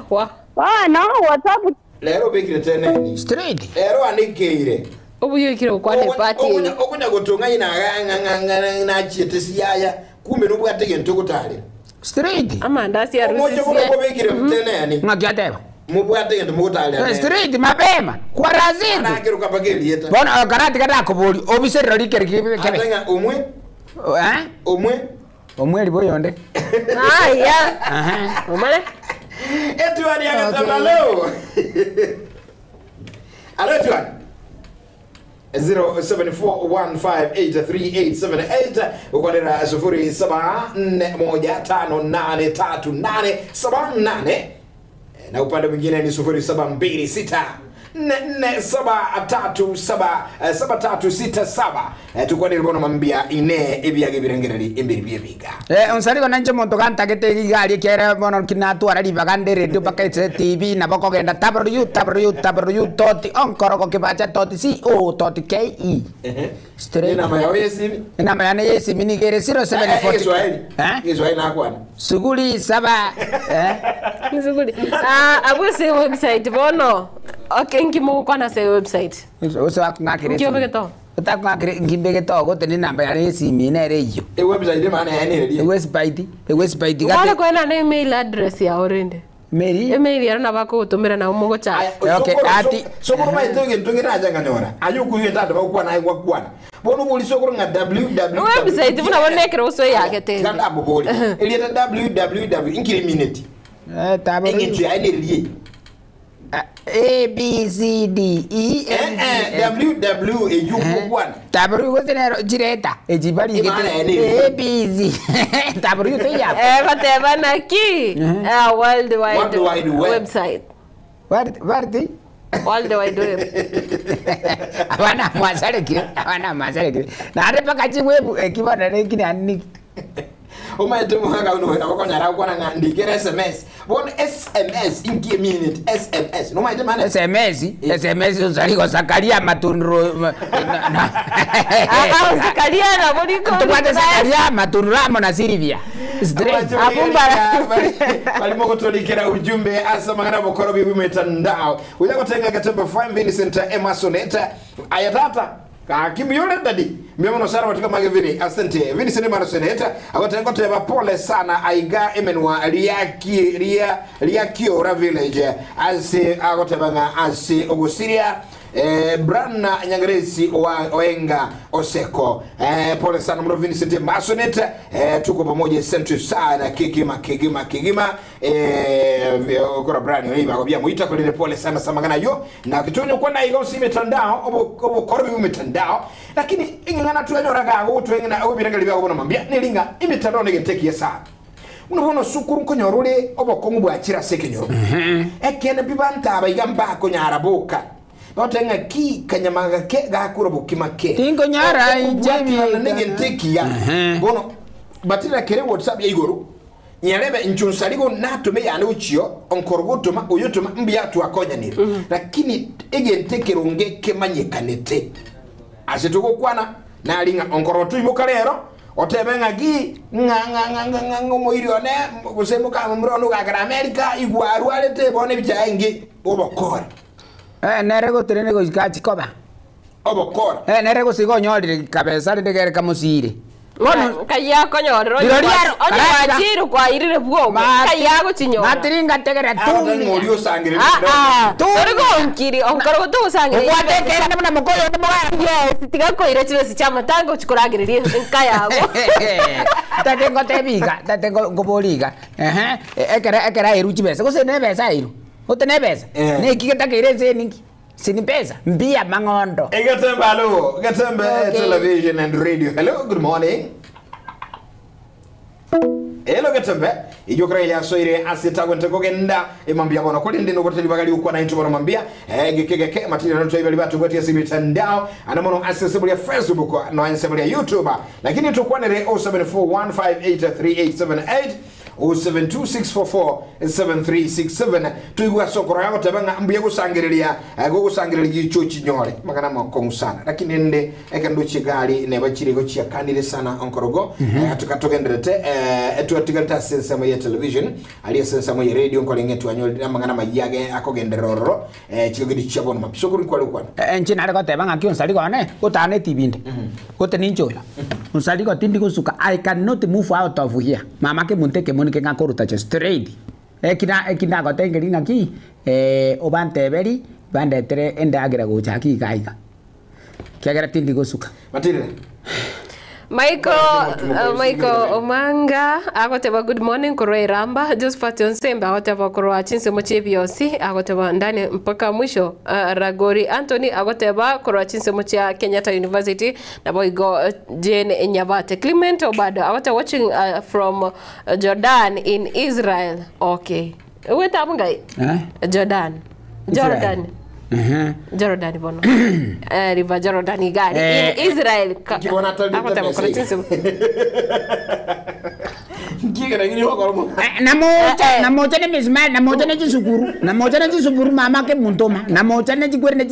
Wa. Wana WhatsApp Lero bikire tene. Straight. Lero anikeire. Obuyo ikire gukwana epati. Okunya gutunga ina nga na chiete siyaya kumbe nobwate gento gutale. Straight. Amandasi ya Omoche rusisi. kuno kobikire mtene yani. Ng'aki Mubwate gento mugutale. Eh, Straight mapema. Kwa razidi. Anakiruka pakelieta. Bono karati kada kubuli obiserero likere kebe. Atenga omwe. Eh? Omwe. Omwe liboyonde. Haya. Aha. Omale. Etwani akasema leo. Alo Etwani. 0741583878 ukwanira 0741583878 na upande mwingine ni 0726 44737 tukwanire bono mambia ine ebyage birengereri emberi byebiga Eh, onsarigo nanche omonto gantagete igari kiere bono kinatwara ribaga nde radio mpaka ase tv nabo kogenda www dot onkorogo kibacha dot co dot ke. Straight. Enamba yawe yesimi? Enamba yane yesimi nigere 0740. Kiswahili. Eh? Kiswahili nakwana. Suguli saba eh Nzuguli. Ah, abu se website bono. Okay, ngimukwana se website. Uso akung'akire. Ngiobeke Utakung'akire ngimbeke to gote ni namba yane yesimi nere iyo. E website maana yani E website, e website Wala kwena na email address ya orende. Meri? Email ya na bakugutumira na umugocha. Okay, ati sokoro maite gento ngiraja nganyora ayuku yenda ndo bakwana aywa kwana bono buli sokoro nga www Website buna bonekere uso yake tena. kanda boboli elieta www inkiri minute eh tabo engintu ya ene A B C D E F eh ww eyuku kwana Taburu gote nero jireta ejibali Imana gete yani. A B C taburu yote ya Eh, bateba na ki? Ah, World Wide World Wide Web. Website. Warti warti World Wide Web. abana mwasarekire abana mwasarekire nare paka chiwebu ekibona nekini aniki umaite muhaka uno abakonyara kwana nga ndikere sms bono sms inki minute sms no maite mana SMS SMS uzaliko Zakaria matunduro Ah, Zakaria na boliko. tupate Zakaria matunduro amo na Silvia Straight. balimo kutulikira ujumbe asamangana bukoro bibi mitandao uja kutenga katemba fine Vincent Emasoneta ayatata kakimbiole dadi miomono sana katika magevini asante Vincent Emasoneta akotenga teba pole sana aiga emenwa riaki ria riakiora village ase akotebanga ase ogusiria Brana Nyangeresi wa Oenga Oseko. Pole sana mno Vincent Masonet. Tuko pamoja sentry sana kigima kigima kigima. Kora Brian oyi bakobia muita kulile pole sana samangana yo na kitonyo kwa na igo si mitandao obo obo korbi mitandao lakini ing'ana tuanyora gago tweng'ana obiranga bya obona mambia nilinga imitandao negeteki sana unabona sukuru nkonyorore obokongu bwachira sekenyoro ekene bibanta abaiga mbako nyaraboka batenga ki kanyamaga ke gakura bukima ke Tinkonyara inche negentekia bono batira kere whatsapp ya igoro nyarebe nchunsarigo natume yane uchio onkorogotoma uyotoma mbia twakonyanire lakini egentekerunge kemanyekanete ase tugokwana nalinga onkorotu imuka rero otebe ng'aki ng'omoiri one gose mukama gakara America igwarwarete bono ebichaengi obokora nere gotire nigo ikachikoba obokora nere gose igonyorire kabesa rinde gere kamusire Bono kaya konyorero Birori aro, onye karatiga. wachiru kwairire bwogo kaya gochinyora matiringa tegera ng'ori osangire tori gonkiri onkoro gotogosangire Ogwatekera na mukoyo yes tiga koira chibesi chia matanga ochikoragereria enka yago tate ngotebiga tate ngoboriga ehe ekera ekera iru chibesa gose ne besa iru gote ne besa neki getakeire ase ninki sini pesa mbia mang'ondo Egetembe hello Getembe Okay. television and radio hello good morning Hello Getembe ijokra ya soire asita gwente kogenda emambia bono kuli ndino goteli bagali ukwa na bono mambia gekegeke matiri no toibali batu bwati ase mitandao anamono ase ya Facebook no ase ya YouTube lakini tukwanere 0741583878 0726447367 tuigwa sokoro yago tabanga mbuya gusangereria gugusangereria gicho chinyore magana makongu sana lakini nde ekando chigali ne bachirigo chiakanire sana onkorogo tukatogenderete etwatigarita sensamo ya television ali sensamo ya radio nkolenge twanyolira magana mayage akogenderororo chigogidi chiabono mapisokuru kwali kwana enche nare goteba ng'aki onsarigo one gotane tibinde gote ninchoyo onsarigo tindi gosuka I cannot move out of here mama ke munte ke monike ng'akoruta che straight ekina ekina gotengeri ng'aki obanteberi bandetere endagera gochaki iga iga kiagera tindi gosuka matirire Michael Michael Omanga agoteba good morning korwa Iramba Josephat Onsembe agoteba korwa chinsemo chebiosi agoteba ndani mpaka mwisho Ragori Anthony agoteba korwa chinsemo chia Kenyatta University na boigo Jane Nyabate Clement Obado agoteba watching from Jordan in Israel okay weta mungai Jordan Israel. Jordan Jordan bono River Jordan igari in Israel agoteba korwa chinsemo namocha namocha ne misumari namocha ne chisukuru namocha ne chisukuru mama ke muntoma namocha ne chikwere ne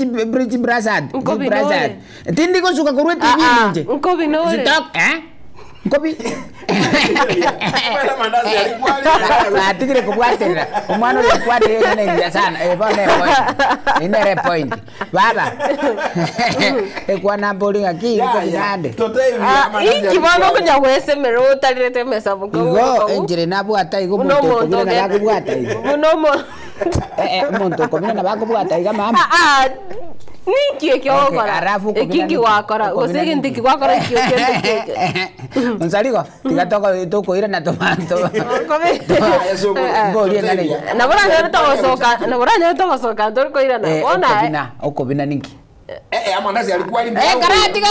chibrasad Nkobi chibrasad tindi gosuka korwa tv ninje nkobi nore Sitok, eh nkobi atigire kubwaterera omwana oyo okwaterera nengia sana bo ne point inere point baba ekwana mbori ng'aki nkobi nande iki bono kunya gwesemera utarirete mesa igo enjere nabwata igo Buno omonto omonto okobina nabakobwata igo buno omonto okobina nabakobwata iga mama ninki ekio Okay, ogokora arafu okobina ekingi ninki? gwakora gose Okobina egento ninki? eki gwakora kio kende keke onsarigo tiga tokoirana tomanto mbori eng'ana iga nabo ranyore togosoka nabo ranyore togosoka ntori koirana bona okobina okobina ninki amandazi alikuwa ali karatiga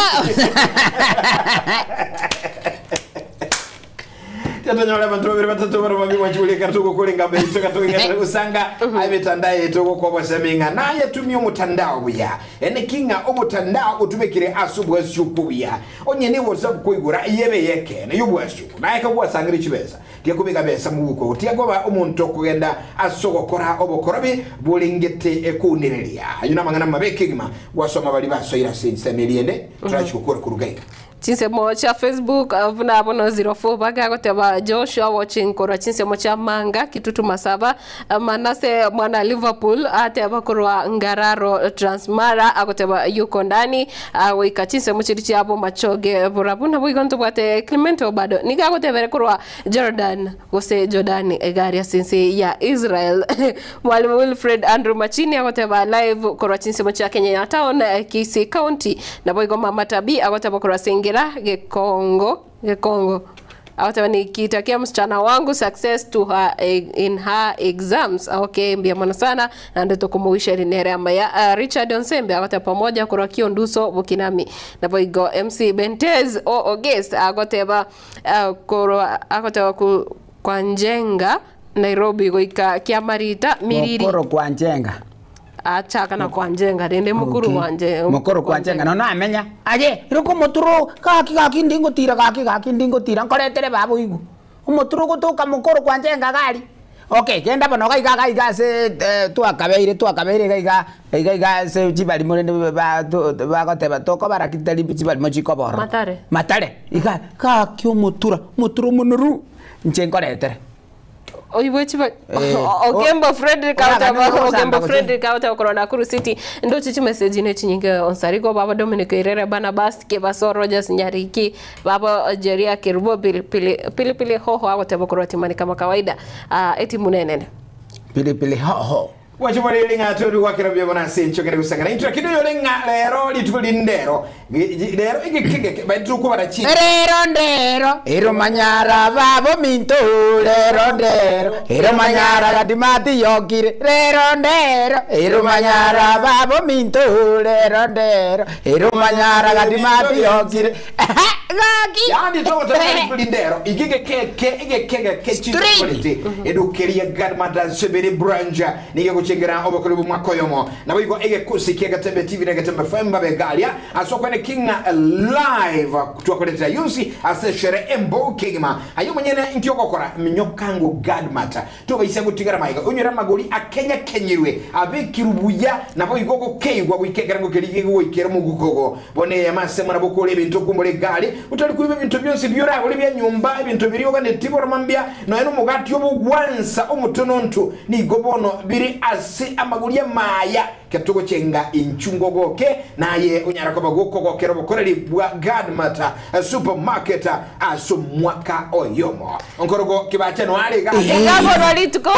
tatanyora abantu babiri batatu bari babi wachule katuko kulinga mbere katuko usanga amitandao yetu kokobosha naye tumie omutandao buya ene kinga omutandao utumikire asu bwasuku buya onye ni whatsapp kuigura yebe yeke ne yubwasuku naye kagwasangire chibesa tiakubika besa mubuko tiakoba omuntu okugenda asogokora obokorobi bulingete ekunireria ayo namang'ana mabe kigima gwasoma bali basoira sinsemiriende turachikukura kurugaiga. Chinsemo chia Facebook ah, buna bono 04 baga goteba Joshua watching korwa chinsemo chia Manga Kitutu Masaba Ah, Manase mwana Liverpool ateba korwa Ngararo Transmara agoteba yuko ndani ah, goika chinsemo chiri chiabo Machoge Burabu nabo igo ntobwate Clement Obado niga agotebere korwa Jordan gose Jordan egari ase ense ya Israel Mwalimu Wilfred Andrew Machini agoteba live korwa chinsemo chia Kenya ya town eh, Kisii County nabo igo Mama Tabi agoteba korwa Sengera Gekongo Gekongo agoteba nikitakia msichana wangu success to her eh, in her exams okay mbia mwana sana na ndio tukumuwisha rinere amaya uh, Richard Onsembe agoteba pamoja korwa Kionduso Bukinami nabo igo MC Bentez o August agoteba uh, korwa agoteba ku, kwa Njenga Nairobi goika Kiamarita Miriri Mukoro kwa Njenga. achaka na kwa Njenga rende mukuru Okay. wanje Mukuru kwa Njenga no namenya. Aje ruko muturu gaki gaki ndingutira gaki gaki ndingutira nkoretere babo igu. Umuturu gutuka mukuru kwa Njenga gari. Okay, genda bono gaiga gaiga se twakabeire twakabeire gaiga gaiga iga se chibalimo rende ba bagoteba tokobara kitari chibalimo chikoboro. Matare. Matare. Iga gaki omutura muturu munoru nche nkoretere. oibwe chiba Eh. Ogembo Frederick Oya, autaba kanene Ogembo gosamba gose. Frederick autaba korwa Nakuru City ndochi chi message ne chinyinge onsarigo baba Dominic Irere Barnabas Kebaso Rogers Nyariki baba Jeria Kerubo pili pili pili, pili hoho agoteba korwa timani kama kawaida uh, eti munenene Pilipili hoho. wachimorere ng'a tori gwakera bia bona sencho kere gusangana intro kido yore ng'a lero lituko lindero lero igikige baitu ko barachi Rero ndero ero manyara babo minto rero ndero ero manyara gadimati yokire rero ndero ero manyara babo minto rero ndero ero manyara gadimati yokire gaki yani to to lindero igige keke igikege ke chikolete edukeria gadmata sebere branja nige kuchengera obokole bumwakoyomo nabo igo egekusi kiagatembe tv na gatembe fm babegalia asokwene kinga live twakoletera yunsi ase shere embo kigima ayo mwenyene ntiokokora minyokango gadmata tubaisa gutigara maiga unyura magori akenya kenyirwe abekirubuya nabo igo gukeigwa gwikekera ngo kerige gwikera mugukogo bone yamase mwana bokole ebintu kumbole gali utali kuiba ebintu byonse byora bya nyumba ebintu biriyo kandi tibora mambya no mugati obugwansa omutonontu nigo bono biri ase amaguri maya ketugo chenga inchungogoke naye unyara koba gukogokera obukoreri bwa gadmata supermarket aso mwaka oyomo onkorogo kibache no ariga Egabo rituko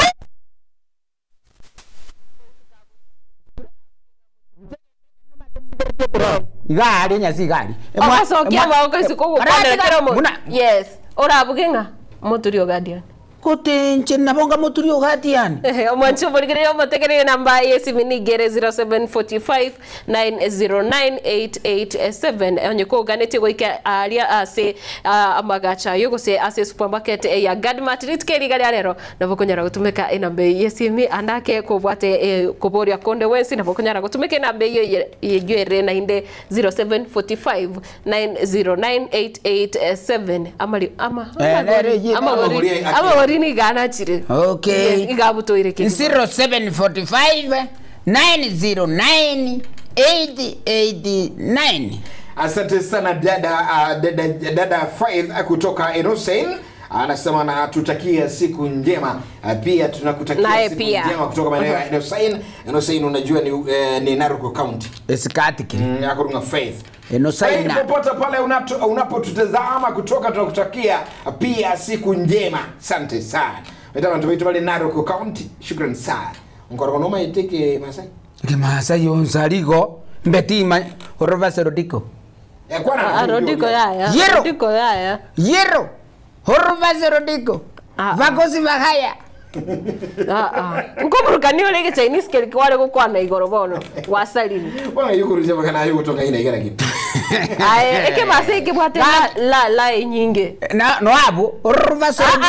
igari nyasi igari ogacokia maboko isiko gukwanĩra kĩromo yes ũrabuge ng'a mũturi ũgadian gutinche nabonga muturi ugatiani omwanchi omorigĩrĩria ũmũtegereire namba ya simu nĩ igĩrĩ 0745 909887 onye kũũnganĩtie gũika aria ase ah, amagacha ayo gose ase supermarket ya Gadmart rituko riga rĩa rero nabo kũnyara gũtũmĩka enamba ya simu andake kũbwate eh, kũbũria konde wensi nabo kũnyara gũtũmĩka enamba iyo ĩyo na inde 0745 909887 amari ama Eh, nere ye- amagori amagori ni igana chire Okay. Yes, igabutoire kiri 0745 909 889 Asante sana dada uh, dada, dada Faith kutoka Enosen anasema na tutakia siku njema. Pia tunakutakia Naye siku pia. njema kutoka maeneo ya Enosain. Enosain unajua ni, eh, ni Narok County. Esikatiki. Akurunga Faith. Enosain. Faith, popote pale unapotutazama kutoka tunakutakia pia siku njema. Asante sana. Wetana tumeitwa pale Narok County. Shukran sana. Nkorogo noma iteke Masai. Kimasai onsarigo mbetima orvaserodiko Eh, kwana Ah, Rodiko yaya Yero. Rodiko yaya yero orvaserodiko vakosi vahaya nkoburukani uri gichinese kiri kwari gukwana igoro bono wasalini Bwana yukuruja bakana yukutonga ina igera kitu. aye ekemase ikibwate la la la inyinge na no abo orvaserodiko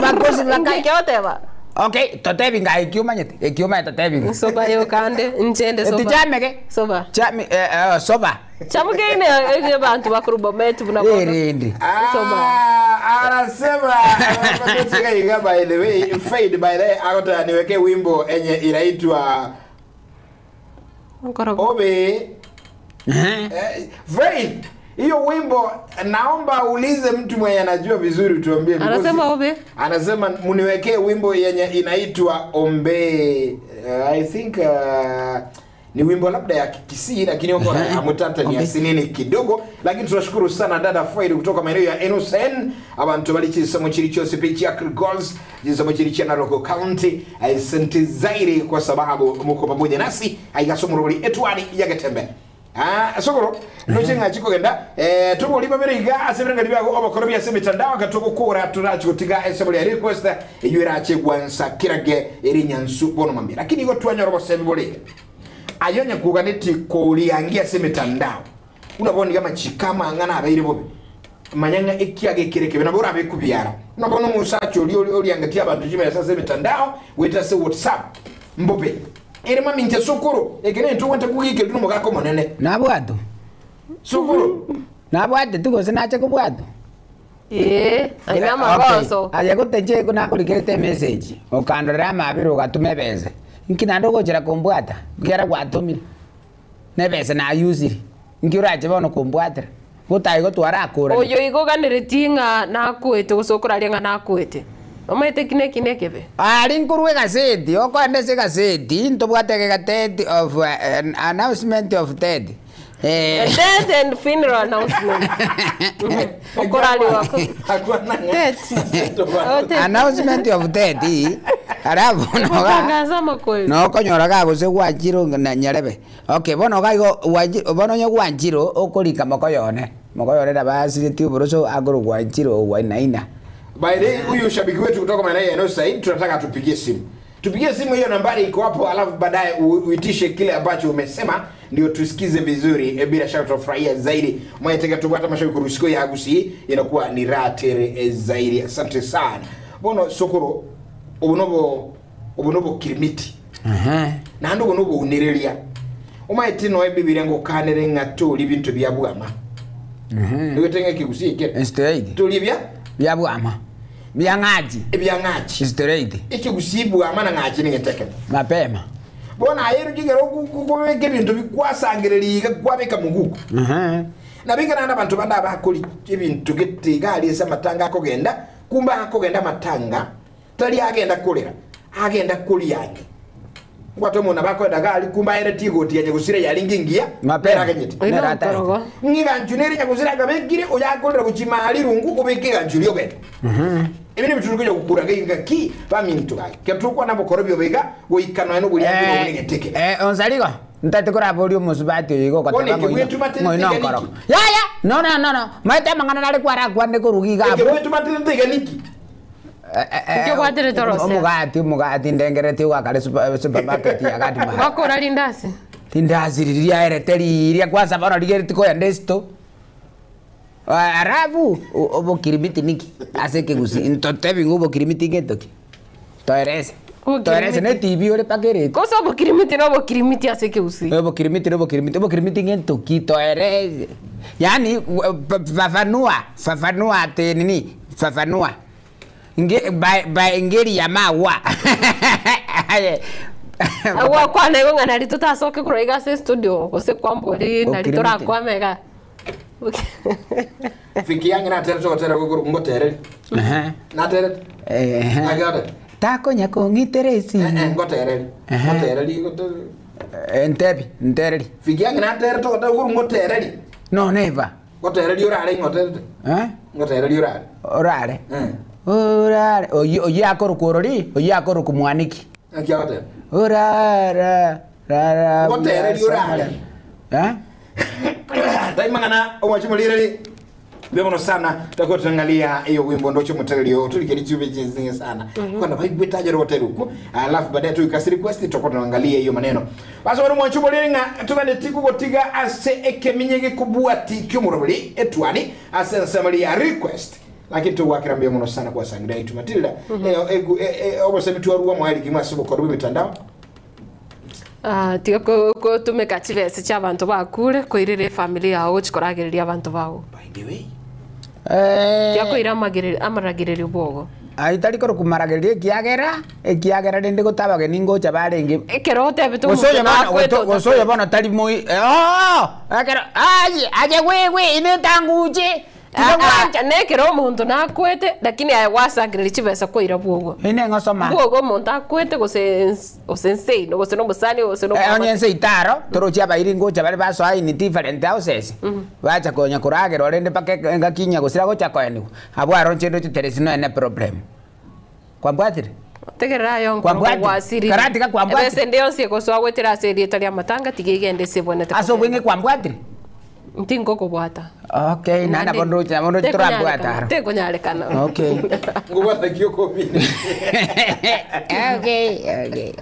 vakosi vahaya ngeoteba okay totebi ekiumanyete ekiumanyete totebi soba yo kande nchende soba Etijameke soba chami soba chamugeine ege bantu bakuru bometu buna bono erindi soba Anasema anasema iga by the way fade by the way akota niweke wimbo enye inaitwa Obe. Eh, Faith. Hiyo wimbo naomba uulize mtu mwenye anajua vizuri tuambie because- Anasema ombe. Anasema mniwekee wimbo yenye inaitwa Ombe. I think ni wimbo labda ya Kisii lakini uko na amutata ni asinini kidogo, lakini tunashukuru sana dada Faidi kutoka maeneo ya Innocent abantu bali chisomo chili chose pichi ya Goals chisomo chili cha Narok County. Asante zaidi kwa sababu muko pamoja nasi aigasomuroli etwani yagetembe. Ah, sokoro nochenga chikogenda tugulima biriga asebirenga byago obakoro byase mitandao katugukura turachigutiga esebuli ya request eyo irachigwansa kirage eri nyansu bono mambia lakini igo twanyora bosebi boli ayonya kuganeti kuliangia se mitandao unabona kama chikama ngana abaire bobe manyanga ekiage kireke bina bora bekubyara unabona musacho oli oli oliangatia abantu chimera sasa mitandao weta se WhatsApp mbobe eri mami nche sukuru ekene ntuwente kugike luno mugako monene nabwatu sukuru nabwate tugose nache kubwatu Ee, aina magoso. aye gutenche nakurikirite message ukandorera mabiri ugatuma ebese nki naende ogochera kumbwata kiara gwatumire na ebese nayusire nki orache bono kumbwatera gotai gotwara akura Oyo igoganĩrĩtie ng'a nakuĩte gũcũkũraria ng'a nakuĩte omaete kine kine kebe ari nkurwa egazeti okoenda ase egazeti ntobwate egateti of announcement of death. Eh, death and funeral announcement okorariwa death Oh, death. Announcement of death arabu noga Gutangaza makweli nokonyora gagose gwanchiro na nyarebe okay bono gaigo bono nye gwanchiro okorika mokoyone mokoyone nabasireti oboroso agoro gwanchiro wainaina. By the way, huyu shabiki wetu kutoka maeneo ya eneo Said tunataka tupigie simu. Tupigie simu hiyo nambari iko hapo, alafu baadaye uitishe kile ambacho umesema ndio tusikize vizuri. E, bila shaka tutafurahia zaidi. Mwetega tubata mashabiki kurusiko ya hagusi inakuwa ni raha tere zaidi. Asante sana. Bono sokoro obunobo obunobo kirimiti. Nando obunobo unirelia. Umaiti no ebibire ngo kanere ng'atoli bintu bya bwama. Niwetenga kigusi kile. Straight. Tuli bya bya bwama bya ng'achi bya ng'achi straight ekigusibwa amana ng'achi ningeteke mapema bona ayeru kigero kubeka ebintu bikwasangirira kwabeka muguku nabika nanda abantu banda abakoli ebintu gete galiesa amatanga akogenda kumba akogenda amatanga tali agenda kolera agenda koliange ngwate omonto bakwenda gali kumba aere tigoti ya nyagusira yaringi ngiya Mapema. agenyete Nera atare. ng'iganchu nere nyagusira akabekire oyakorera gochimali rungu obeke iganchu riogenda ebi nibintu tukuja gukura ngai ki baminto gai ketukwa nabo korobio bega goikana no buli angiro buli Eh, onsarigo ntate koraboria omusubati oyo igo Bono ogoteba ekebwetu ng'oino materete nkoroko yaya no no no no maete amang'ana nare kwarakwane koruga iga abwo. Ekebwetu materete niki Ekebwaterete orosea. omogati omogati ndengerete ogakare supermarket yagati ma wakora rindasi tindasi riria erete riria kwanza bono rigereti koyenda esito arabu obokirimiti niki ase ekegusii ntotebi ng'a obokirimiti ng'etoki toerese toerese ne tv ore paka ereti kosa obokirimiti na obokirimiti ase ekegusii obokirimiti nobokirimiti obokirimiti ng'entoki toerese yani fafanua fafanua ate nini fafanua nge by, by ngeri ya mawa gwakwana igo ng'a nari tutacoke kurora iga ase studio gose kwambori nari Okirimiti. turakwamega fiki yange natere togotere ngotereri natere agate takonya kong'itere esimu ngotereri ngotereri ngotereri entebi ntereri fiki yange natere togotere guru ngotereri no never ngotereri orare ngoterete eh ngotereri orare orare orare oyi oyi akoruka orori oyi akoruka mwaniki akiagotere orara rara Ngotereri orare. eh taimangana omwachimulireri bemono sana takuwa tunaangalia hiyo wimbo ndocho mutererio tulikeri chube chinzinge sana kwana baigwetaje roteruku alafu baadaye tuikasi request tutakuwa tunaangalia hiyo maneno basi wanu mwachimulireri nga tugane tiku gotiga ase ekeminye kubwati kyomurobuli etwani ase nsamali ya request lakini tuwakira mbio muno sana kwa sangira itu Matilda obosemi tuaruwa mwali kimwa sibo kwa mitandao Ah, tiga gutumika chibesa chia abanto bakure koirera efamily yao gochikoragereria abanto bago tiga koira amaragererio bwogo. Ayio tari korokwa maragererio ekiagera, ekiagera rende gote abageni ngocha barenge. Ekero otebete Gose omonto oyo bono, nakwete goto- gose oyo bono tari moi oo, ekero aye, aye wewe ine tanguche, tiga gwancha. Nekero omonto nakwete, lakini aye gwasangereria chibesa kwaira bwogo. Ine ng'osoma. Bwogo omonto akwete gose ens- gose nseino gose na omosani gose na Eh, onye omwamate. ense itaro, torochi abairi ngocha bare basoa in different houses, bacha konya koragerwa rende mpaka eke- engaki inya gosira gocha koenigwa, abwo aro inche ndoche there is no any problem. Kwambwatire? Tegerera aye onkoro Kwambwatire? gwasirire. Karatiga kwambwatire? Ebesa ende yonsi egosoa goetera ase erieta ri'amatanga tiga egende ase ebwenerete Ase obweng'e kwambwatire? Ntingokobwata. Okay, naende nabo ndoche nabo ndoche torambwate aro. Tekonyarekana. Okay. Ngobwata ki okomina? Okay, okay.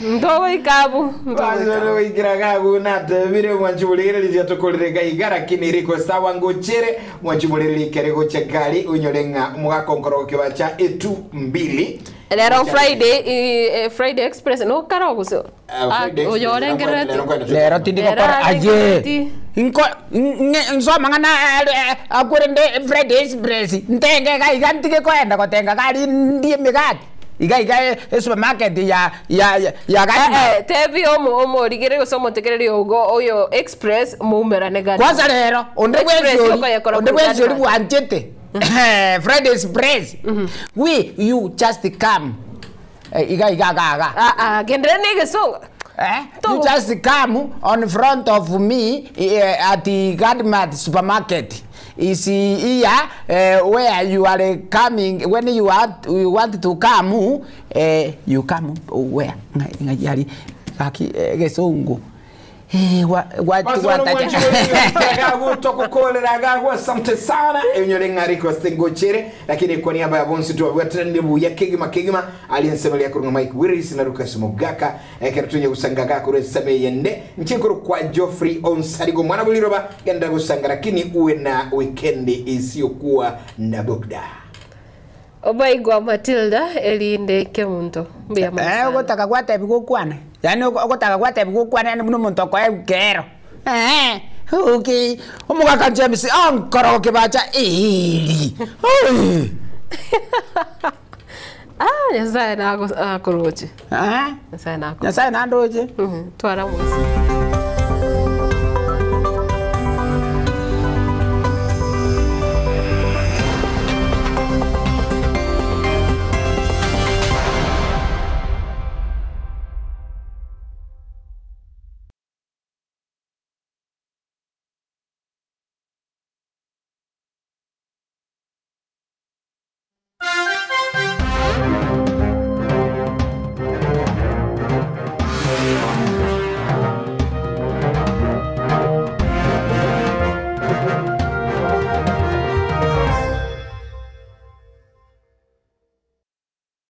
Ntogoika abwo. Ntogoikira gabu natebire mwanchi burigereria tokorire gaiga lakini request awa ngochere mwanchi burigereria kere gocha gari unyore ng'a omogaka onkoro kibacha etu mbili. Rero Friday, Friday Express nokara gose Friday Express, oyo orengerereti. Lero tindi gokora aye. Nko nsoma ng'ana akorende Friday Express ntenge iga iga ntige koenda gotenga gari ndie emegati iga iga esupermarket ya ya ya gari. Tebi omo omorigere gose omotegereri ogo oyo Express moumerane gari. Kwanza rero onde Express bwensi yokoyekora onde korwa bwensi ori Gari. bwanchete Friday Express we you just come iga iga iga iga. Ah ah, genderera na egesongo. Eh? You just come on front of me at the Gadmart supermarket. Is here where you are coming when you are you want to come you come where ngayari kaki gesungu wa wa wa tokukolera gagu asante sana enyore ng'a request ngochere lakini kwa niaba ya bonsi twabwatirani buya kegima kegima aliyensemelia kurunga Mike Willis na Lucas Mugaka ekero tunye gusanga gakuru enseme yende nchikuru kwa Geoffrey Onsarigo mwana buliroba genda gusanga lakini uwe na weekend isiyokuwa na bugda. Obaigwa Matilda erinde kemunto. Mbuya mono sana. Ogotaka gwatebi gokwana yaani ogotaka gwatebi gokwana yaani buna omonto okoe kero okay omogaka James ankoro kibacha eri. Ah, Nyasaye nago akoroche. Eh? Nyasaye nako. Nyasaye nandoche. Twara mwisi.